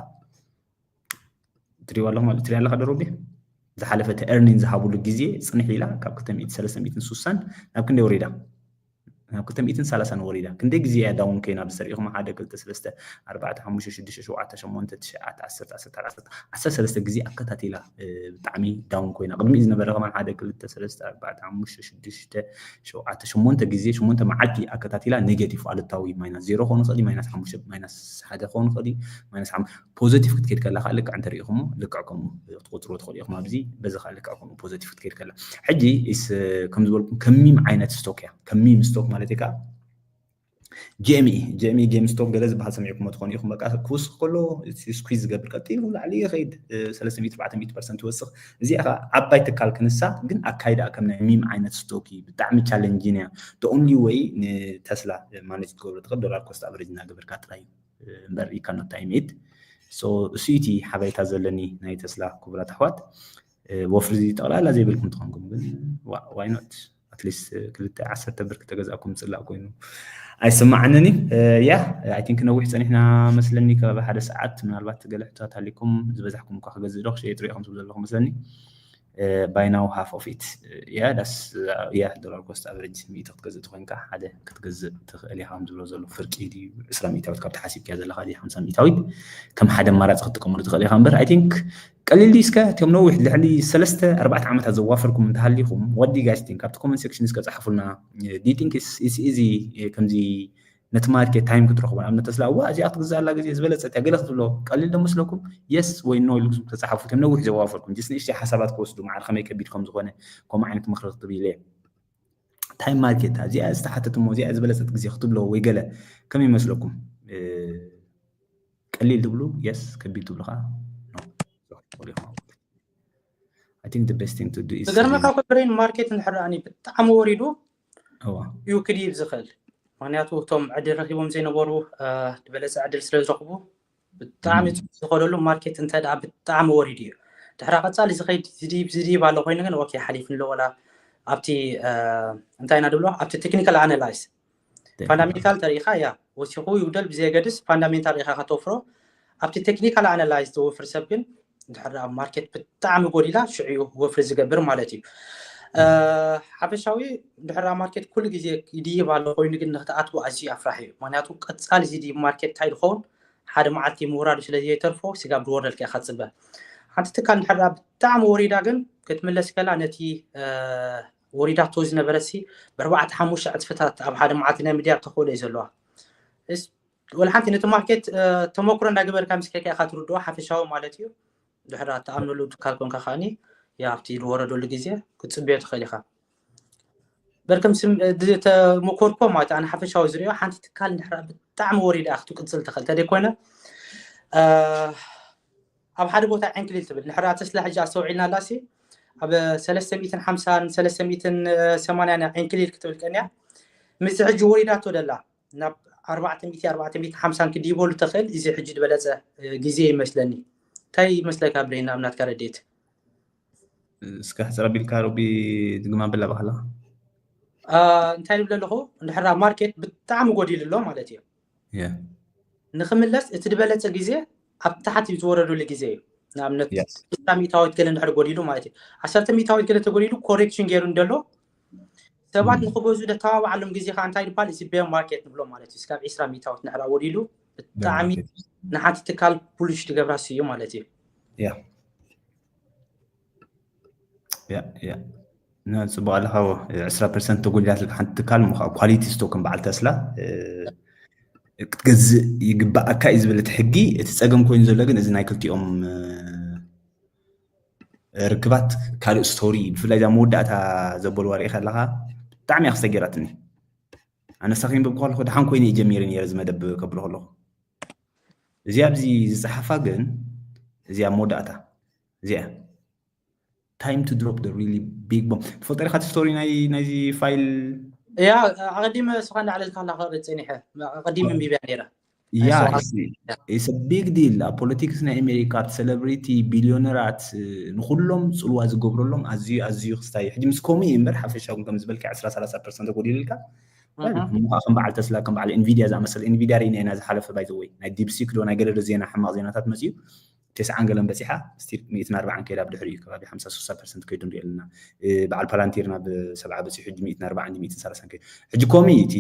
ትሪዋ ኣለኹም ትሪ ኣለኻ ደሮቢ ዝሓለፈ እቲ ኤርኒን ዝሃብሉ ግዜ ፅንሕ ኢላ ካብ ክልተ ሚእቲ ሰለስተ ሚእትን ስሳን ናብ ክንደይ ወሪዳ ናብ ክልተ ሚእትን ሰላሳን ወሪዳ። ክንደይ ግዜ እያ ዳውን ኮይና ብዝተሪኢኹም ሓደ ክልተ ሰለስተ ኣርባዕተ ሓሙሽተ ሽዱሽተ ሸውዓተ ሸሞንተ ትሽዓተ ዓሰርተ ዓሰርተ ዓሰርተ ዓሰርተ ሰለስተ ግዜ ኣከታቲላ ብጣዕሚ ዳውን ኮይና ቅድሚ ዝነበረ ከማን ሓደ ክልተ ሰለስተ ኣርባዕተ ሓሙሽተ ሽዱሽተ ሸውዓተ ሸሞንተ ግዜ ሸሞንተ መዓልቲ ኣከታቲላ ኔጌቲቭ ኣሉታዊ ማይናስ ዜሮ ክኸውን ይኽእል እዩ፣ ማይናስ ሓሙሽተ ማይናስ ሓደ ክኸውን ይኽእል እዩ፣ ማይናስ ሓሙሽተ ፖዘቲቭ ክትከይድ ከላ ከዓ ልክዕ እንተሪኢኹሞ ልክዕ ከምኡ ክትቆፅርዎ ትኽእሉ ኢኹም። ኣብዚ በዚ ከዓ ልክዕ ከምኡ ፖዘቲቭ ክትከይድ ከላ ሕጂ ከም ዝበልኩም ከሚም ዓይነት ስቶክ እያ። ከሚም ስቶክ ማለት ከዓ ጂኤምኢ ጂኤምኢ ጌም ስቶክ ገለ ዝበሃል ሰሚዕኩሞ ትኾኑ ኢኹም። በቃ ክውስኽ ከሎ ስኩዝ ዝገብር ቀጢሉ ላዕሊ ይኸይድ ሰለስተ ሚእቲ ኣርባዕተ ሚእቲ ፐርሰንት ይወስኽ። እዚኣ ከዓ ዓባይ ትካል ክንሳ ግን ኣካይዳ ከም ናይ ሚም ዓይነት ስቶክ እዩ። ብጣዕሚ ቻለንጂን እያ። The only way ንተስላ ማኔጅ ክትገብሮ ትኽእል ዶላር ኮስት ኣቨሬጅ እናገበርካ ጥራይ እዩ እምበር you cannot time it። So እሱ እቲ ሓበሬታ ዘለኒ ናይ ተስላ ክቡራት ኣሕዋት። ወፍሪ ጠቕላላ ዘይብልኩም ትኾንኩም ግን why not at least ክልተ ዓሰርተ ብር ክተገዛእኩም ፅላእ ኮይኑ ኣይስማዓንን እዩ። ያ I think ነዊሕ ፀኒሕና መስለኒ ከባቢ ሓደ ሰዓት ምናልባት ገለ ሕቶታት ሃሊኩም ዝበዛሕኩም እኳ ክገዝእ ዶ ክሸይጥ ሪኢኹም ትብሉ ዘለኹም መስለኒ። Buy now half of it. Yeah that's yeah dollar cost average ሚእቲ ክትገዝእ ተኮይንካ ሓደ ክትገዝእ ትኽእል ኢኻ ከም ዝብሎ ዘሎ ፍርቂ ድዩ ዕስራ ሚእታዊት ካብቲ ሓሲብካያ ዘለኻ ድዩ ሓምሳ ሚእታዊት ከም ሓደ ኣማራፂ ክትጥቀመሉ ትኽእል ኢኻ እምበር I think ቀሊል ድዩ እስከ እቶም ነዊሕ ልዕሊ ሰለስተ ኣርባዕተ ዓመታት ዘዋፈርኩም እንተሃሊኹም what do you guys think ኣብቲ comment section እስከ ፃሓፉልና። Do you think it's easy ከምዚ ነቲ ማርኬት ታይም ክትረኽቦ ንኣብነት ተስላ እዋ እዚኣ ክትግዛእ ኣላ ግዜ ዝበለፀት እያ ገለ ክትብሎ ቀሊል ዶ መስለኩም? የስ ወይ ኖ ኢልኩም ተፃሓፉ እቶም ነዊሕ ዘዋፈርኩም ጀስት ንእሽተይ ሓሳባት ክወስዱ ማዕረ ከመይ ከቢድ ከም ዝኾነ ከምኡ ዓይነት ምኽሪ ክትብ ኢለ። ታይም ማርኬት እዚኣ ዝተሓተት እሞ እዚኣ ዝበለፀት ግዜ ክትብሎ ወይ ገለ ከመይ ይመስለኩም? ቀሊል ትብሉ የስ ከቢድ ትብሉ ከዓ I think the best thing to do is ዝገርመካ ኮ ብሬን ማርኬት እንድሕር ደኣኒ ብጣዕሚ ወሪዱ እዩ ክድይብ ዝኽእል። ምክንያቱ እቶም ዕድል ረኪቦም ዘይነበሩ ዝበለፀ ዕድል ስለ ዝረኽቡ ብጣዕሚ ዝኸደሉ ማርኬት እንተ ደኣ ብጣዕሚ ወሪዱ እዩ። ድሕራ ቀፃሊ ዝኸይድ ዝድይብ ዝድይብ ኣሎ ኮይኑ ግን ኦኬ ሓሊፍንሎ ወላ ኣብቲ እንታይ ኢና ድብሎ ኣብቲ ቴክኒካል ኣናላይስ ፋንዳሜንታል ተሪኢኻ ያ ወሲኹ ይጉደል ብዘየገድስ ፋንዳሜንታል ኢኻ ከተወፍሮ። ኣብቲ ቴክኒካል ኣናላይዝ ዝወፍር ሰብ ግን ድሕር ኣብ ማርኬት ብጣዕሚ ጎዲላ ሽዑ እዩ ወፍሪ ዝገብር ማለት እዩ። ሓፈሻዊ ድሕር ኣብ ማርኬት ኩሉ ግዜ ይድይብ ኣሎ ኮይኑ ግን ንክትኣትዎ ኣዝዩ ኣፍራሕ እዩ። ምክንያቱ ቀፃሊ ዝድይብ ማርኬት እንታይ ዝኸውን ሓደ መዓልቲ ምውራዱ ስለ ዘይተርፎ ስጋብ ዝወረድካ ኢኻ ትፅበ። ሓንቲ ትካል ድሕር ብጣዕሚ ወሪዳ ግን ክትምለስ ከላ ነቲ ወሪዳቶ ዝነበረሲ ብኣርባዕተ ሓሙሽተ ዕፅፍታት ኣብ ሓደ መዓልቲ ናይ ምድያብ ተኽእሎ እዩ ዘለዋ። ወላ ሓንቲ ነቲ ማርኬት ተመክሮ እንዳገበርካ ምስ ከድካ ኢኻ ትርድኦ ሓፈሻዊ ማለት እዩ። ድሕር እትኣምነሉ ትካል ኮንካ ከዓኒ ኣብቲ ዝወረደሉ ግዜ ክትፅበዮ ትኽእል ኢኻ። በርከም ተመኮርኮ ማለት ኣነ ሓፈሻዊ ዝሪኦ ሓንቲ ትካል እንድሕር ብጣዕሚ ወሪዳ ክትቅፅል ትኽእል ተደይኮይነ ኣብ ሓደ ቦታ ዕንክሊል ትብል ንሕራ ተስላ ሕጂ ኣስተውዒልና ኣላሲ ኣብ ሰለስተ ሚእትን ሓምሳን ሰለስተ ሚእትን ሰማንያን ዕንክሊል ክትብል ቀንያ። ምስ ሕጂ ወሪዳቶ ደላ ናብ ኣርባዕተ ሚእቲ ኣርባዕተ ሚእቲ ሓምሳን ክድይበሉ ተኽእል እዚ ሕጂ ዝበለፀ ግዜ ይመስለኒ። እንታይ ይመስለካ ብሬን ኣብ ናትካ ረድኤት? እስከ ሕፅር ኣቢልካ ሮቢ ድግም ኣበላ ባህላ እንታይ ንብል ኣለኹ እንድሕራ ማርኬት ብጣዕሚ ጎዲሉ ኣሎ ማለት እዩ። ንክምለስ እቲ ዝበለፀ ግዜ ኣብ ታሕቲ ዝወረዱሉ ግዜ እዩ። ንኣብነት ሚእታዊት ገለ እንድሕር ጎዲሉ ማለት እዩ። ዓሰርተ ሚእታዊት ገለ ተጎዲሉ ኮሬክሽን ገይሩ እንደሎ ሰባት ንክበዙ ደተባብዓሎም ግዜ ከዓ እንታይ ይባል? እዚ bear market ንብሎ ማለት እዩ። እስካብ ዒስራ ሚእታዎት ንዕራ ወዲሉ ብጣዕሚ ንሓንቲ ትካል ቡሊሽ ትገብራ ስዩ ማለት እዩ። ያ ያ ያ ና ጽቡቅ ኣለካ። ዕስራ ፐርሰንት ተጎዲላትልካ ሓንቲ ትካል ምኳ ኳሊቲ ስቶክ ከም በዓል ተስላ ክትገዝእ ይግባኣካ እዩ ዝብል እቲ ሕጊ። እቲ ጸገም ኮይኑ ዘሎ ግን እዚ ናይ ክልቲኦም ርክባት ካልእ ስቶሪ፣ ብፍላይ እዛ መወዳእታ ዘበልዋ ርኢኻ ኣለካ። ብጣዕሚ እያ ክስተገራትኒ። ኣነ ሳኺን በብኳ ኣለኹ ደሓን ኮይነ እየ ጀሚረ ነይረ እዚ መደብ ከብሎ ከለኹ። እዚ ኣብዚ ዝጸሓፋ ግን እዚኣ መወዳእታ እዚኣ time to drop the really big bomb። ትፈልጦ ዲኻ እቲ ስቶሪ ናይ ናይዚ ፋይል? ያ ኣቐዲመ ስኻ እንዳዕለልካ ኣለኻ ክርኢ ጸኒሐ። ኣቐዲመ ኣንቢብያ ነይረ። ያ it's a big deal ኣብ ፖለቲክስ ናይ ኣሜሪካ፣ ኣብቲ ሴሌብሪቲ፣ ቢልዮነራት፣ ንኩሎም ጽልዋ ዝገብረሎም ኣዝዩ ኣዝዩ ክስታይ። ሕጂ ምስ ኮሚ እዩ እምበር ሓፈሻዊ ከም ዝበልካ ዕስራ ሰላሳ ፐርሰንት ተጎዲልልካ። ከም በዓል ተስላ ከም በዓል ኢንቪድያ ዝኣመሰለ ኢንቪድያ ርኢና ኢና ዝሓለፈ ባይ ዘወይ ናይ ዲፕሲክ ዶ ናይ ገለ ዶ ዜና ሕማቕ ዜናታት መፅዩ። ተስዓን ገለን በፂሓ ስቲል ሚእትን ኣርባዓን ከይዳ ብድሕሪ እዩ ከባቢ ሓምሳ ስሳ ፐርሰንት ከይዱ ንሪኦ ኣለና። በዓል ፓላንቲር ናብ ሰብዓ በፂሑ ሕጂ ሚእትን ኣርባዓን ሚእትን ሰላሳን ከይዱ። ሕጂ ኮሚ እቲ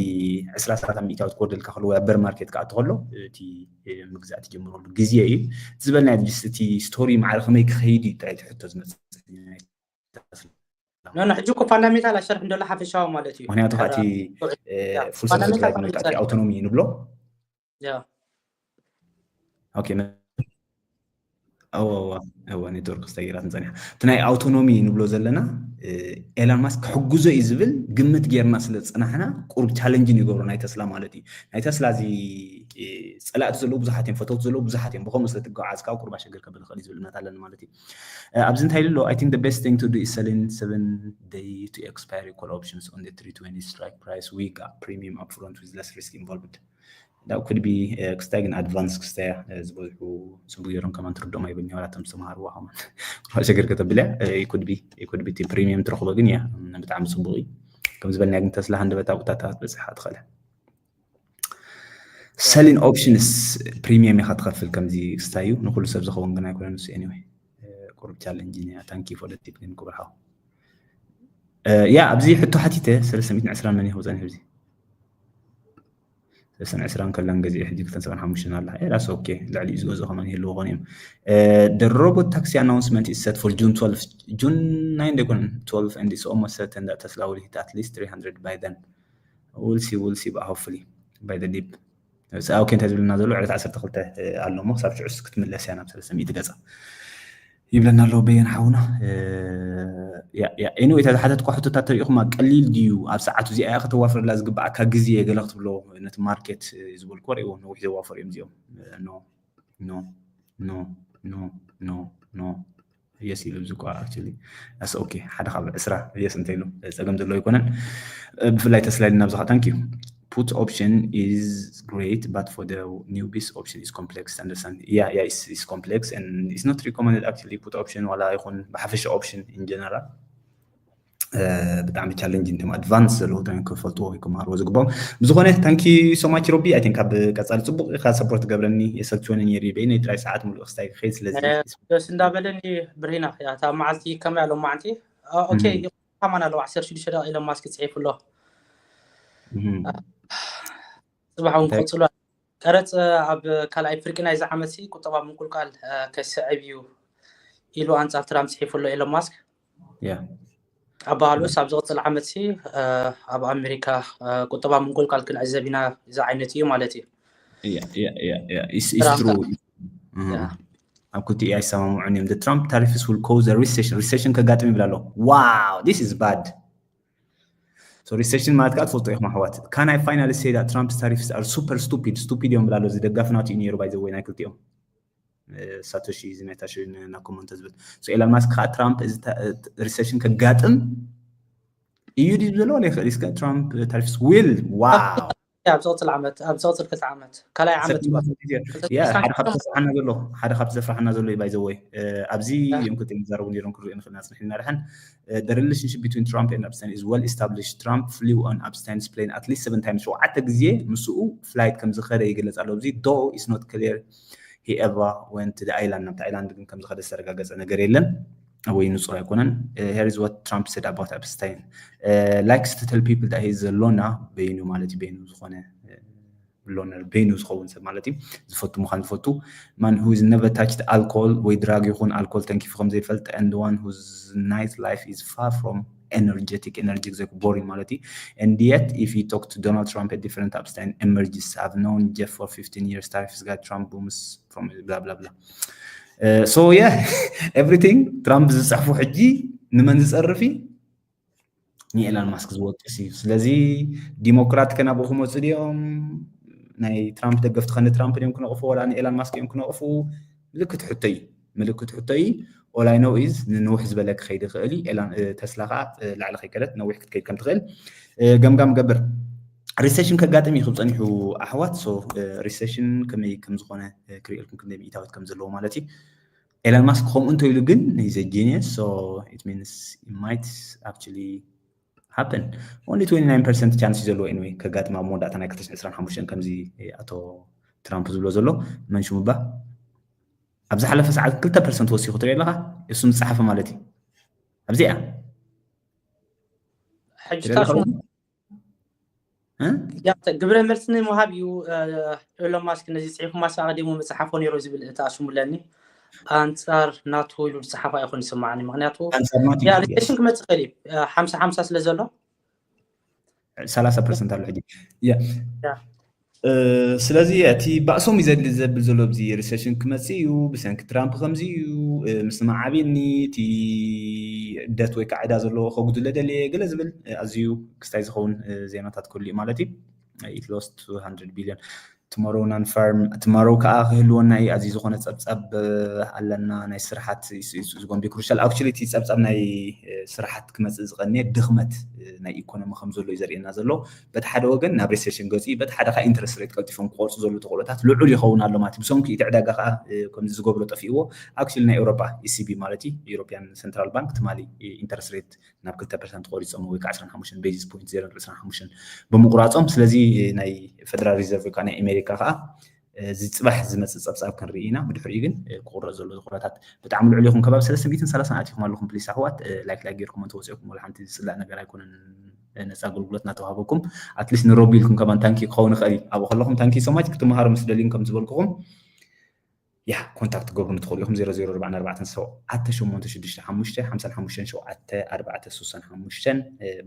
ዕስራ ሰላሳ ሚእታዊ ክወርደልካ ከሎ ኣብ በር ማርኬት ክኣቱ ከሎ እቲ ምግዛእ ትጀምረሉ ግዜ እዩ ዝበልና። እቲ ስቶሪ ማዕረ ከመይ ክኸይድ እዩ ጥራይ ትሕቶ ዝመፅእ። ኖ ሕጂ እኮ ፋንዳሜንታል ኣሸርሕ እንደሎ ሓፈሻዊ ማለት እዩ። ምክንያቱ እቲ ፉል ሰብስክራይብ ንብሎ ኣውቶኖሚ ንብሎ ያ ኦኬ እወ ኔትወርክ ዝተገይራት ንፀኒሓ እቲ ናይ ኣውቶኖሚ ንብሎ ዘለና ኤላን ማስክ ክሕግዞ እዩ ዝብል ግምት ጌርና ስለ ዝፀናሕና ቁሩብ ቻለንጅ ንገብሮ ናይ ተስላ ማለት እዩ። ናይ ተስላ እዚ ፀላእቲ ዘለዉ ብዙሓት እዮም፣ ፈተውቲ ዘለዉ ብዙሓት እዮም። ብከምኡ ስለ ትጓዓዝ ከዓ ቁሩብ ኣሸገር ከብል ይኽእል እዩ ዝብል እምነት ኣለኒ ማለት እዩ። ኣብዚ እንታይ ኢሉ ኣሎ? I think the best thing to do is selling seven day to expiry call options on the three twenty strike price. We got premium upfront with less risk involved. That could be ክስታይ ግን ኣድቫንስ ክስታይ ዝበዝሑ ጽቡቅ ገይሮም ከማን ትርድኦም ኣይብልኒ ዋላ እቶም ዝተምሃርዋ ከማን ሸገር ከተብልያ could be እቲ ፕሪሚየም ትረኽቦ ግን እያ ብጣዕሚ ጽቡቅ እዩ። ከም ዝበልና ግን ተስላ ሃንደበታ ቦታታት ክትበጽሕ ትኽእል። ሰሊን ኦፕሽንስ ፕሪሚየም ኢኻ ትኸፍል ከምዚ ክስታዩ ንኩሉ ሰብ ዝኸውን ግን ኣይኮነን እሱ anyway ቁሩብ ቻለንጅ እያ። Thank you for the tip ግን ክቡር ሓው። ያ ኣብዚ ሕቶ ሓቲተ ሰለስተ ሚእትን ዕስራን መን ይኸው ጸኒሑ እዚ ሰለስተን ዕስራን ከላን ገዚኤ ሕጂ ክልተን ሰብዓን ሓሙሽተን ኣላ። ዳስ ኦኬ ልዕሊ እዩ ዝገዝኦ ከማን ይህልዎ ኾን እዮም። The robot taxi announcement is set for June twelve. June nine ደይኮነን twelve and it's almost certain that Tesla will hit at least three hundred by then. We'll see, we'll see, but hopefully by the dip. ኦኬ እንታይ ዝብልና ዘሎ ዕለት ዓሰርተ ክልተ ኣሎ እሞ ክሳብ ሽዑስ ክትምለስ እያ ናብ ሰለስተ ሚእቲ ገጻ ይብለና ኣሎ በየን ሓውና። Anyway እታ ዝሓተትኳ ሕቶታት ተሪኢኹማ ቀሊል ድዩ ኣብ ሰዓቱ እዚኣ እያ ከተዋፍረላ ዝግባኣካ ግዜ ገለ ክትብሎ ነቲ ማርኬት ዝበልኩ ሪእዎ ነዊሕ ዘዋፈሩ እዮም እዚኦም። No no no no no no yes ኢሉ እዚ እኳ actually that's okay ሓደ ካብ ዕስራ yes እንተ ኢሉ ጸገም ዘለዎ ኣይኮነን። ብፍላይ ተስላ ኢልና ብዝኻ thank you. Put option is great but for the newbies option is complex understand yeah yeah it's, it's complex and it's not recommended actually put option ዋላ ይኹን ብሓፈሻ option in general ብጣዕሚ ቻለንጅ እንቶም ኣድቫንስ ዘለዉ ክፈልጥዎ ወይ ክመሃርዎ ዝግባኦም ብዝኾነ thank you so much ሮቢ I think ኣብ ቀፃሊ ፅቡቅ ኢካ ሰፖርት ገብረኒ የሰልችወኒ ነይሩ በይነይ ጥራይ ሰዓት ሙሉእ ክስታይ ክኸይድ ስለዚ ደስ እንዳበለኒ ብርሂና እታ መዓልቲ ከመይ ኣሎ ማዓንቲ okay ከማን ኣለዋ ዓሰርተ ሽዱሽተ ደቂቃ ኢለን ማስክ ፅሒፉ ኣሎ። ጽባሕ እውን ክቕፅሉ ቀረፅ ኣብ ካልኣይ ፍርቂ ናይዚ ዓመት ቁጠባ ምንቁልቃል ከስዕብ እዩ ኢሉ ኣንጻር ትራምፕ ፅሒፉ ኣሎ ኤሎን ማስክ። ኣባሃሉስ ኣብ ዝቕፅል ዓመት ኣብ ኣሜሪካ ቁጠባ ምንቁልቃል ክንዕዘብ ኢና እዚ ዓይነት እዩ ማለት እዩ። ኣብ ክልቲኡ ኣይሰማምዑን እዮም። Trump tariffs will cause recession ከጋጥም ይብል ኣሎ። Wow this is bad. So recession ማለት ከዓ ትፈልጦ ኢኹም ኣሕዋት። Can I finally say that Trump's tariffs are super stupid stupid እዮም ብላ ኣሎ። እዚ ደጋፊ ናቱ እዩ ነይሩ by the way ናይ ክልቲኦም ሳቶሺ እዚ ሜታ ሽን እና ኮመንት ዝብል so ኤላን ማስክ ከዓ ትራምፕ እዚ recession ከጋጥም እዩ ድዩ ዘሎ ወላ ይኽእል እስከ Trump tariffs will wow ኣብ ዝቕፅል ዓመት ኣብ ዝቕፅል ክልተ ዓመት ካልኣይ ዓመት ሓደ ካብቲ ዘፍርሓና ዘሎ ሓደ ካብቲ ዘፍርሓና ዘሎ እዩ by the way ኣብዚ እዮም ክልተ ይዛረቡ ነይሮም ክሪኦ ንኽእል ኢና ፅንሕ ኢልና ድሓን the relationship between Trump and Epstein is well established. Trump flew on Epstein's plane at least seven times ሸውዓተ ግዜ ምስኡ ፍላይት ከም ዝኸደ ይግለፅ ኣሎ። እዚ though it's not clear he ever went to the island ናብቲ ኣይላንድ ግን ከም ዝኸደ ዝተረጋገፀ ነገር የለን። ወይ ንጹር ኣይኮነን። Here is what Trump said about Epstein. Likes to tell people that he is a loner, በይኑ ማለት እዩ፣ በይኑ ዝኾነ loner፣ በይኑ ዝኸውን ሰብ ማለት እዩ። ዝፈቱ ምዃን ዝፈቱ፣ man who is never touched alcohol ወይ ድራግ ይኹን ኣልኮል ተንኪፉ ከም ዘይፈልጥ፣ and one whose night life is far from energetic፣ energetic ዘይ boring ማለት እዩ። And yet if you talk to Donald Trump, a different Epstein emerges. I've known Jeff for fifteen years. Tariffs got Trump booms from blah blah blah. So yeah, everything ትራምፕ ዝፅሕፉ ሕጂ ንመን ዝፀርፍ እዩ? ንኤላን ማስክ ዝወቅስ እዩ። ስለዚ ዲሞክራት ከ ናብኡ ክመፁ ድዮም? ናይ ትራምፕ ደገፍቲ ከ ንትራምፕ ድዮም ክነቕፉ ወላ ንኤላን ማስክ እዮም ክነቕፉ? ምልክት ሕቶ እዩ። ምልክት ሕቶ እዩ። All I know is ንንውሕ ዝበለ ክኸይድ ይኽእል እዩ። ኤላን ተስላ ከዓ ላዕሊ ከይከደት ነዊሕ ክትከይድ ከም ትኽእል ገምጋም ገብር። ሪሴሽን ከጋጥም እዩ ክብ ፀኒሑ ኣሕዋት። So ሪሴሽን ከመይ ከም ዝኾነ ክርእየልኩም፣ ክንደይ ሚእታዊት ከም ዘለዎ ማለት እዩ። ኤላን ማስክ ከምኡ እንተ ኢሉ ግን is a genius, so it means it might actually happen. Only twenty nine percent chance እዩ ዘለዎ anyway ከጋጥም ኣብ መወዳእታ ናይ ክልተ ሽሕን ዕስራን ሓሙሽተን ከምዚ ኣቶ ትራምፕ ዝብሎ ዘሎ። መን ሽሙ እባ ኣብ ዝሓለፈ ሰዓት ክልተ ፐርሰንት ወሲኹ ትርኢ ኣለኻ። እሱም ዝፀሓፈ ማለት እዩ። ኣብዚኣ ሕጂ ግብረ መልሲ ንምሃብ እዩ። ኤሎን ማስክ ነዚ ፅሒፉ ማስ ኣቐዲሙ ምፅሓፎ ነይሩ ዝብል እታ ሽሙለኒ ኣንፃር ናቱ ኢሉ ዝፅሓፋ ይኹን ይስማዓኒ። ምክንያቱ ሪሴሽን ክመፅእ ይኽእል እዩ ሓምሳ ሓምሳ ስለ ዘሎ ሰላሳ ፐርሰንት ኣሎ ሕጂ። ስለዚ እቲ ባእሶም እዩ ዘድሊ ዘብል ዘሎ ኣብዚ ሪሴሽን ክመፅእ እዩ ብሰንኪ ትራምፕ ከምዚ እዩ፣ ምስ መዓብኒ እቲ ደት ወይ ከዓ ዕዳ ዘለዎ ከጉድለ ደልየ ገለ ዝብል ኣዝዩ ክስታይ ዝኸውን ዜናታት ክህሉ እዩ ማለት እዩ። It lost two hundred billion. Tomorrow non-farm tomorrow ከዓ ክህልወና እዩ። ኣዝዩ ዝኾነ ፀብፃብ ኣለና ናይ ስራሓት is going to be crucial. Actually እቲ ፀብፃብ ናይ ስራሓት ክመፅእ ዝቐንየ ድኽመት ናይ ኢኮኖሚ ከም ዘሎ እዩ ዘርእየና ዘሎ። በቲ ሓደ ወገን ናብ ሪሴሽን ገፁ እዩ፣ በቲ ሓደ ከዓ ኢንተረስት ሬት ቀልጢፎም ክቆርፁ ዘሉ ተኽእሎታት ልዑል ይኸውን ኣሎ ማለት እዩ። ብሰንኪ እቲ ዕዳጋ ከዓ ከምዚ ዝገብሮ ጠፊእዎ። Actually ናይ ኤውሮጳ ኢሲቢ ማለት እዩ፣ European Central Bank ትማሊ ኢንተረስት ሬት ናብ ክልተ ፐርሰንት ቆሪፆም ወይ ከዓ ዕስራን ሓሙሽተን ቤዚስ ፖይንት ዜሮ ዕስራን ሓሙሽተን ብምቁራፆም። ስለዚ ናይ ፌደራል ሪዘርቭ ወይ ከዓ ናይ ኣሜሪካ ከዓ እዚ ፅባሕ ዝመፅእ ፀብፃብ ክንርኢ ኢና። ብድሕሪኡ ግን ክቁረፅ ዘሎ ዝኩነታት ብጣዕሚ ልዑል ይኹን። ከባቢ ሰለስተ ሚእትን ሰላሳን ኣቲኹም ኣለኹም። ፕሊስ ኣሕዋት ላይክ ላይክ ጌርኩም እንተወፂእኩም ወላ ሓንቲ ዝፅላእ ነገር ኣይኮነን። ነፃ ኣገልግሎት እናተዋሃበኩም ኣትሊስት ንሮቢ ኢልኩም ከማን ታንኪ ክኸውን ይኽእል እዩ። ኣብኡ ከለኹም ታንኪ ሶማች ክትመሃሩ ምስ ደልዩን ከም ዝበልኩኹም ያ ኮንታክት ገብሩ ንትኽእሉ ኢኹም። ዜሮ ዜሮ ኣርባዕተ ኣርባዕተ ሸሞንተ ሽዱሽተ ሓሙሽተ ሓምሳን ሓሙሽተን ሸውዓተ ኣርባዕተ ሱሳን ሓሙሽተን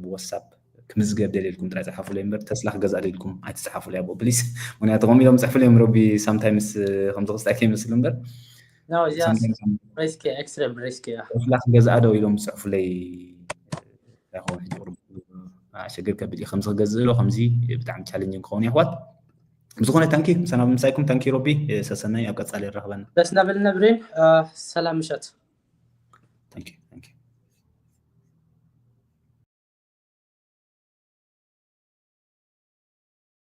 ብዋትሳፕ ክምዝገብ ደልየልኩም ጥራይ ፀሓፉለይ እምበር ተስላ ክገዝእ ደልኩም ኣይትፅሓፉለይ ኣብኡ ፕሊስ። ምክንያቱ ከምኡ ኢሎም ፅሕፉለይ እዮም ሮቢ ሳምታይምስ ከምዚ ክስታይ ከይመስል እምበር ተስላ ክገዝኣ ዶ ኢሎም ዝፅሕፉለይ ኣይኸውን ሕጂ ቁሩብ ኣሸግር ከቢድ እዩ ከምዚ ክገዝእ ዶ ከምዚ ብጣዕሚ ቻለንጅን ክኸውን የሕዋት። ብዝኾነ ታንኪ ምሳና ብምሳይኩም ታንኪ ሮቢ ሰሰናይ ኣብ ቀፃሊ ይራኽበና። ደስ እናበለና ብሬን ሰላም ምሸት። Thank you.